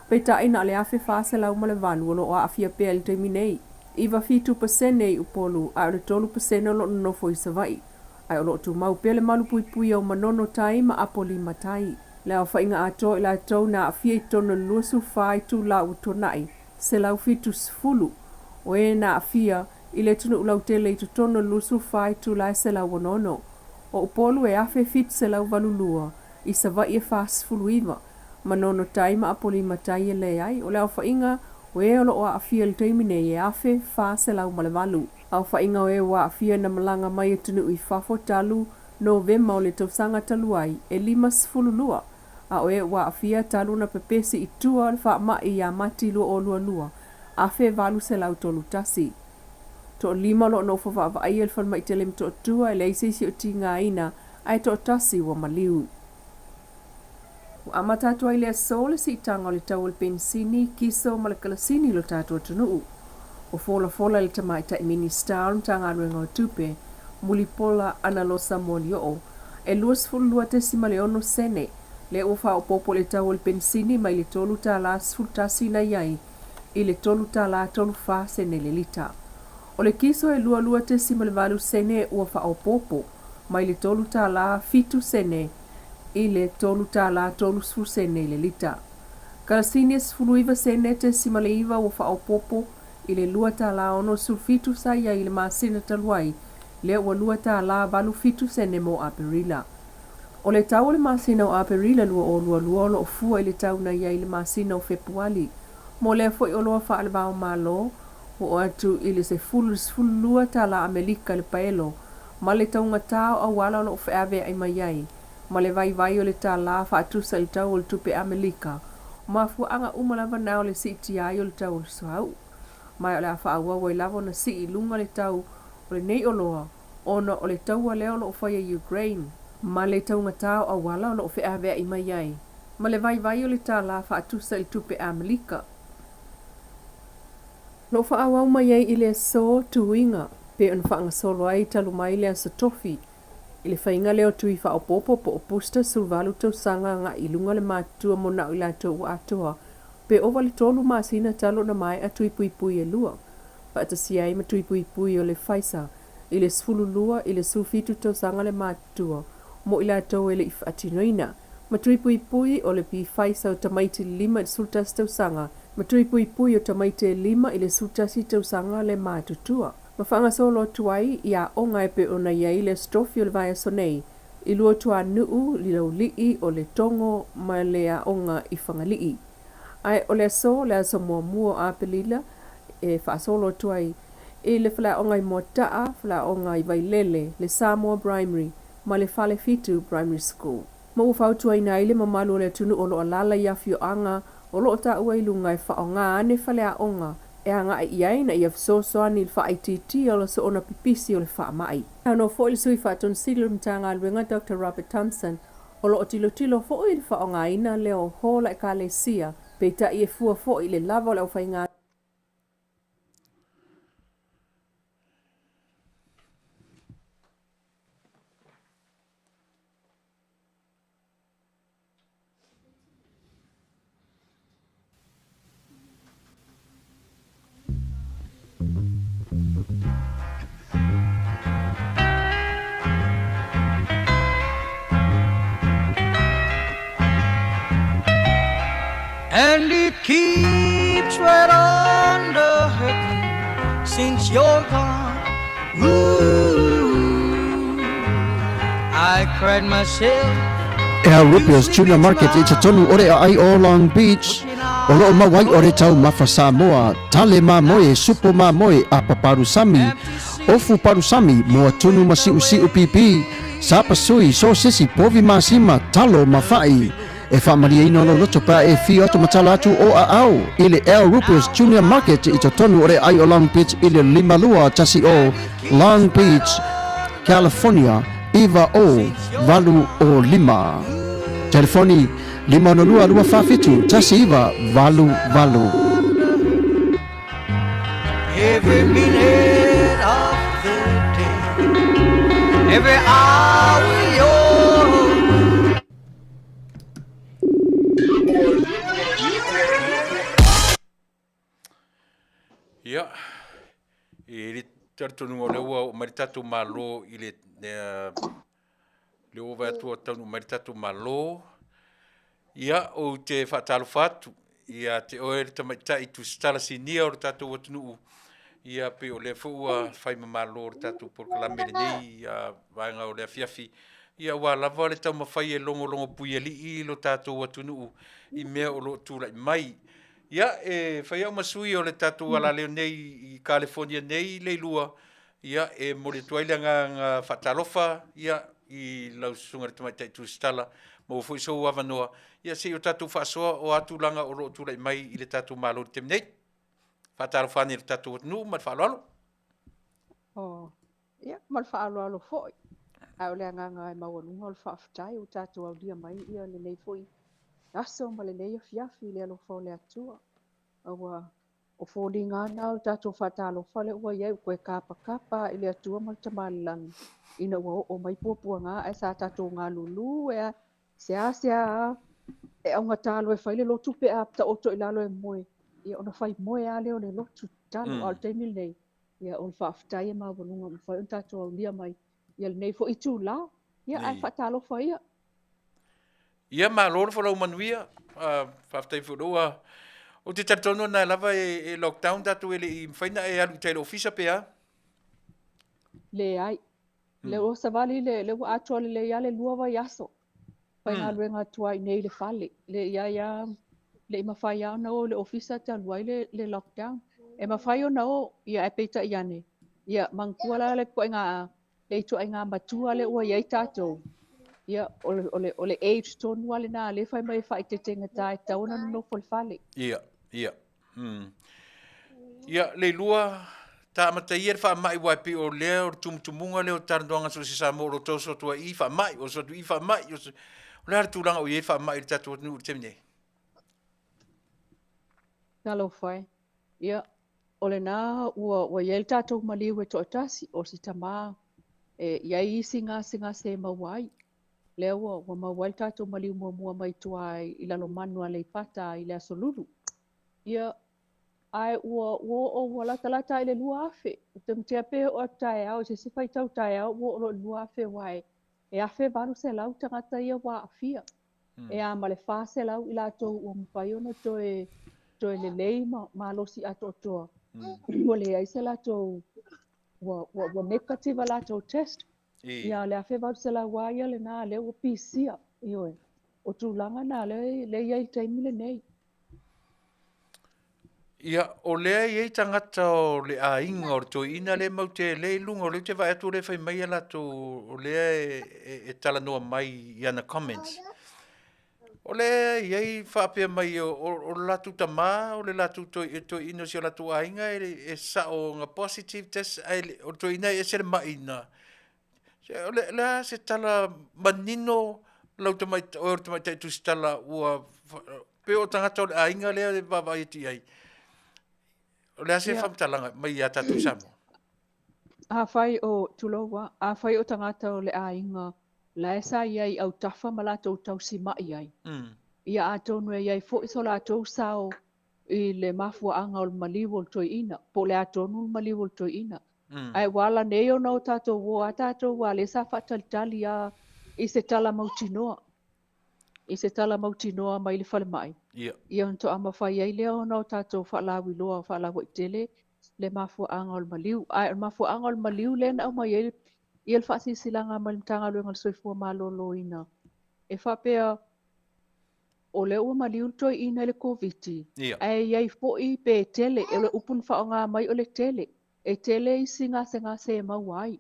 C: Peitai na o le 1408 o lo o aafia pea i le taimi nei. 97% i Upolu a o le 3% o lo o nonofo i Savaii. Ae o lo o tumau pea le malu puipuia o Manono Tai ma Apolima Tai. Le aofaiga atoa o i latou na aafia i totonu o le 24 itula ua tuanai, 170 o e na aafia i le atunuu lautele i totonu o le 24 itula e 166. O Upolu e 1782, i Savaii e 49, Manono Tai ma Apolima Tai e leai. O le aofaiga o e o lo o aafia i le taimi nei e 1408. Aofaiga o e ua aafia na malaga mai atunuu i fafo talu Novema o le tausaga talu ai e 52, a o e ua aafia talu ona pepesi i tua o le faamai ia Mati 2022, 1831. Toalima o lo o nofo vaavaaia i le falemai tele i Motootua e leai se isi o tigaina ae toatasi ua maliu. Ua amata atu ai le aso le siitaga o le tau o le penisini, kiso ma le kalasini i lo tatou atunuu. Ua folafola e le Tamaitai Minisita o le Matagaluega o Tupe, Mulipola Analosa Molioo, e 22.6 sene lea ua faaopoopo i le tau o le penisini mai le $3.11 na i ai i le $3.34 sene le lita. O le kiso e 22.8 sene ua faaopoopo mai le $3.07 sene i le $3.30 sene i le lita. Kalasini e 19 sene tesima le iva ua faaopoopo i le $2.67 sa i ai i le masina talu ai, lea ua $2.87 sene mo Aperila. O le tau o le masina o Aperila 2022 o lo o fua i le tau na i ai i le masina o Fepuali. Mo lea foi oloa faale-va-o-Malo, ua oo atu i le 10 i le 12 tala Amelika le paelo ma le taugata o auala o lo o feaveai mai ai ma le vaivai o le tala faatusa i le tau o le tupe Amelika. O mafuaaga uma lava na o le siitia ai o le tau o le suauu. Ma o le a faaauau ai lava ona sii i luga le tau o lenei oloa ona o le taua lea o lo o faia i Ukraine ma le taugata o auala o lo o feaveai mai ai ma le vaivai o le tala faatusa i le tupe Amelika. O lo o faaauau mai ai i le aso tuiga pei ona faagasolo ai talu mai le aso Tofi i le faiga lea o tui faaopoopo po o booster 18 tausaga agai i luga le matutua mo na o i latou ua atoa pe ova i le tolu masina talu ona maea tui puipui e lua faatasia ai ma tui puipui o le Pfizer i le 12 i le 17 tausaga le matutua mo i latou e le i faatinoina, ma tui puipui o le Pfizer o tamaiti 5 i le 11 tausaga ma tui puipui o tamaiti e 5 i le 11 tausaga le matutua. Ma faagasolo atu ai i aoga e pei ona i ai le Aso Tofi o le vaiaso nei i Luatuanuu, Laulii, o Letogo ma le aoga i Fagalii. Ae o le aso, le aso muamua o Aperila e faasolo atu ai i le faleaoga i Moataa, faleaoga i Vailele, le Samoa Primary ma le Falefitu Primary School. Ma ua fautuaina ai le mamalu o le atunuu o lo o alaala i afioaga o lo o taua i luga e faaaoga ane faleaoga e agai i ai ina ia fesoasoani i le faaitiitia o le soona pipisi o le faamai. Saunoa foi le Sui Faatonu Sili o le Matagaluega Doctor Robert Thompson, o lo o tilotilo foi i le faaaogaina lea o hola Ekalesia, peitai e fua foi i le lava o le aufaigaluega.
A: And it keeps right on the hurting since you're gone. Ooh, I cried myself.
D: Al Rupio's Tuna Market i totonu o le aai o Long Beach, o loo maua ai o le taumafa Samoa, tale mamoe, supo mamoe, apa palusami, ofu palusami, moa tunu ma siusiu pipi, sapasui, sosesi, povi masima, talo ma fa'i. E faamalieina lou loto pe a e fio atu ma tala atu o aao i le Al Rupio's Junior Market i totonu o le aai o Long Beach i le 5210 Long Beach, California 90805. Telefoni 562 247 1988.
A: Every minute of the day, every hour you're
B: Ia, e le talitonuga o lea ua oo mai le tatou Malo i le, lea ua vaai atu ua taunuu mai le tatou Malo. Ia, ou te faatalofa atu ia te oe le tamaitai tusitala sinia o le tatou atunuu, ia pei o lea foi ua fai ma malo o le tatou polokalame i lenei vaega o le afiafi, ia aua lava le taumafai e logologo puialii lo tatou atunuu i mea o lo o tulai mai. Ia, e fai au ma sui o le tatou alaleo nei i Kalefonia nei, Leilua, ia, e momoli atu ai le agaga faatalofa, ia, i lau susuga i le Tamaitai Tusitala, maua foi sou avanoa, ia, se i o tatou faasoa o a tulaga o lo o tulai mai i le tatou Malo i le taimi nei. Faatalofa ane i le tatou atunuu ma le faaaloalo.
E: Oh, ia, ma le faaaloalo foi. Ae o le agaga e maualuga o le faafetai ua tatou aulia mai ia lenei foi aso ma lenei afiafi i le alofa o le Atua. Aua o foliga lava na o le tatou faatalofa lea ua i ai, ua toe kapakapa i le Atua ma le Tama i le Lagi ina ua oo mai puapuaga ae sa tatou galulue lava seasea lava e augata loa e fai le lotu pe a taoto i lalo e moe, ia ona fai moe lava lea o le lotu tatalo. A o le taimi lenei, ia o le faafetai e maualuga ua mafai ona tatou aulia mai ia lenei foi itula, ia ae faatalofa ia.
B: Ia malo le folau manuia. Faafetai foi ua ou te talitonu ona lava e lockdown tatou e le i mafai ona e alu i tai i le ofisa pe a?
E: Leai. Lea ua savali le ua atoa lelei lava le 2 vaiaso. Faigaluega atu ai i inei i le fale. Le i ai lava, le i mafai lava ona o i le ofisa talu ai le lockdown. E mafai ona o, ia ae peitai ane, ia manatua la le ituaiga le ituaiga matua lea ua i ai tatou, ia o le age tonu lava lena lea e fai mai e faaeteetegata e tatau ona nonofo i le fale.
B: Ia, ia. Ia, Leilua, ta amataia le faamai aua e pei o lea o le tumutumuga lea o talanoaga so o se Samoa o lo o tauso atu ai i faamai, oso atu i faamai, oso... O le a le tulaga o i ai le faamai i le tatou atunuu i le taimi nei?
E: Talofa e. Ia, o lena ua i ai le tatou maliu e toatasi, o si tamā e i ai isi gasegase e maua ai. Lea ua maua ai le tatou maliu muamua mai tua i Lalomanu Aleipata i le Aso Lulu. Ia, ae ua oo ua latalata i le 2,000. Ou te matea pe oo atu taeao i se isi faitau taeao ua oo loa i le 2,000 aua e 1,800 tagata ia ua aafia. E a ma le 400 i latou ua mafai ona toe lelei ma malosi atoatoa. Ua leai se latou, ua negative a latou test. Ia o le 1,800 lava ia lena lea ua pisia. Ioe, o tulaga na lea e i ai i le taimi lenei.
B: Ia, o lea e i ai tagata o le aiga o le toeaina lea matou te lea i luga, o lea ou te vaai atu o lea e fai mai a latou, o lea e talanoa mai i ana comments. O lea e i ai faapea mai o le latou tama, o le latou toeaina o si o latou aiga e sao na positive test, ae o le toeaina e ese le mai na. O le a se tala manino lau tamaitai, o le tamaitai tusitala ua pe o tagata o le aiga lea e vaavaai atu i ai. O le a se faamatalaga mai ia tatou i Samoa?
E: Afai o, tulou lava, afai o tagata o le aiga la e sa i ai i autafa ma latou tausimai ai, ia atonu e i ai foi so latou sao i le mafuaaga o le maliu o le toeaina, po o le a tonu le maliu o le toeaina. Ae ua ala nei ona o tatou o a tatou aua lea sa faatalitali lava i se tala mautinoa, i se tala mautinoa mai le falemai. Ia ona toa mafai ai lea ona o tatou faalauiloa faalauaitele le mafuaaga o le maliu. Ae o le mafuaaga o le maliu lea na aumai ai ia le faasilasilaga mai le Matagaluega o le Soifua Maloloina e faapea o lea ua maliu le toeaina i le Koviti, ae i ai foi pe tele, o le upu na faaaoga mai o le tele, e tele isi gasegase e maua ai.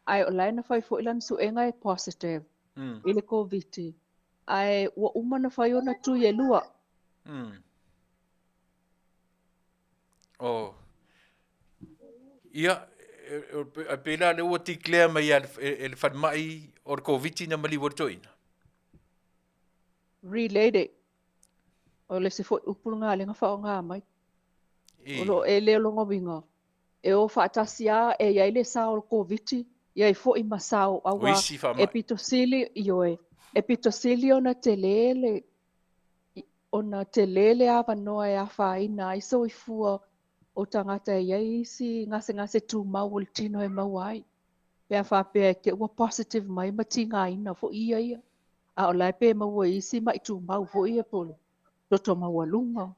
E: Ae o la e na fai foi lana suega e positive i le Koviti, ae ua uma ona fai ona tui e lua.
B: Oh. Ia, e pei la lea ua declare mai e le falemai o le Koviti na maliu ai le toeaina.
E: Related. O le isi foi upu lena lea na faaaoga mai. O lo e le o lona uiga, e o faatasi lava e i ai le sao o le Koviti, i ai foi ma sao aua e pito sili, ioe, e pito sili ona tele le ona tele le avanoa e afaina ai soifua o tagata e i ai isi gasegase tumau o le tino e maua ai. Pe a faapea e te ua positive mai ma tigaina foi ia ia. A o la e pe maua i isi mai tumau foi ia po o le toto maualuga,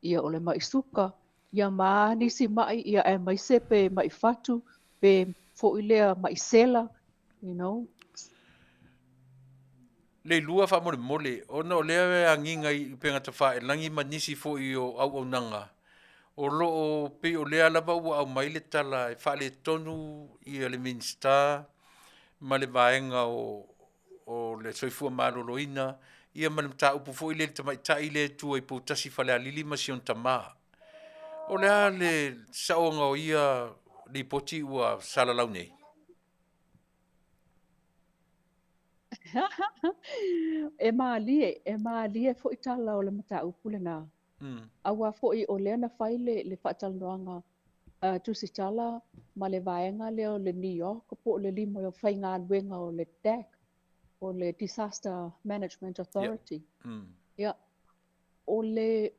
E: ia o le mai suka, ia ma nisi mai, ia aemaise pe mai fatu, pe foi lea mai sela, you know.
B: Leilua faamolemole, ona o lea e agiga i upega tafailagi ma nisi foi o auaunaga, o lo o pei o lea lava ua aumai le tala e faaletonu ia le Minisita ma le vaega o le Soifua Maloloina, ia ma le mataupu foi lea i le tamaitai lea e tua i Poutasi Falealili ma si ona tamā. O le a le saoga o ia lipoti ua salalau nei?
E: E malie, e malie foi tala o le mataupu lenā. Aua foi o lea na fai le, le faatalanoaga uh, tusitala ma le vaega lea o le New York po o le lima o faigaluega o le DAC, o le Disaster Management Authority. Ia, o le,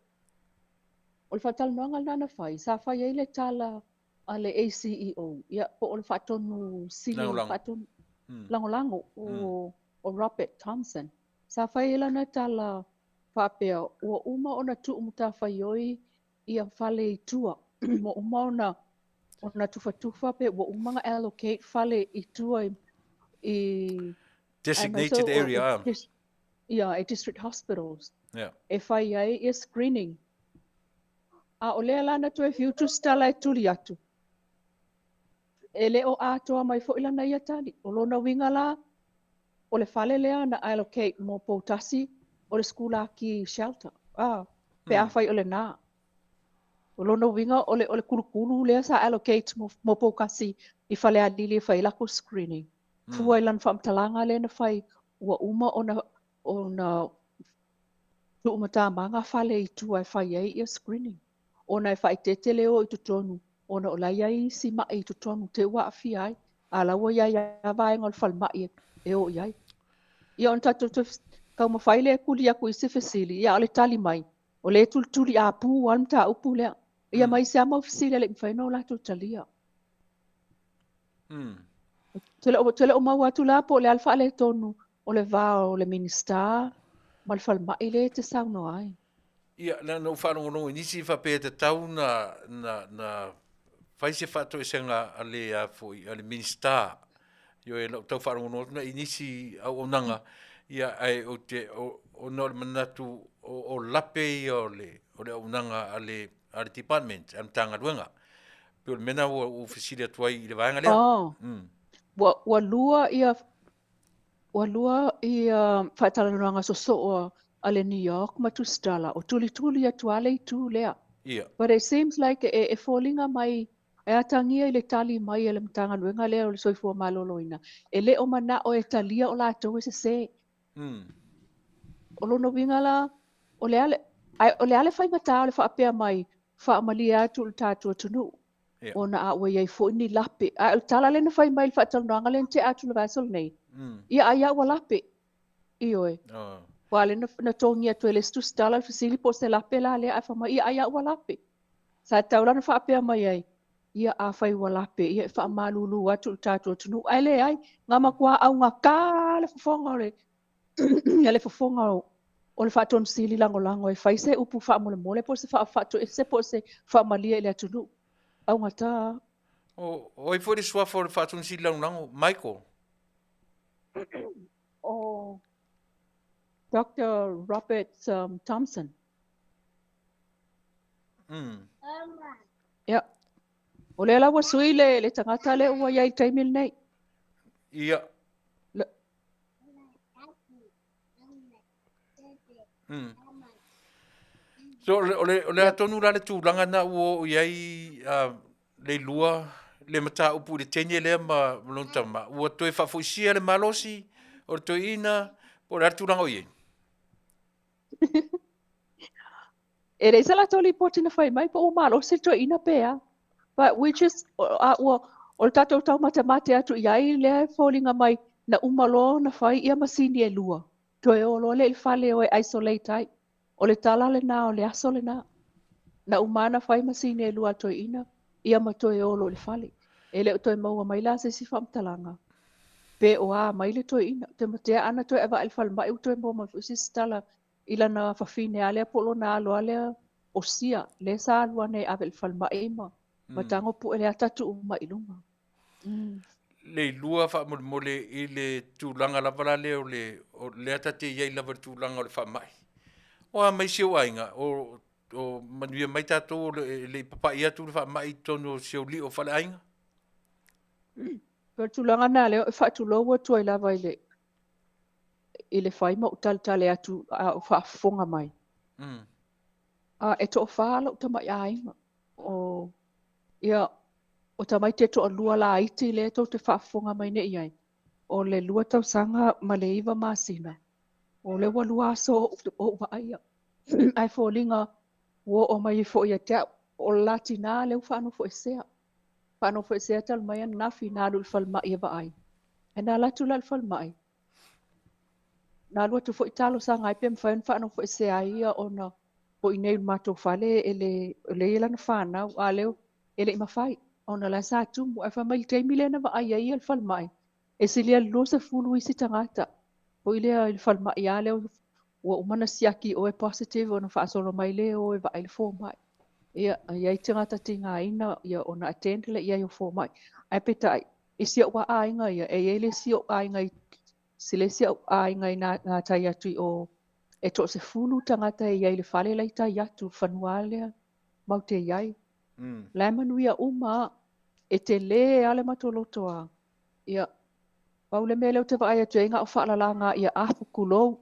E: o le faatalanoaga lena na fai, sa fai ai le tala a le ACEO, ia, po o le faatonu sili,
B: Lagolago.
E: faatonu, lagolago o, o Robert Thompson. Sa fai ai lana tala faapea, ua uma ona tuu matafaioi ia fale i tua, ua uma ona ona tufatufa pe ua uma ona allocate fale i tua i, i
B: Designated area. Ah.
E: Ia, i district hospitals.
B: Yeah.
E: E fai ai ia screening. A o lea la na toe fiu tusitala e tuli atu. E le o atoa mai foi lana ia tali. O lona uiga la, o le fale lea na allocate mo Poutasi, o le sikulaki shelter. Ah, pe afai o lenā. O lona uiga o le, o le kulukulu lea sa allocate mo, mo Poukasi i Falealili e fai ai lakou screening. Fua i lana faamatalaga lea na fai, ua uma ona, ona tuumatamaga fale i tua e fai ai ia screening. Ona e faaeteete le o i totonu, ona o la e i ai isi ma'i i totonu te i ua aafia ai, a o la ua i ai lava vaega o le falemai e o i ai. Ia ona tatou toe taumafai lea e tuli atu i isi fesili, ia a o le tali mai, o lea e tulituli apu lava le mataupu lea. Ia ma isi lava mau fesili e le i mafai ona latou talia. Ou te le o maua atu la po o le a le faaletonu o le va o le Minisita ma le falemai lea e te saunoa ai.
B: Ia, na ou faalogologo i nisi faapea e tatau na, na, na fai se faatoesega a le, a foi, a le Minisita. Ioe, na ou tau faalogologo atu i nisi auaunaga, ia, ae ou te, ona o le manatu o, o lape ia o le, o le auaunaga a le, a le department, a le Matagaluega. Pei o le mea lena ua ou fesili atu ai i le vaega lea.
E: Oh. Ua, ua lua ia Ua lua ia faatalanoaga sosoo a le New York ma Tusitala, o tulituli atu lava le itu lea.
B: Ia.
E: But it seems like e, e foliga mai, e atagia i le tali mai a le Matagaluega lea o le Soifua Maloloina, e le o manao e talia o latou e sese. O lona uiga la, o le a le, ae o le a le faigata o le faapea mai, faamalie atu i le tatou atunuu. Ona a ua i ai foi ni lape. Ae o le tala lea na fai mai i le faatalanoaga lea na tea atu i le vaiaso lenei, ia ai lava ua lape. Ioe. Aua lea na, na togia atu e le isi tusitala le fesili po o se lape la lea, ae fai mai, ia ai lava ua lape. Sa tatau la ona faapea mai ai, ia afai ua lape, ia e faamalulu atu i le tatou atunuu. Ae leai, na matua augata le fofoga o le le fofoga o, o le Faatonu Sili Lagolago e fai se upu faamolemole po o se faatoese po o se faamalie i le atunuu. Augata.
B: O, o ai foi le suafa o le Faatonu Sili Lagolago? Michael?
E: O Doctor Robert um, Thompson. Ia. O lea la ua sui le, le tagata lea ua i ai i le taimi lenei.
B: Ia. So, o le, o le a tonu la le tulaga na ua oo i ai uh, le lua le mataupu i le teine lea ma lona tama, ua toe faafoisia le malosi o le toeaina, po o le a le tulaga o i ai?
E: E leai se latou lipoti na fai mai po ua malosi le toeaina pe a. But we just, a ua, o le tatou taumatemate atu i ai lea e foliga mai na uma loa ona fai ia masini e lua, toe o loa lea i le fale e o e isolate ai. O le tala lenā o le aso lenā. Na uma lava ona fai masini e lua a le toeaina, ia ma toe o loa i le fale. E le o toe maua mai la se isi faamatalaga pe o a mai le toeaina. Ou te matea ana toe avaa i le falemai ua toe maua mai foi se isi tala i lana fafine a lea po o lona alo a lea o Sia, lea sa alu ane e ave i le falemai ma, ma tago pue le ata tuu mai i luga.
B: Leilua faamolemole i le tulaga lava la lea o le, o lea ta te i ai lava i le tulaga o le faamai. O a mai si ou aiga, o, o manuia mai tatou o le, e le i papai atu le faamai i totonu o si ou lio faleaiga?
E: O le tulaga lena lea e faatulou atu ai lava i le, i le fai ma ou taletale atu a o faafofoga mai. A, e toafa lou tamai aiga. O, ia, o tamaiti e toalua laiti lea tou te faafofoga mai nei i ai, o le 2 tausaga ma le 9 masina. O lea ua 2 aso o ou vaaia, ae foliga ua oo mai ai foi ia te au. O le la tinā lea ua faanofoesea. Faanofoesea talu mai ananafi na alu i le falemai e vaai. Ae na alu atu la i le falemai, na alu atu foi talosaga ai pe mafai ona faanofoesea ai ia ona o i inei i le matou fale e le o lea e i ai lana fanau, a o lea e le i mafai ona o la e sa tumu. Ae fai mai i le taimi lea na vaai ai ia i le falemai, e silia i le 20 isi tagata foi lea i le falemai lava lea ua uma ona siaki oe positive ona faasolo mai lea o e vaai le fomai. Ia, e i ai tagata tigaina ia ona attend lea i ai o fomai. Ae peitai, i si ou aiga ia, e i ai le isi ou aiga i si le isi ou aiga i gatai atu i o, e toasefulu tagata e i ai i le fale la i tai atu, le fanua lea matou te i ai. La e manuia uma, e tele lava le matou lotoa. Ia, pau le mea lea ou te vaai atu ai na o faalalāga ia afu tulou,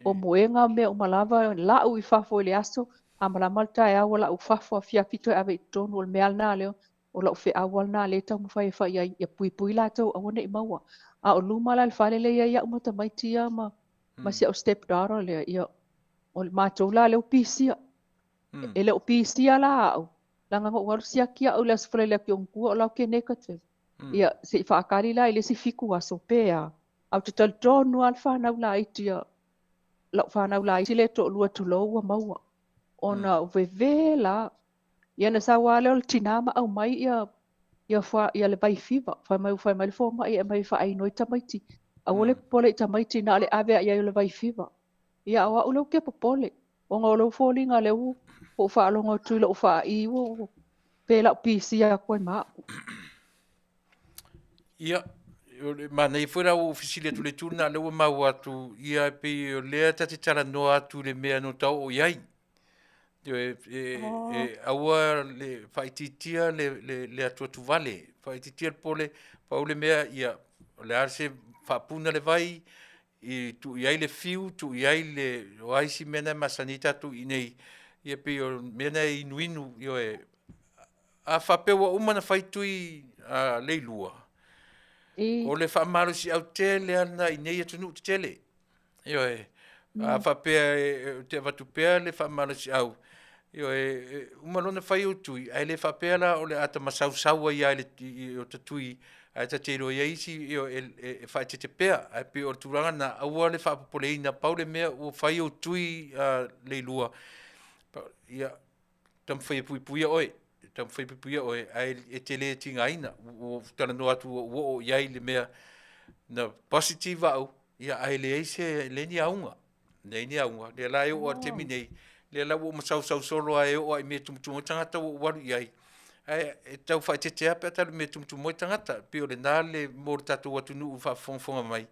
E: o moega mea uma lava, lau i fafo i le aso, a malama le taeao ua lau i fafo, afiafi toe ave i totonu. O le mea lena lea, o lau feau lena lea e taumafai e fai ai, ia puipui latou aua ne i maua. A o luma la i le fale lea e i ai au ma tamaiti ia ma si au step daughter lea, ia, o le matou la lea ua pisia. E le o pisia la au, leaga na ou alu siaki au i le aso Faraile atu i ona tua o la ou te negative. Ia, se i faatali la i le isi 7 aso pe a. Ae ou te talitonu lava le fanau laiti ia, lau fanau laiti lea e toalua tulou ua maua. Ona veve la, ia na sau lava lea o le tinā ma aumai ia, ia, fa, ia le vai fiva. Fai mai, fai mai le fomai e aumai e faaino ai tamaiti. Aua le popole i tamaiti na o le ave lava i ai o le vai fiva. Ia o au lea ou te popole, ona o lea ua foliga lea ua ou faalogo atu i lou faai ua pe lau pisia atu ai ma au.
B: Ia, o le manaia foi la ua ou fesili atu i le itu lena, lea ua maua atu, ia e pei o lea ta te talanoa atu i le mea na ta oo i ai. E, e, e, aua le faaitiitia le atuatuvale, faaitiitia le pole, pau le mea, ia, o le a se faapuna le vai, i tuu i ai le fiu, tuu i ai le, o a isi mea na e masani ai tatou i inei, ia pei o mea na e inuinu, ioe. A faapea ua uma ona fai tui a Leilua, o le faamalosiau tele lava lena i nei atunuu tetele. Ioe, a faapea ou te avatu pea le faamalosiau, ioe, uma loa ona fai ou tui, ae le faapea la o le a ta masausau ai lava i o ta tui, ae ta te iloa i ai isi, ioe, e faaeteete pea. Ae pei o le tulaga lena, aua le faapopoleina, pau le mea ua fai ou tui Leilua, ia taumafai e puipuia oe, taumafai e puipuia oe, ae e te le tigaina. Ua ou talanoa atu ua ou oo i ai i le mea na positive au, ia ae leai se, leai ni auga, leai ni auga. Lea la e oo lava i le taimi nei, lea la ua ou masausau solo lava e oo lava i mea e tumutumu ai tagata ua ou alu i ai, ae e tau faaeteete lava pe a ta alu i mea e tumutumu ai tagata. E pei o lena le mo le tatou atunuu o faafogafoga mai.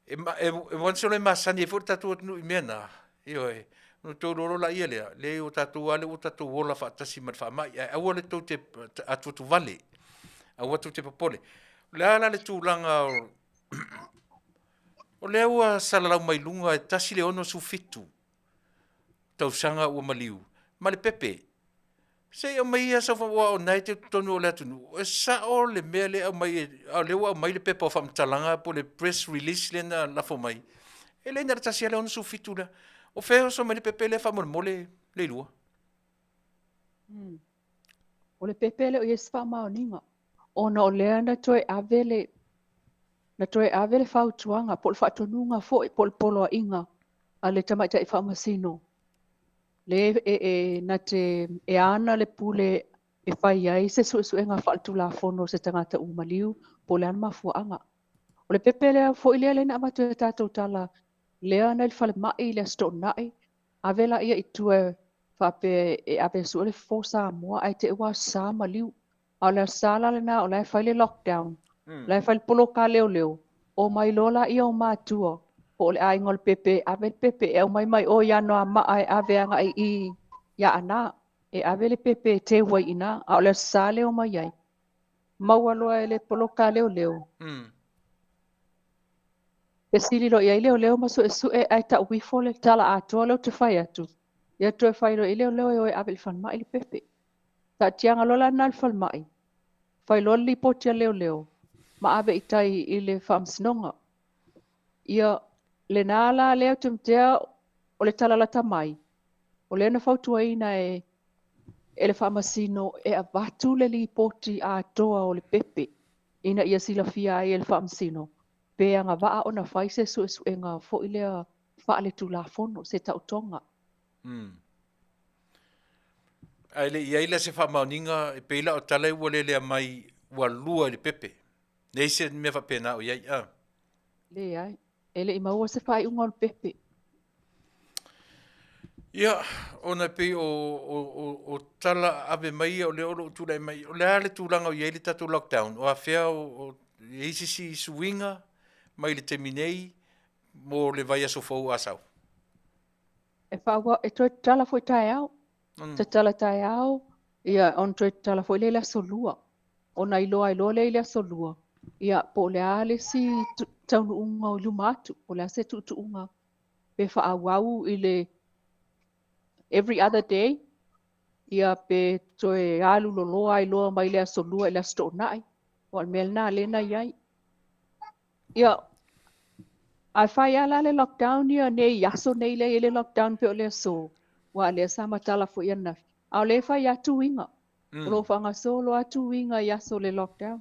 B: E, e, e once e masani ai foi le tatou atunuu i mea na, ioe, ona outou iloa loa laia lea, leai o tatou lava lea ua tatou ola faatasi ma le faamai, ae aua le tou te atuatuvale, aua tou te popole. O le a la le tulaga o, o lea ua salalau mai luga e 1.67 tausaga ua maliu ma le pepe. Se i aumai ia sau aua o lena e te totonu o le atunuu. E sao le mea lea e aumai, a o lea ua aumai le pepa o faamatalaga po o le press release lea na lafo mai. E le na o le 1.67 lea. O fea e oso mai le pepe lea faamolemole Leilua?
E: O le pepe e le o i ai se faamaoniga, ona o lea na toe ave le na toe ave le fautuaga po o le faatonuga foi po o le poloaiga a le tamaitai faamasino le e, e, na te e ana le pule e fai ai se suesuega faaletulafono o se tagata ua maliu po o le a le mafuaaga. O le pepe lea foi lea lea na avatu e tatou tala lea na i le falemai i le Aso Toonai, ave laia i tua faapea e ave e sue le fofo Samoa ae te i ua aso Sa maliu. A o le Aso Sa la lena o la e fai le lockdown, la e fai le poloka leoleo, omai loa laia o matua po o le aiga o le pepe e ave le pepe e aumai mai o i Anoamaa e ave agai i i Aana e ave le pepe e teu ai i ina, a o le Aso Sa lea e omai ai. Maua loa e le poloka leoleo. Fesili loa i ai leoleo ma suesue ae tau ifo le tala atoa lea ou te fai atu. Ia toe fai loa i leoleo e o e ave i le falemai le pepe. Taatiaga loa la lena i le falemai, fai loa le lipoti a leoleo ma ave i tai i le faamasinoga. Ia, lena la lea ou te matea o le tala lata mai, o lea na fautuaina e e le faamasino e avatu le lipoti atoa o le pepe ina ia silafia ai e le faamasino pe agavaa ona fai se suesuega foi lea faaletulafono, se taotoga.
B: Ae le i i ai la se faamaoniga e pei la o tala ia ua lelea mai ua lua i le pepe. Leai se mea faapena o i ai, a?
E: Leai. E le i maua se faaiuga o le pepe.
B: Ia, ona e pei o, o, o, o tala ave mai ia o lea o lo o tulai mai, o le a le tulaga o i ai le tatou lockdown? O afea o, o i ai se isi suiga mai le taimi nei mo le vaiaso fou a sau?
E: E faaauau, e toe tatala foi taeao. Tatala taeao, ia ona toe tatala foi lea i le aso Lua. Ona iloa ai loa lea i le aso Lua, ia po o le a le isi taunuuga o i luma atu, po o le a se tuutuuga pe faaauau i le every other day, ia pe toe alu loloa ai loa mai le aso Lua i le aso Toonai. Aua o le mea lena lea na i ai. Ia, ae fai lava la le lockdown ia nei aso nei lea e i ai le lockdown pei o le aso, aua o lea sa matala foi ananafi, a o lea e fai lava tuiga. O lo o faagasolo lava tuiga i aso o le lockdown.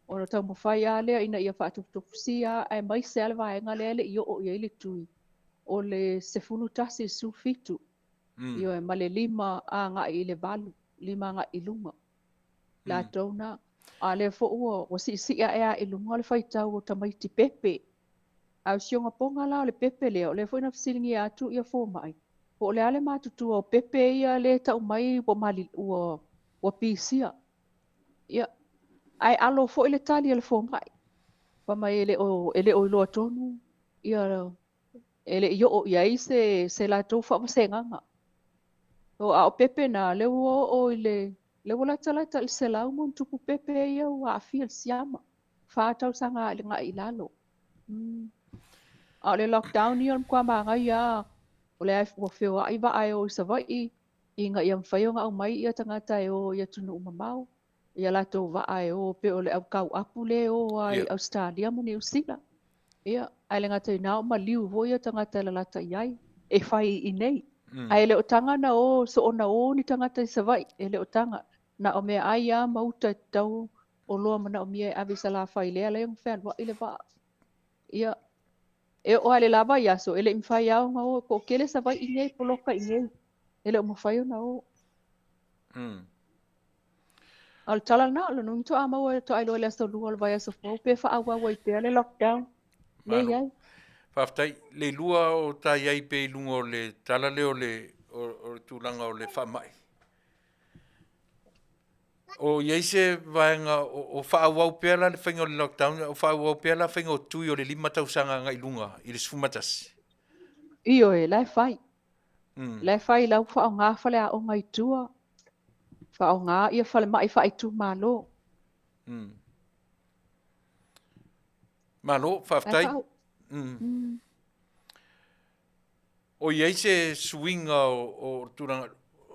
E: Ona taumafai lava lea ina ia faatofutofusia aemaise lava le vaega lea e le i oo i ai le tui, o le 11 i le 17, ioe, ma le 5 agai i le 8, 5 agai i luga. Latou na. A o lea foi ua siisii ae lava i luga le faitau o tamaiti pepe. A o si ona poga la o le pepe lea, o lea foi na fesiligia atu ia fomai, po o le a le matutua o pepe ia lea e tau mai ua mali, ua, ua pisia. Ia, ae alo foi le tali a le fomai. Fai mai e le o, e le o iloa tonu ia e le i oo i ai se, se latou faavasegaga. So, a o pepe na, lea ua oo i le, lea ua latalata i le 100 ma ona tupu pepe ia ua aafia i le siama, 4 tausaga agai i lalo. A o le lockdown ia o le matua manaia lava, o lea ua feoai vaa e o i Savaii ina ia mafai ona aumai ia tagata e o i atunuu mamao, ia latou vaa e o pei o le au tauapu lea e o lava i Ausetalia ma Niu Sila. Ia, ae le gata i na o maliu foi ia tagata e lalata i ai, e fai i inei. Ae le o taga na o, soona o ni tagata i Savaii, e le o taga. Na o meaai lava ma uta e tatau oloa manaomia e ave i Salafai lea e ala ai ona fealuai le vaa. Ia, e oo lava i le la vaiaso, e le i mafai lava ona o, e toatele Savaii nei, poloka i inei, e le o mafai ona o. A o le tala lena, o lona uiga faatoa maua faatoa iloa i le aso Lua o le vaiaso fou pe faaauau ai pea le lockdown lea e i ai.
B: Faafetai. Le lua o ta i ai pea i luga o le tala lea o le, o le tulaga o le faamai. O i ai se vaega o faaauau pea la le faiga o le lockdown, o faaauau pea la faiga o tui o le 5 tausaga agai i luga i le 11?
E: Ioe, la e fai. La e fai, la ua faaaoga faleaoga i tua, faaaoga ia falemai faaitumalo.
B: Malo, faafetai. O i ai se suiga o le tulaga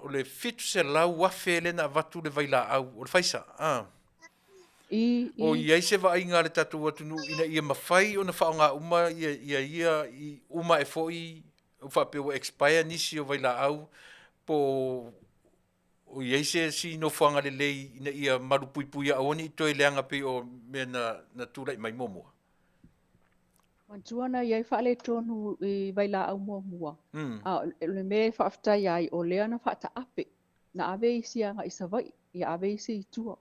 B: o le 700,000 lea na avatu le vailaau o le Pfizer, a? O i ai se vaaiga a le tatou atunuu ina ia mafai ona faaaoga uma ia ia ia i uma ae foi faapea ua expire nisi o vailaau po o i ai se isi nofoaga lelei ina ia malupuipuia aua ne i toe leaga pei o mea na tulai mai muamua?
E: Manatua na i ai faaletonu i vailaau muamua, a o le mea e faafetai ai, o lea na faataape, na ave isi agai i Savaii, ia ave isi i tua.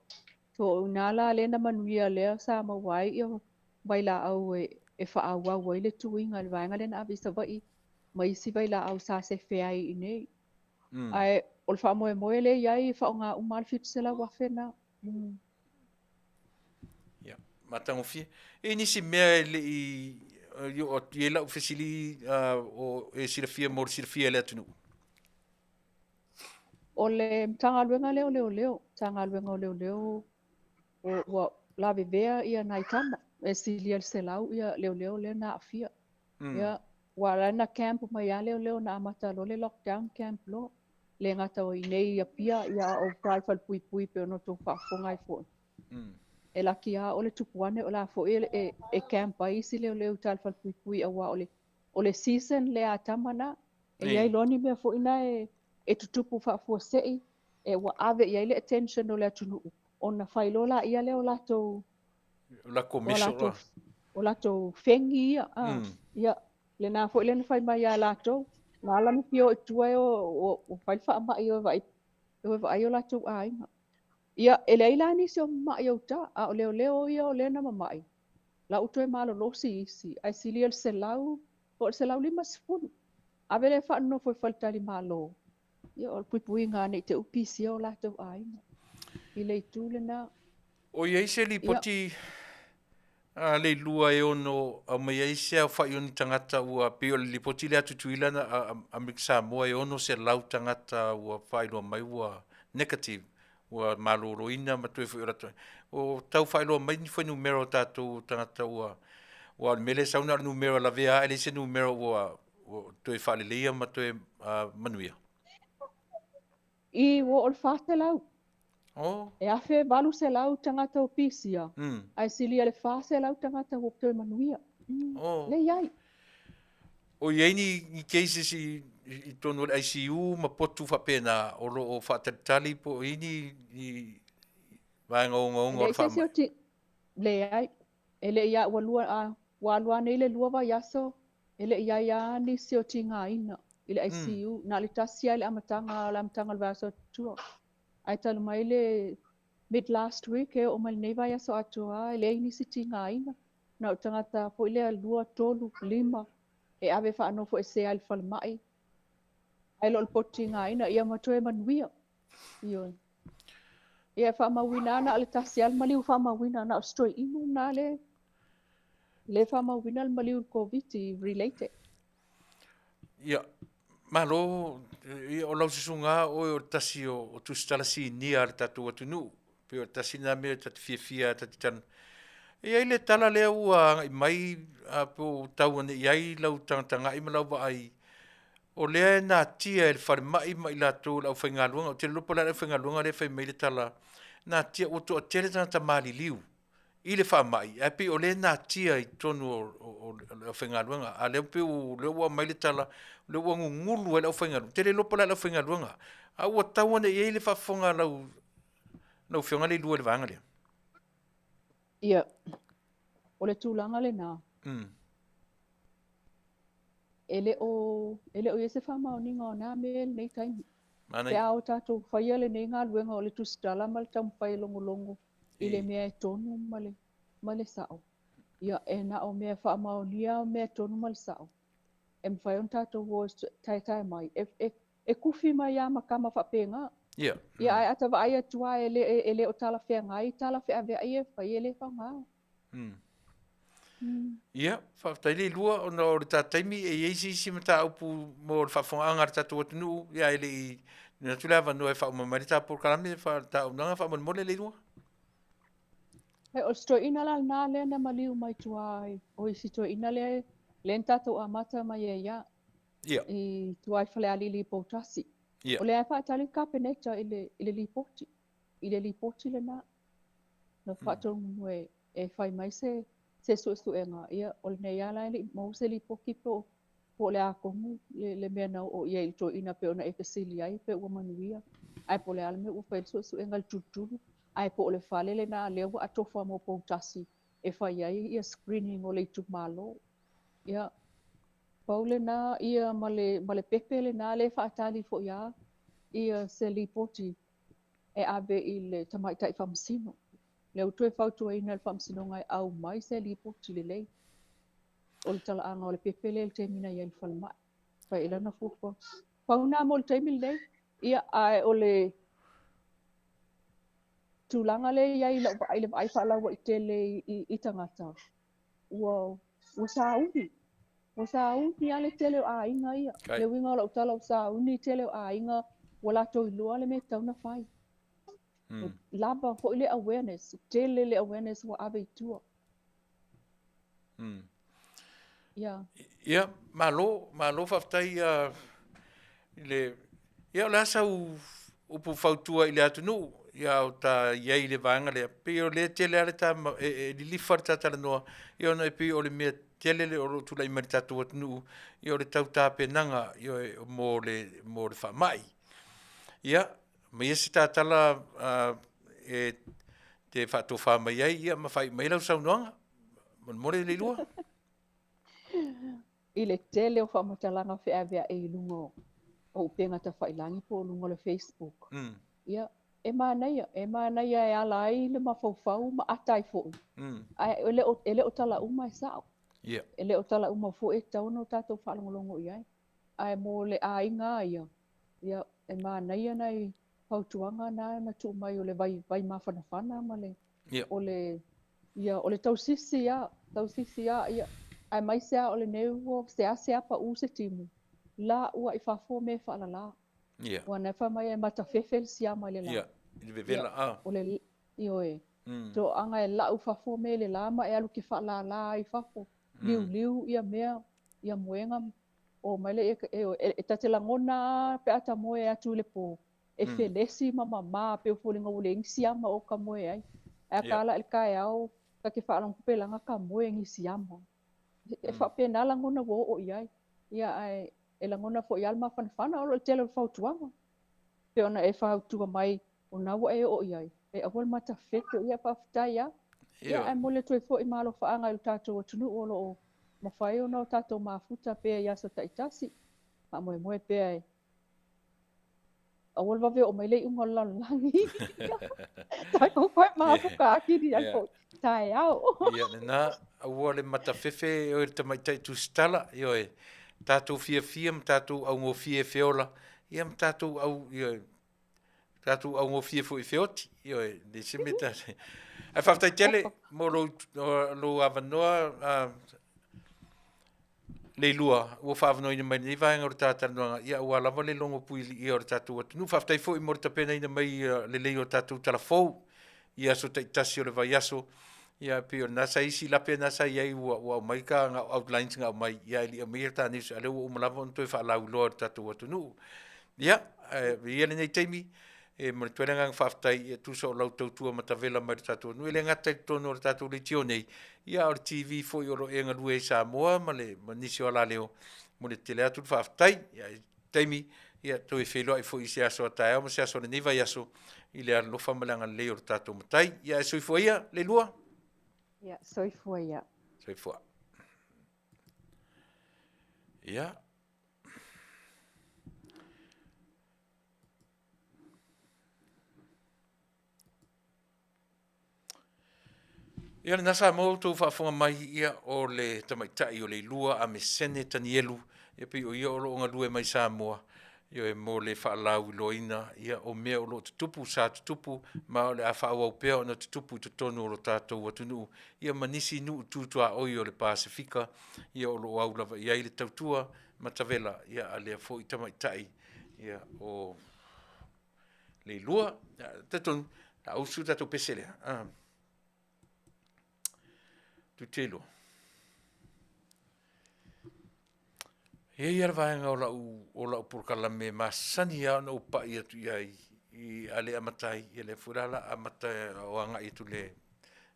E: So o i ina la lea na manuia lea sa maua ai ia vailaau e faaauau ai le tuiga i le vaega lea na ave i Savaii ma isi vailaau sa sefe ai i inei. Ae o le faamoemoe lea e i ai e faaaoga uma lava le 700,000 lena.
B: Ia, matagofie. E i ai nisi mea e le i oo atu i ai lau fesili o e silafia mo le silafia e le atunuu?
E: O le Matagaluega lea o Leoleo, Matagaluega o Leoleo ua lavevea ia nai tama, e silia i le 100 ia leoleo lea na aafia. Ia, ua ala na camp mai lava leoleo na amata loa le lockdown camp loa. le gata o i inei i Apia, ia a o uta i falepuipui pei ona outou faafofoga ai foi. E laki lava o le tupu ane o la foi e, e, e camp ai isi leoleo i uta i le falepuipui aua o le, o le season lea a tama na. E i ai loa ni mea foi na e, e tutupu faafuasei, e ua ave i ai le attention o le atunuu, ona fai loa laia lea o latou
B: o latou,
E: o latou fegi ia. A, ia, lena foi lea na fai mai ia latou, na ala ona fia o i tua e o, o, o fai le faamai e o e vaai, e o e vaai o latou aiga. Ia, e leai la nisi o mamai o uta, a o leoleo ia o lea na mamai, la ua toe malolosi isi, ae silia i le 100 po o le 150. Ave lea faanonofo i faletalimalo, ia o le puipuiga ne i te i ua pisia o latou aiga i le itu lena.
B: O i ai se lipoti a Leilua e ono aumai ai se aofai o ni tagata ua pei o le lipoti lea a Tutuila na Amerika Samoa e 600 tagata ua faailoa mai ua negative ua maloloina ma toe foi o latou. O tau faailoa mai ni fuainumera o tatou tagata ua ua o le mea lea e sau na o le numera lavea lava e leai se numera ua ua toe faaleleia ma toe manuia.
E: I ua oo i le 400. Oh. E 1800 tagata ua pisia, ae silia i le 400 tagata ua toe manuia. Oh. Lea e i ai.
B: O i ai ni, ni cases i, i totonu o le ICU ma potu faapena o lo o faatalitali po o i ai ni, ni vaega ogaoga o le faamai?
E: Leai, e le i a, ua lua, a, ua alu lava nei le lua vaiaso, e le i i ai lava nisi o tigaina i le ICU. Na o le tasi lava i le amataga, o le amataga o le vaiaso atu tua. Ae talu mai le mid last week e oo mai lenei vaiaso atoa lava, e leai nisi tigaina. Na o tagata foi lea lua, tolu, lima e ave faanofoesea i le falemai, ae le o le potu tigaina, ia ma toe manuia. Ioe. Ia e faamauina lava na o le tasi lava le maliu faamauina, na o se toeaina lena lea lea faamauina le maliu i le Koviti related.
B: Ia, malo, ia, o lau susuga oe o le tasi o, o tusitala sinia a le tatou atunuu. Pei o le tasi lena mea ta te fiafia ta te talanoa. E i ai le tala lea ua agai mai a, po o tau ane i ai lau tagatagai ma lau vaai, o lea e natia e le falemai ma i latou le aufaigaluega. Ou te le iloa po o le a le aufaigaluega lea e fai mai le tala, natia ua toatele tagata maliliu i le faamai, ae pei o lea e natia i totonu o le aufaigaluega. A o lea pei o lea ua aumai le tala, o lea ua gugulu ai le aufaigaluega. Ou te le iloa po o le a le aufaigaluega, a ua tau ane i ai le faafofoga a lau lau Afioga Leilua i le vaega lea.
E: Ia, o le tulaga lena, e le o, e le o i ai se faamaoniga o na mea i lenei taimi. Pe a o tatou faia lenei galuega o le tusitala ma le taumafai e logologo i le mea e tonu ma le, ma le sao, ia, e na o mea faamaonia o mea tonu ma le sao e mafai ona tatou o e taetae mai, e, e, e kufi mai lava ma tama faapena. Ia, ae a ta vaai atu lava e le, e le o talafeagai tala feaveai e fai, e le faoga.
B: Ia, faafetai Leilua, ona o le ta taimi e i ai se isi mataupu mo le faafofogaaga a le tatou atunuu, ia ae le i tuuina atu le avanoa e faauma mai le ta polokalame faataunaga faamolemole Leilua.
E: E, o se toeaina la lena lea na maliu mai tua o isi toeaina lea lea na tatou amata mai ai lava. I tua i Falealili i Poutasi. O lea e faatali le Kapeneta i le, i le lipoti, i le lipoti lena. Na faatonu e, e fai mai se, se suesuega, ia, o lenei lava la e le i maua se lipoti po, po o le a tonu le, le mea na oo i ai i le toeaina pei ona e fesili ai pe ua manuia, ae po o le a le mea ua fai ai le suesuega i le tulutulu, ae po o le fale lena lea ua atofa mo Poutasi e fai ai ia screening o le itumalo. Ia, Pau lena ia ma le, ma le pepe lena lea e faatali foi lava ia se lipoti e ave i le Tamaitai Faamasino. Lea ua toe fautuaina e le Faamasinoga e aumai se lipoti lelei o le talaaga o le pepe lea i le taimi na i ai i le falemai. Fai i ai lana fuafuaga. Pau lena mo le taimi lenei, ia, ae o le tulaga lea e i ai i lau vaai, le vaai faalauaitele i, i, i tagata, ua, ua sauni. Ua sauni lava le tele o aiga ia. Kai. Le uiga o lau tala, ua sauni le tele o aiga, ua latou iloa le mea e tatau ona fai. Lava foi le awareness, tele le awareness ua ave i tua. Ia.
B: Ia, malo, malo faafetai i le. Ia, o le a sau upu fautua i le atunuu, ia o ta i ai i le vaega lea, pei o lea tele lava le ta, e, e lilifa le ta talanoa, ia ona e pei o le mea tele lea o lo o tulai mai i le tatou atunuu, ia o le tau tapenaga, ioe, mo le, mo le faamai. Ia, aumaia se ta tala e te faatofa mai ai, ia ma faaiu mai ai lau saunoaga. Molemole Leilua.
E: I le tele o faamatalaga feaveai i luga o upega tafailagi po o luga o le Facebook. Ia, e manaia, e manaia e ala ai le mafaufau ma ata ai foi. Ae e le o, e le o tala uma e sao. E le o tala uma foi e tatau ona tatou faalogologo i ai. Ae mo le aiga lava ia, ia, e manaia nai fautuaga na na tuu mai o le vai, vai mafanafana ma le, o le, ia, o le tausisi lava, tausisi lava, ia, aemaise lava o lenei ua seasea pau se timu, lau lava i fafo mea e faalala. Aua na fai mai e matafefe le siama i le la.
B: Ia, i le vevela, a.
E: O le, ioe, toaga e lau i fafo mea i le la ma e alu e te faalala ai i fafo, liuliu ia mea, ia moega, o mai lea, e ta te lagona lava pe a ta moe atu i le po, e felesi ma mama pei o foliga ua leai ni siama o ta moe ai. Ae a ta ala ae i le taeao, ta te faalogo pelaga ta moe ni siama. E faapena lagona ua oo i ai. Ia ae e lagona foi lava le mafanafana o lo o le tele o le fautuaga. Pei ona e fautua mai o lena ua e oo i ai, e aua le matafefe, ia faafetai lava. Ia ae momoli atu ai foi ma alofaaga i lo tatou atunuu o lo o mafai ona o tatou mafuta pea i aso taitasi. Faamoemoe pea e aua le vave oo mai le iuga o le lalolagi. Tatou toe mafuta atili ai foi taeao.
B: Ia lena, aua le matafefe oe le tamaitai tusitala, ioe, tatou fiafia ma tatou augofie e feola, ia ma tatou au, ioe, tatou augofie foi e feoti, ioe, le se mea ta. Ae faafetai tele mo lou, lou avanoa, Leilua, ua faaavanoaina mai lenei vaega o le ta talanoaga, ia aua lava le logo puiliia o le tatou atunuu. Faafetai foi mo le tapenaina mai lelei o tatou tala fou i aso taitasi o le vaiaso. Ia pei o lena sa isi lape na sa i ai ua, ua aumai ka na outlines na aumai, ia e le i aumaia ta news, a lea ua uma lava ona toe faalauiloa e le tatou atunuu. Ia, ia lenei taimi, e momoli atu ai le agaga faafetai e tusa o lau tautua matavela mai le tatou atunuu. E le gata i totonu o le tatou leitio nei, ia a o le TV foi o lo o e galue ai i Samoa ma, le, ma nisi o alaleo, momoli atu tele atu le faafetai. Ia, i taimi, ia toe feiloai foi i se aso a taeao ma se aso o lenei vaiaso i le alofa ma le agalelei o le tatou Matai. Ia, e soifua ia, Leilua.
E: Ia, soifua ia.
B: Soifua. Ia. Ia lena Samoa ua outou faafofoga mai, ia o le tamaitai o Leilua Amesene Tanielu, ia pei o ia o lo o galue mai Samoa, ioe, mo le faalauiloaina ia o mea o lo o tutupu, sa tutupu ma o le a faaauau pea ona tutupu i totonu o lo tatou atunuu, ia ma nisi nuu tu tuaoi o le Pasefika, ia o lo o au lava i ai le tautua matavela ia a lea foi tamaitai ia o Leilua. Talitonu, a usu tatou pese lea. Ah. Tutelo. E i ai le vaega o lau, o lau polokalame masani lava ona ou pai atu i ai i a le amata ai, ia lea foi la la amata o agai atu le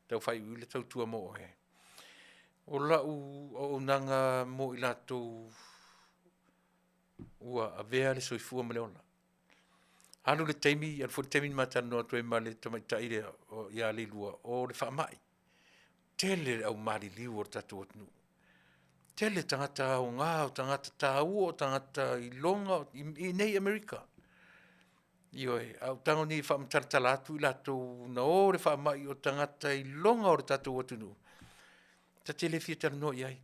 B: tau faaiuiu le tautua mo oe. O lau auaunaga mo i latou ua avea le soifua ma le ola. Alu le taimi, alu foi le taimi na ma talanoa atu ai ma le tamaitai lea ia Leilua, o le faamai. Tele le au maliliu o le tatou atunuu. Tele tagata aoga, o tagata taua, o tagata iloga i nei Amerika. Ioe, a ou tago nei e faamatalatala atu i latou na o le faamai o tagata iloga o le tatou atunuu, ta te le fia talanoa i ai.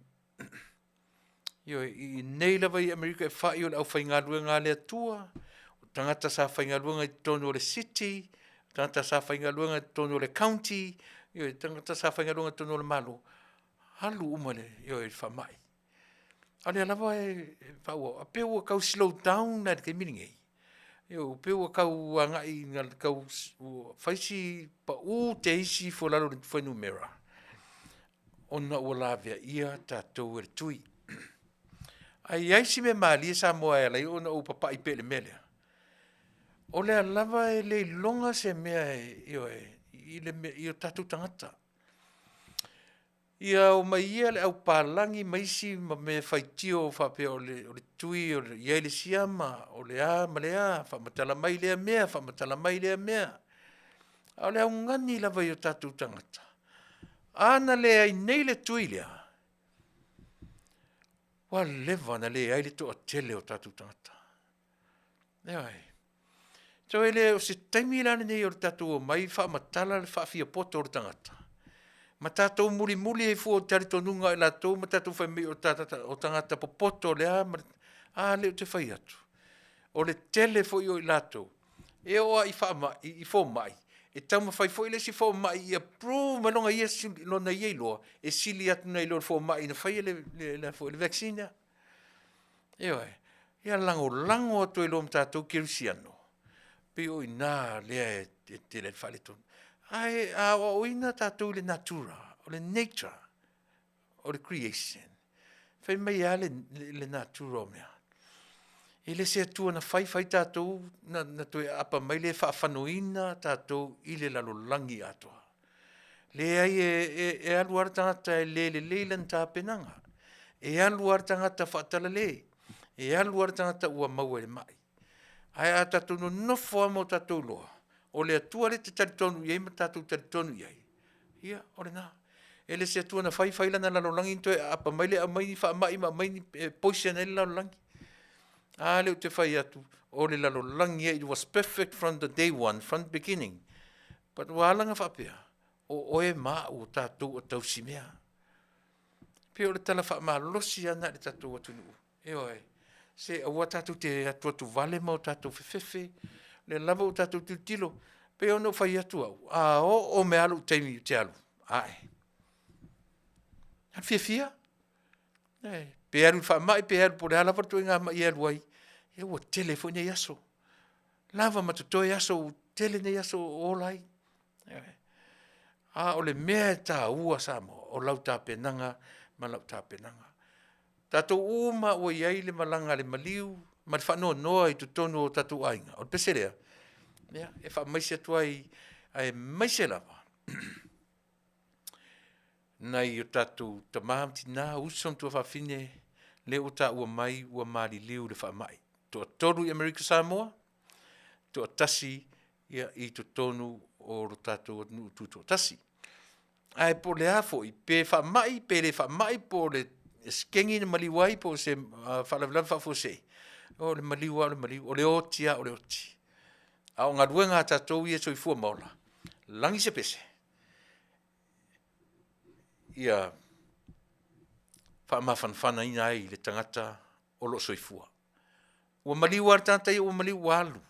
B: Ioe, i nei lava i Amerika e fai o le aufaigaluega a le Atua, o tagata sa faigaluega i totonu o le city, tagata sa faigaluega i totonu o le county, ioe, tagata sa faigaluega i totonu o le Malo, alu uma le, ioe, i le faamai. A o lea lava e faaauau, a pei ua tau slow down lava i le taimi lenei. Ioe, pei ua tau agai ina tau fai si pau te isi ifo i lalo o le fuainumera, ona ua laveaia tatou e le tui. Ae i ai si mea malie Samoa e ala ai ona ou papai pea i le mea lea. O lea lava e le iloga se mea e, ioe, i le mea, i o tatou tagata. Ia omai ia le au palagi ma isi ma mea faitio faapea o le, o le tui o le, i ai le siama, o le a ma le a, faamatala mai lea mea, faamatala mai lea mea. A o le augani lava i o tatou tagata, a na leai nei le tui lea, ua leva ona leai le toatele o tatou tagata. Ioe. So e le o se taimi la lenei o le tatou omai faamatala le faafiapoto o le tagata ma tatou mulimuli ai fua o talitonuga o i latou ma tatou fai mai o o tagata popoto o le a ma le, a lea ou te fai atu, o le tele foi o i latou e oo lava i faamai, i fomai, e taumafai foi le isi fomai ia prove mai lona ia, lona ia iloa e sili atu nai lo le fomai na faia le, le, le, le vaccine lea. Ioe. Ia lagolago atu ai loa ma tatou kerisiano, pei o i ina lea e tele ai le faaletonu. Ae a aoaoina tatou i le natura, o le nature, o le creation, fai mai lava le, le, le natura o mea. E le se Atua na fai, fai tatou, na, na toe aapa mai lea e faafanoina tatou i le lalolagi atoa. Leai, e, e, e alu lava le tagata e le lelei lana tapenaga. E alu lava le tagata faatalale. E alu lava le tagata ua maua i le mai. Ae a tatou nonofo lava ma o tatou iloa, o le Atua lea e te talitonu i ai ma tatou talitonu i ai, ia, o lena. E le se Atua na fai fai lana lalolagi na toe aapa mai lea aumai ni faamai ma aumai ni poison ai le lalolagi. A lea ou te fai atu, o le lalolagi ia, it was perfect from the day one, from the beginning. But ua ala ona faapea, o oe ma au o tatou o tausimea. Pei o le tala faamalosi lava lena i le tatou atunuu. Ioe, se aua tatou te atuatu vale ma o tatou fefefe, o lea lava ua tatou tilotilo, pei ona ou fai atu au, a oo mai lava lou taimi ou te alu, ae. Alu fiafia. E, pe alu i le faamai, pe alu po o le a lava le ituaiga mai e alu ai, ia ua tele foi nei aso. Lava ma totoe aso, ua tele nei aso o ola ai. A o le mea e taua Samoa, o lau tapenaga ma lau tapenaga. Tatou uma ua i ai le malaga a le maliu ma le faanoanoa i totonu o tatou aiga, o le pese lea, ia, e faamaise atu ai, aemaise lava nai o tatou tama ma tina, uso ma tuafafine, lea ua taua mai ua maliliu i le faamai. Toatolu i Amerika Samoa, toatasi ia, i totonu o lo tatou atunuu tutoatasi. Ae po o le a foi, pe faamai pe le faamai, po o le sekegi na maliu ai, po o se faalavelave faafuasei, o le maliu lava o le maliu, o le oti lava o le oti. A o galuega a tatou ia soifua ma ola, lagi se pese, ia faamafanafanaina ai le tagata o lo o soifua. Ua maliu lava le tagata ia ua maliu ua alu.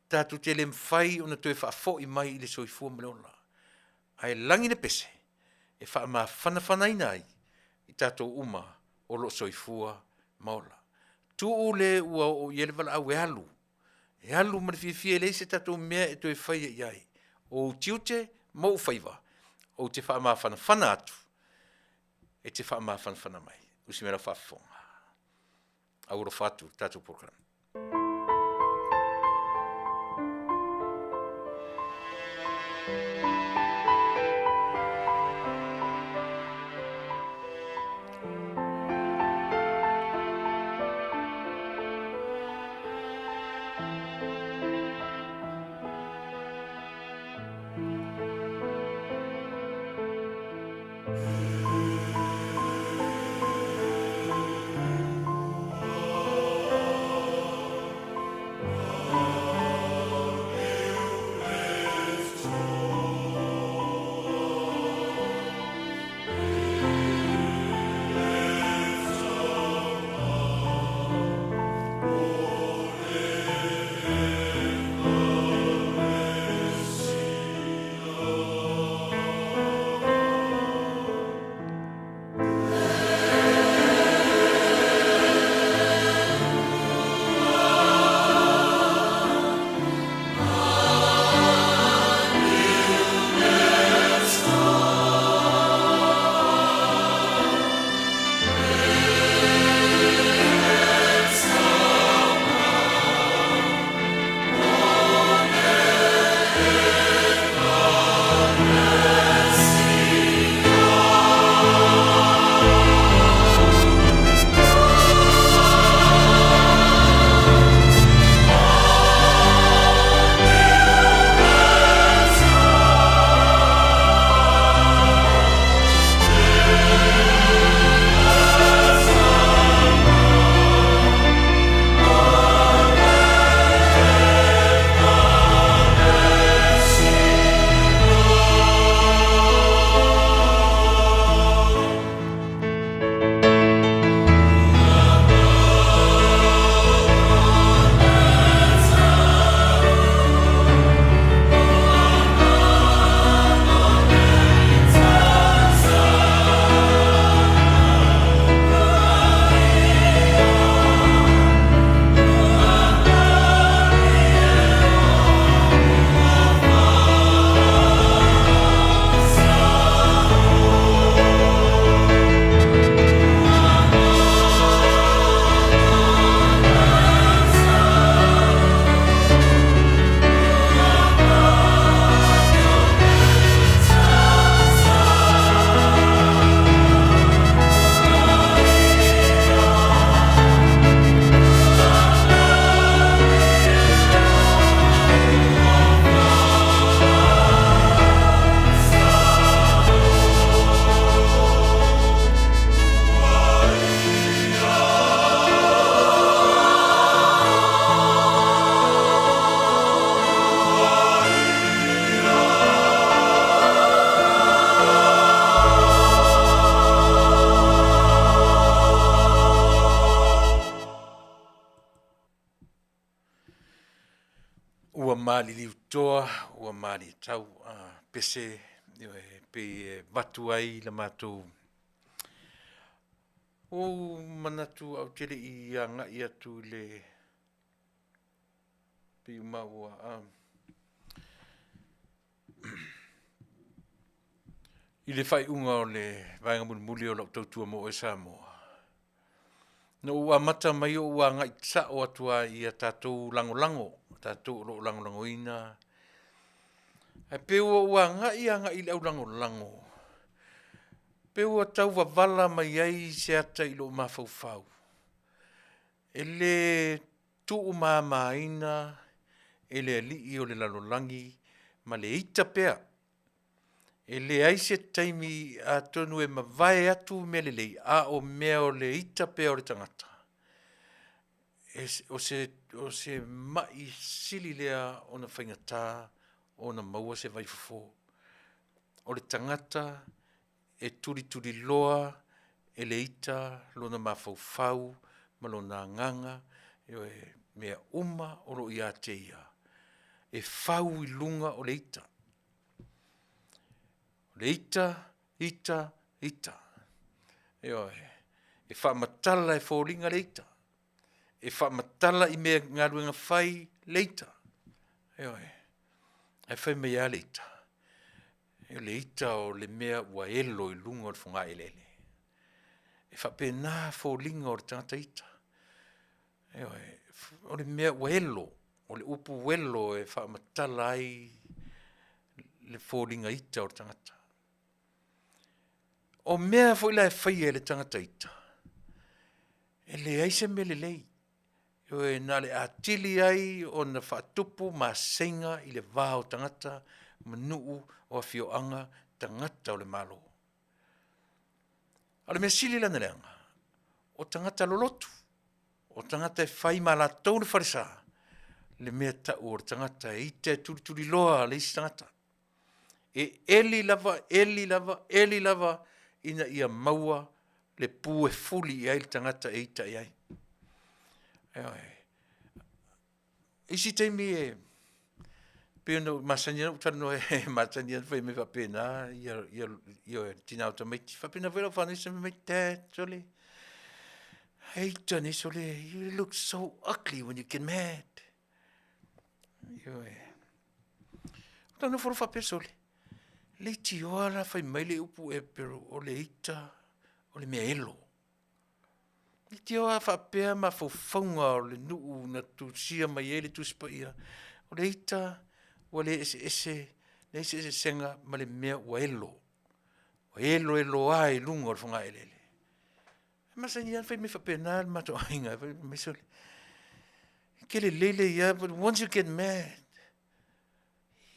B: Tatou te le mafai ona toe faafoi mai i le soifua ma le ola. Ae lagi le pese e faamafanafanaina ai i tatou uma o lo o soifua ma ola. Tuu le ua oo i ai le valaau e alu, e alu ma le fiafia e leai se tatou mea e toe faia i ai. O ou tiute ma ou faiva, ou te faamafanafana atu, e te faamafanafana mai. Usi mai lau faafofoga. Aualofa atu le tatou polokalame. maliliutoa, ua malietau, a pese, ioe, pei e avatu ai la matou Ua ou manatu ae ou te le i agai atu i le pei ua maua i le faaiuga o le vaega mulimuli o lau tautua mo oe Samoa, na ou amata mai ou agai sao atu lava ia tatou lagolago, tatou o lo o lagolagoina. Ae pei ua ou agai agai i le aulagolago, pei ua tau wavala mai ai se ata i lou mafaufau, e le tuumamaina e le alii o le lalolagi ma le ita pea. E leai se taimi atonu e mavae atu mea lelei, a o mea o le ita pea o le tagata, o se mai sili lea ona faigata ona maua se vaifofo. O le tagata e tulituliloa e le ita lona mafaufau ma lona agaga, ioe, mea uma o lo o ia te ia, e fau i luga o le ita. O le ita, ita, ita, ioe. E faamatala e foliga le ita, e faamatala i mea galuega fai le ita, ioe. Ae fai mai a le ita, o le ita o le mea ua elo i luga o le fogaeleele. E faapena foliga o le tagata ita, ioe, o le mea ua elo. O le upu elo e faamatala ai le foliga ita o le tagata. O mea foi la e faia e le tagata ita, e leai se mea lelei. Ioe, na o le atili ai ona faatupu maseiga i le va o tagata ma nuu, o afioaga, tagata o le Malo. A o le mea sili la ona leaga, o tagata lolotu, o tagata e fai ma latou le falesa, le mea e tau o le tagata e ita e tulituliloa le isi tagata. E eli lava, eli lava, eli lava ina ia maua le pu e fuli i ai le tagata e ita i ai. Ioe. Isi taimi e pei ona ou masani ona ou talanoa e masani lava ona fai mai faapena le tina o tamaiti. E faapena foi lau fanau fai mai, dad, sole, e ita nei sole, you look so ugly when you get mad. Ioe. Ou ta nofo loa faapea, sole, leitioa la fai mai le upu ea pero o le ita o le mea elo. Leitioa a faapea mafaufauga o le nuu na tusia mai ai le Tusi Paia, o le ita ua le eseese, leai se eseesega ma le mea ua elo, ua eloeloa i luga o le fogaeleele. E masani lava ona fai mai faapena le matou aiga, fai mai, sole, e te lelei lelei lava but once you get mad,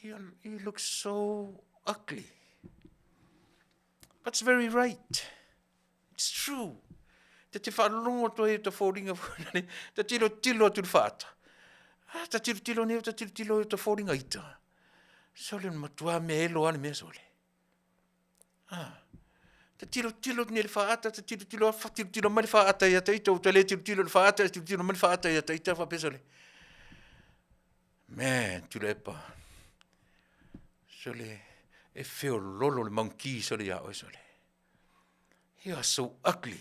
B: you look so ugly. But it's very right. It's true. Ta te faalogo atu ai ta foliga foi lale, ta tilotilo atu i le faata. Ah, ta tilotilo nei, ta tilotilo i ta foliga ita. Sole, matua mea elo lava le mea sole. Ah, ta tilotilo atu nei i le faata, ta tilotilo atu, tilotilo mai le faata ia te ita, ua ta le tilotilo i le faata, tilotilo mai le faata ia te ita, faapea sole. Man, Tuilaepa, sole, e feololo le monkey sole ia oe sole. You are so ugly.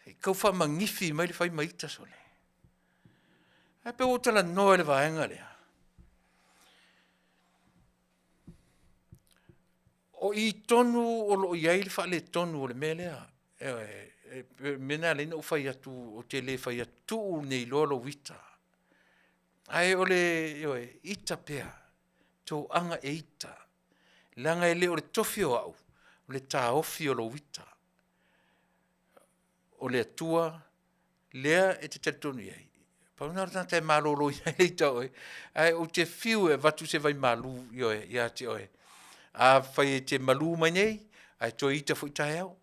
B: E kau faamagifi mai le fai ma ita sole. Ae pe ua talanoa i le vaega lea. O i tonu o lo o i ai le faaletonu o le mea lea. Ioe, e pei o le mea lena e ala ai ona ou fai atu, ou te le fai atu, tuu nei loa lou ita. Ae o le, ioe, ita pea, toaga e ita, leaga e le o le tofi o au, o le taofi o lou ita. O le Atua lea e te talitonu i ai, pau lena o le tagata e maloloina ai le ita o oe, ae ou te fiu e avatu se vaimalu, ioe, ia te oe. Afai e te malu mai nei, ae toe ita foi taeao,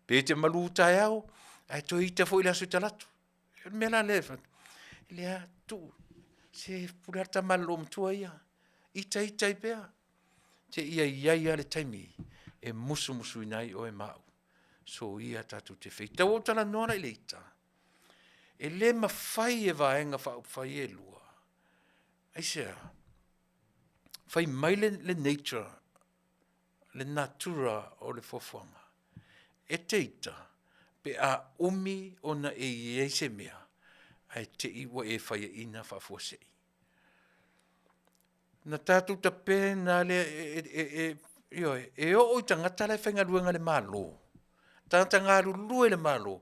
B: pe te malu taeao, ae toe ita foi le aso talaatu. O le mea la lea e fai atu, leai, tuu, se pule lava le tama i le loomatua ia, ita ita ai pea, seia i ai lava le taimi e musumusuina ai oe ma au. Soia tatou te feita. Ua ou talanoa la i le ita, e le mafai e Vaega Faaupufai e lua. Aisea? Fai mai le, le nature, le natura o le fuafuaga, e te ita pe a umi ona e i ai se mea, ae te i ua e faiaina faafuasei. Na tatou tapena lea e, e, e, e, ioe, e oo i tagata la e faigaluega i le Malo, tagata galulue i le Malo,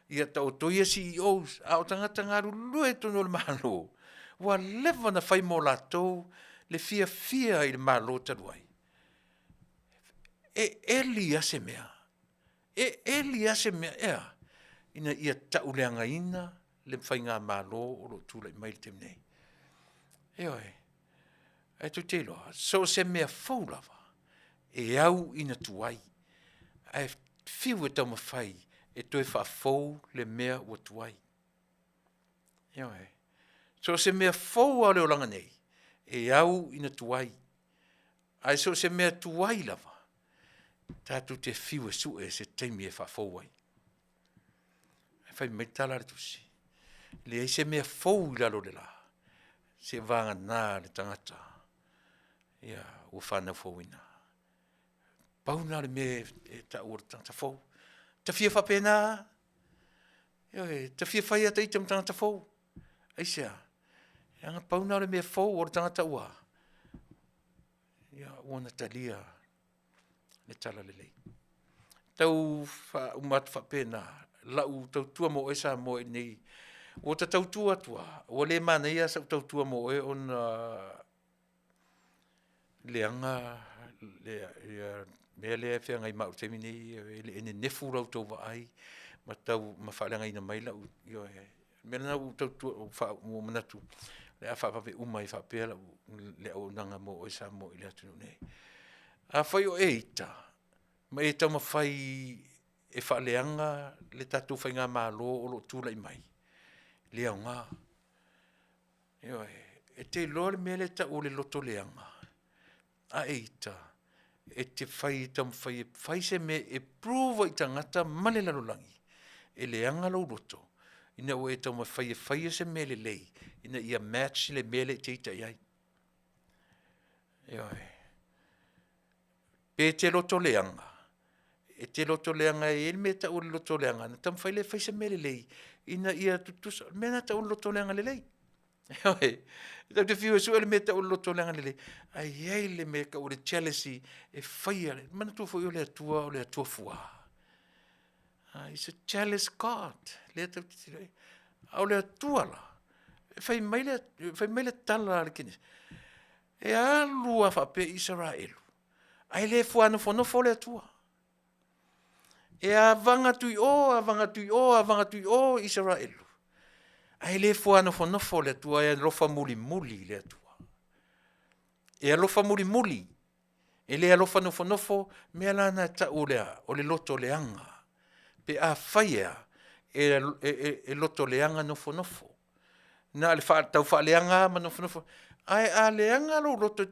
B: ia taoto ia CEOs, a o tagata galulue i totonu o le Malo, ua leva ona fai mo latou le fiafia i le Malo talu ai. E eli lava se mea, e eli lava se mea, e a? Ina ia tauleagaina le faigamalo o lo o tulai mai i le taimi nei. Ioe, ae tou te iloa, so o se mea fou lava, e au ina tuai, ae fiu e taumafai e toe faafou le mea ua tuai. Ioe. So o se mea fou lava o le olaga nei, e au ina tuai, ae so o se mea tuai lava, tatou te fiu e sue se taimi e faafou ai. Ae fai mai le tala a le tusi, leai se mea fou i lalo o le la, seivagana le tagata ia ua fanau fouina. Pau lena o le mea e tau o le tagata fou. Ta fia faapena, ioe, ta fia fai ata ita ma tagata fou. Aisea? Leaga pau lena o le mea fou o le tagata ua, ia, ua na talia le talalelei. Tau faauma atu faapena lau tautua mo oe Samoa i lenei, ua ta tautua atu lava, ua le manaia sau tautua mo oe ona leaga le mea lea e feagai ma au i le taimi lenei, e le nenefu la outou vaai ma tau ma faaleagaina mai lau, ioe. O le mea lena ua ou tautua ua ou manatu o le a faavave uma ai faapea lau le auaunaga mo oe Samoa i le atunuu nei. Afai o e ita ma e taumafai e faaleaga le tatou faigamalo o lo o tulai mai, le aoga. Ioe, e te iloa le mea lea e tau o le loto leaga, a e ita, e te fai e taumafai e fai se mea e prove ai i tagata ma le lalolagi, e leaga lou loto ina ua e taumafai e faia se mea lelei ina ia match le mea lea e te ita i ai. Ioe. Pe te loto leaga, e te loto leaga e i ai le mea e tau o le loto leaga, ona taumafai lea e fai se mea lelei ina ia tutusa, o le mea lena e tau o le loto leaga lelei. Ioe, e tatou te fiu e sue le mea e tau o le loto leaga lelei, ae i ai le mea e tau o le jealousy e faia, manatua foi o le Atua o le Atua fua. Is a jealous God, lea tatou te tilotilo i ai. A o le Atua la, e fai mai le, fai mai le tala a le Kenese, e alu lava faapea Isaraelu, ae le fuanofonofo le Atua. E avaga atu i o, avaga atu i o, avaga atu i o Isaraelu, ae le fuanofonofo le Atua, e alofa mulimuli le Atua. E alofa mulimuli, e le alofa nofonofo, mea la na e tau o le a? O le loto leaga. Pe afai e a? E, e, e, e loto leaga nofonofo. Na o le tau faaleaga lava ma nofonofo. Ae a leaga lou loto e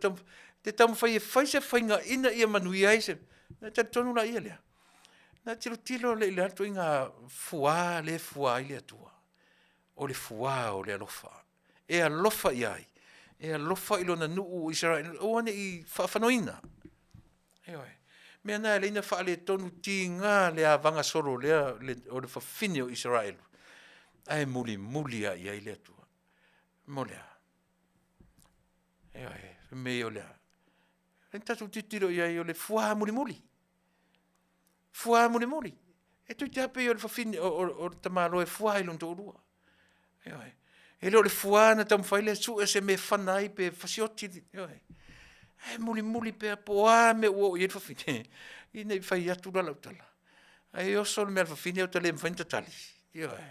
B: te taumafai e fai se faiga ina ia manuia ai se... Ona talitonu laia lea, na tilotilo lea i le a le ituaiga fua lea e fua ai le Atua. O le fua o le alofa. E alofa i ai? E alofa i lona nuu o Isaraelu, aua ne i faafanoina. Ioe. Mea na e alai na faaletonu tiga le avaga solo lea o le fafine o Isaraelu, ae mulimuli lava i ai le Atua. Mo le a? Ioe, fai mai o le a? E tatou tilotilo i ai o le fua mulimuli. Fua mulimuli. E toeitiiti lava pei o le fafine, o le tamaloa e fua i lona toalua. Ioe. E le o le fua na taumafai lea e sue se mea e fana ai pe fasioti, ioe. Ae mulimuli pea po o a mea ua oo i ai le fafine, ina ne i fai atu la lau tala, ae oso le mea a le fafine ae ua le mafai ona tatali, ioe.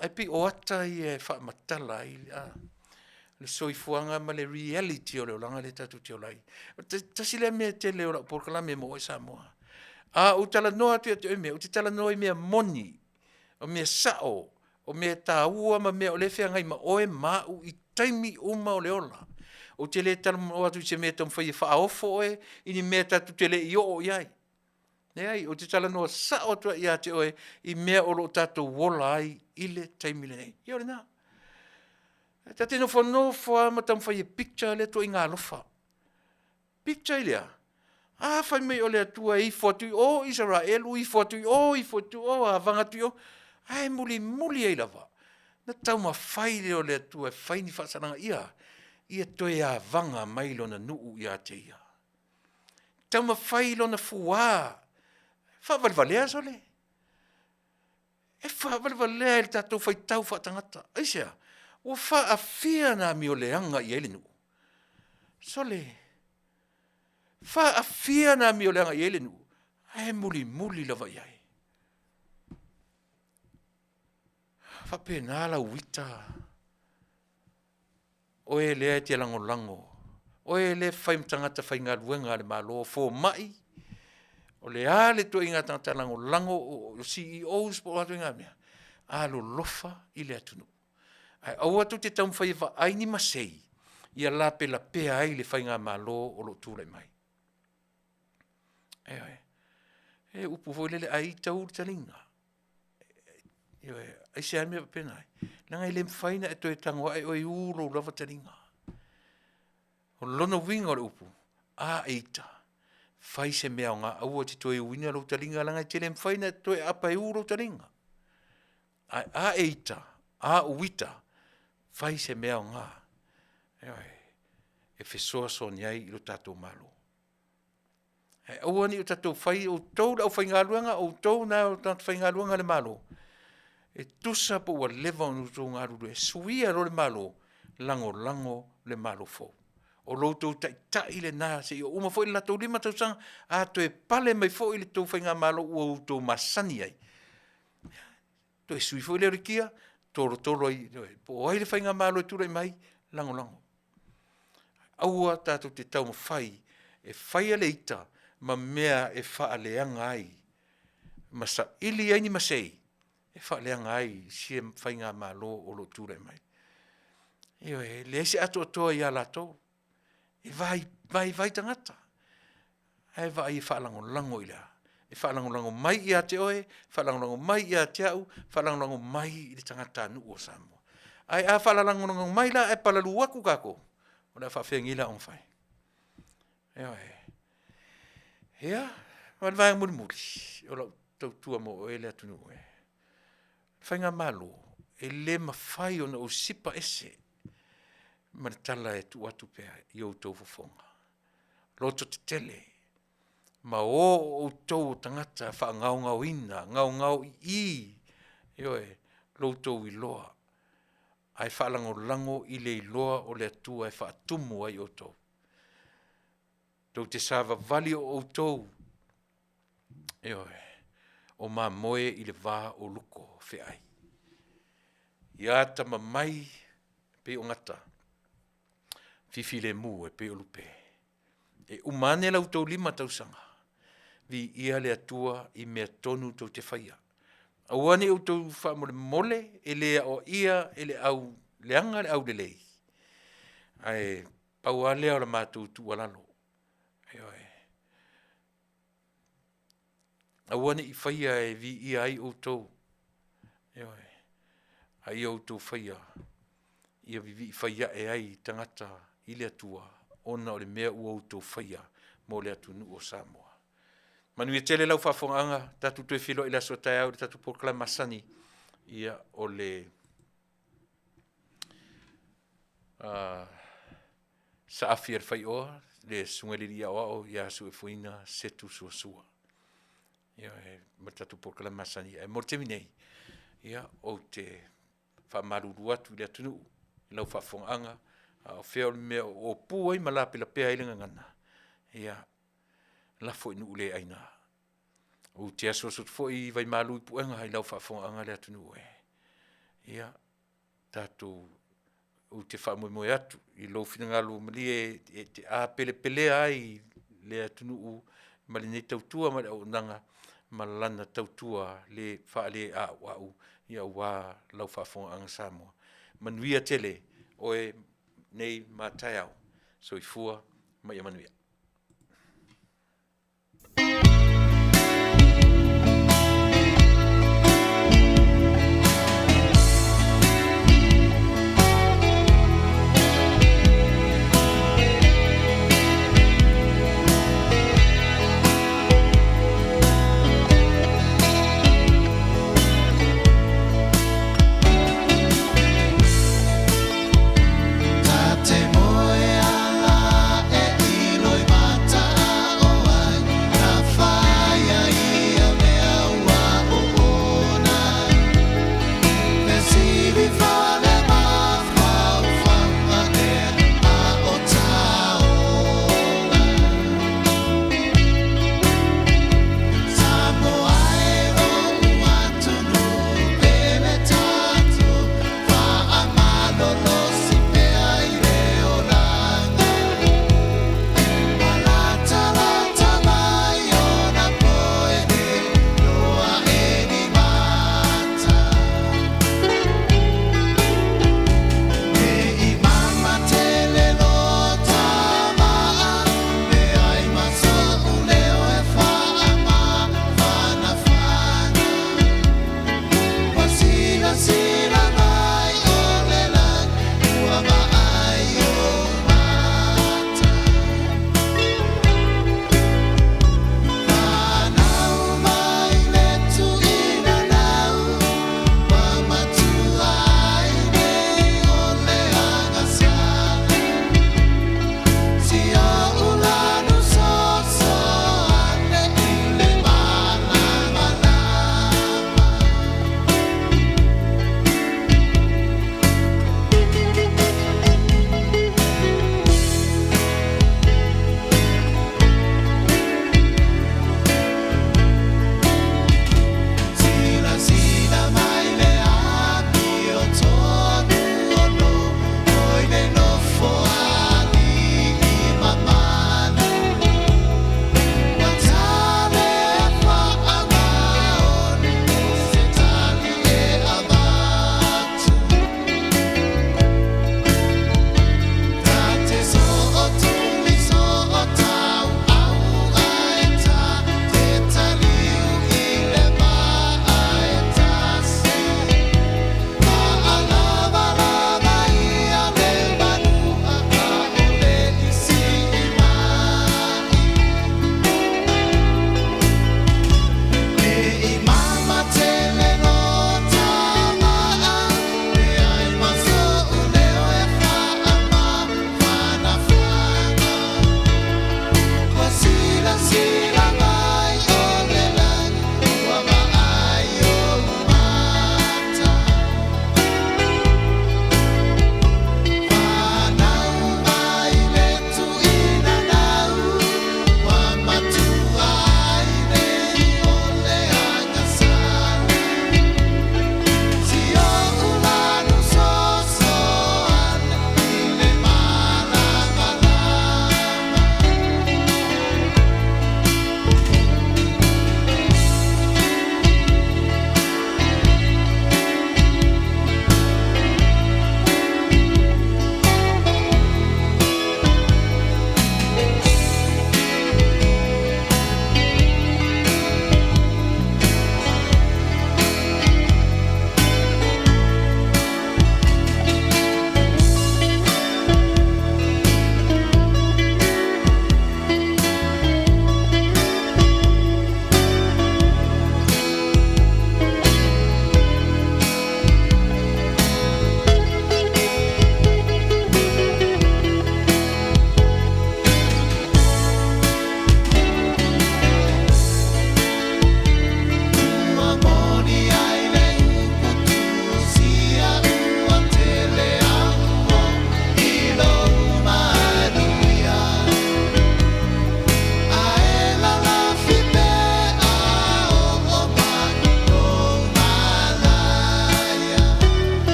B: Ae pei o ata ia e faamatala ai le soifuaga ma le reality o le olaga lea tatou te ola ai. Tasi lea mea tele o lau polokalame mo oe Samoa. A ou talanoa atu ia te oe mea, ou te talanoa i mea moni, o mea sao, o mea taua ma mea o lea e feagai ma oe ma au i taimi uma o le ola. Ou te le talanoa atu i se mea e taumafai e faaofo oe i ni mea tatou te le i oo i ai. Leai, ou te talanoa sao atu ai ia te oe i mea o lo o tatou ola ai i le taimi lenei. Ia o lena. Ta te nofonofo lava ma taumafai e picture lea tuuaiga alofa. Picture i lea, a fai mai o le Atua e ifo atu i o Isaraelu, ifo atu i o, ifo atu i o, avaga atu i o, ae mulimuli ai lava, na taumafai lea o le Atua e fai ni faasalaga ia, ia toe avaga mai lona nuu ia te ia. Taumafai lona fuā, faavalevalea sole. E faavalevalea e le tatou faitau faatagata. Aisea? Ua faafia ona amio leaga i ai le nuu? Sole, faafia ona amio leaga i ai le nuu, ae mulimuli lava i ai. Faapena lau uita, oe lea e te lagolago, oe lea e fai ma tagata faigaluega a le Malo, fomai, o le a le ituaiga tagata lagolago, o CEOs po o a ituaiga mea, alolofa i le atunuu. Ae aua tou te taumafai e vaai ni masei ia lapelapea ai le faigamalo o lo o tulai mai. Ioe. E upu foi lele, a ita ulu taliga. Ioe, aisea le mea e faapena ai? Leaga e le mafai ona e toe tago ae oe e u lou lava taliga. O lona uiga o le upu, a e ita, fai se mea aoga, aua e te toe uina lou taliga leaga e te le mafai ona e toe aapa e u lou taliga. Ae a e ita, a ou ita, fai se mea aoga, ioe, e fesoasoani ai i lo tatou Malo. Ae aua ne i o tatou fai, outou le aufaigaluega, outou na o tagata faigaluega a le Malo, e tusa po ua leva ona outou galulue, e suia loa le Malo, lagolago le Malo fou. O lo outou taitai lena seia uma foi le latou 5 tausaga, a toe pale mai foi le tou faigamalo ua outou masani ai, toe sui foi lea o le kia, tolotolo ai, po o ai le faigamalo e tulai mai, lagolago. Aua tatou te taumafai e faia le ita ma mea e faaleaga ai ma saili ai ni masei e faaleaga ai sia faigamalo o lo o tulai mai. Ioe, e leai se atoatoa ia latou, e vaivai tagata, ae vaai e faalagolago i le a? E faalagolago mai ia te oe, faalagolago mai ia te au, faalagolago mai i le tagatanuu o Samoa. Ae a faalagolago mai la ae palalū atu tatou, o le a faafefea nei la ona fai? Ioe. Ia, ma le vaega mulimuli, o lau tautua mo oe le atunuu e. Le faigamalo, e le mafai ona ou sipa ese ma le tala e tuu atu pea i outou fofoga. Lototetele ma o o outou o tagata faagaogaoina, gaogaoi'i, ioe, lo outou iloa, ae faalagolago i le iloa o le Atua e faatumu ai outou. Tou te savavali o outou, ioe, o mamoe i le va o luko feai. Ia atamamai e pei o gata, fifilemu e pei o lupe. E uma ane la outou 5 tausaga, viia le Atua i mea tonu tou te faia. Aua ne i outou faamolemole, e le aoaia e le au leaga le aulelei, ae pau lava lea o le matou tuualalo, ioe. Aua ne i faia e viia ai outou, ioe, a ia outou faia ia vivii fai ae ai tagata i le Atua ona o le mea ua outou faia mo le atunuu o Samoa. Manuia tele lau faafofogaaga, tatou toe feiloai i le aso a taeao i le tatou polokalame masani, ia o le Saafi a le Faioa, le Susuga i le Alii Aoao ia Suefuina Setu Suasua. Ioe, ma le tatou polokalame masani. Ae mo le taimi nei, ia, ou te faamalulu atu i le atunuu i lau faafofogaaga, a o fea o le mea o opu ai ma lapelapea ai le gagana, ia, lafo i nuu le aina. Ou te asuasu atu foi i vai malu i puega i lau faafofogaaga le atunuu e. Ia, tatou, ou te faamoemoe atu i lou finagalo malie e te apelepelea ai le atunuu ma lenei tautua ma le auaunaga ma lana tautua le faaleauau aua lau faafofogaaga Samoa. Manuia tele oe nei ma a taeao. Soifua ma ia manuia.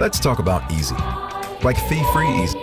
F: Let's talk about easy. Like fee free easy.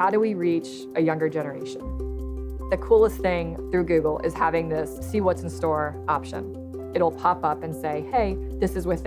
G: How do we reach a younger generation? The coolest thing through Google is having this see what's in store option. It'll pop up and say, hey, this is within.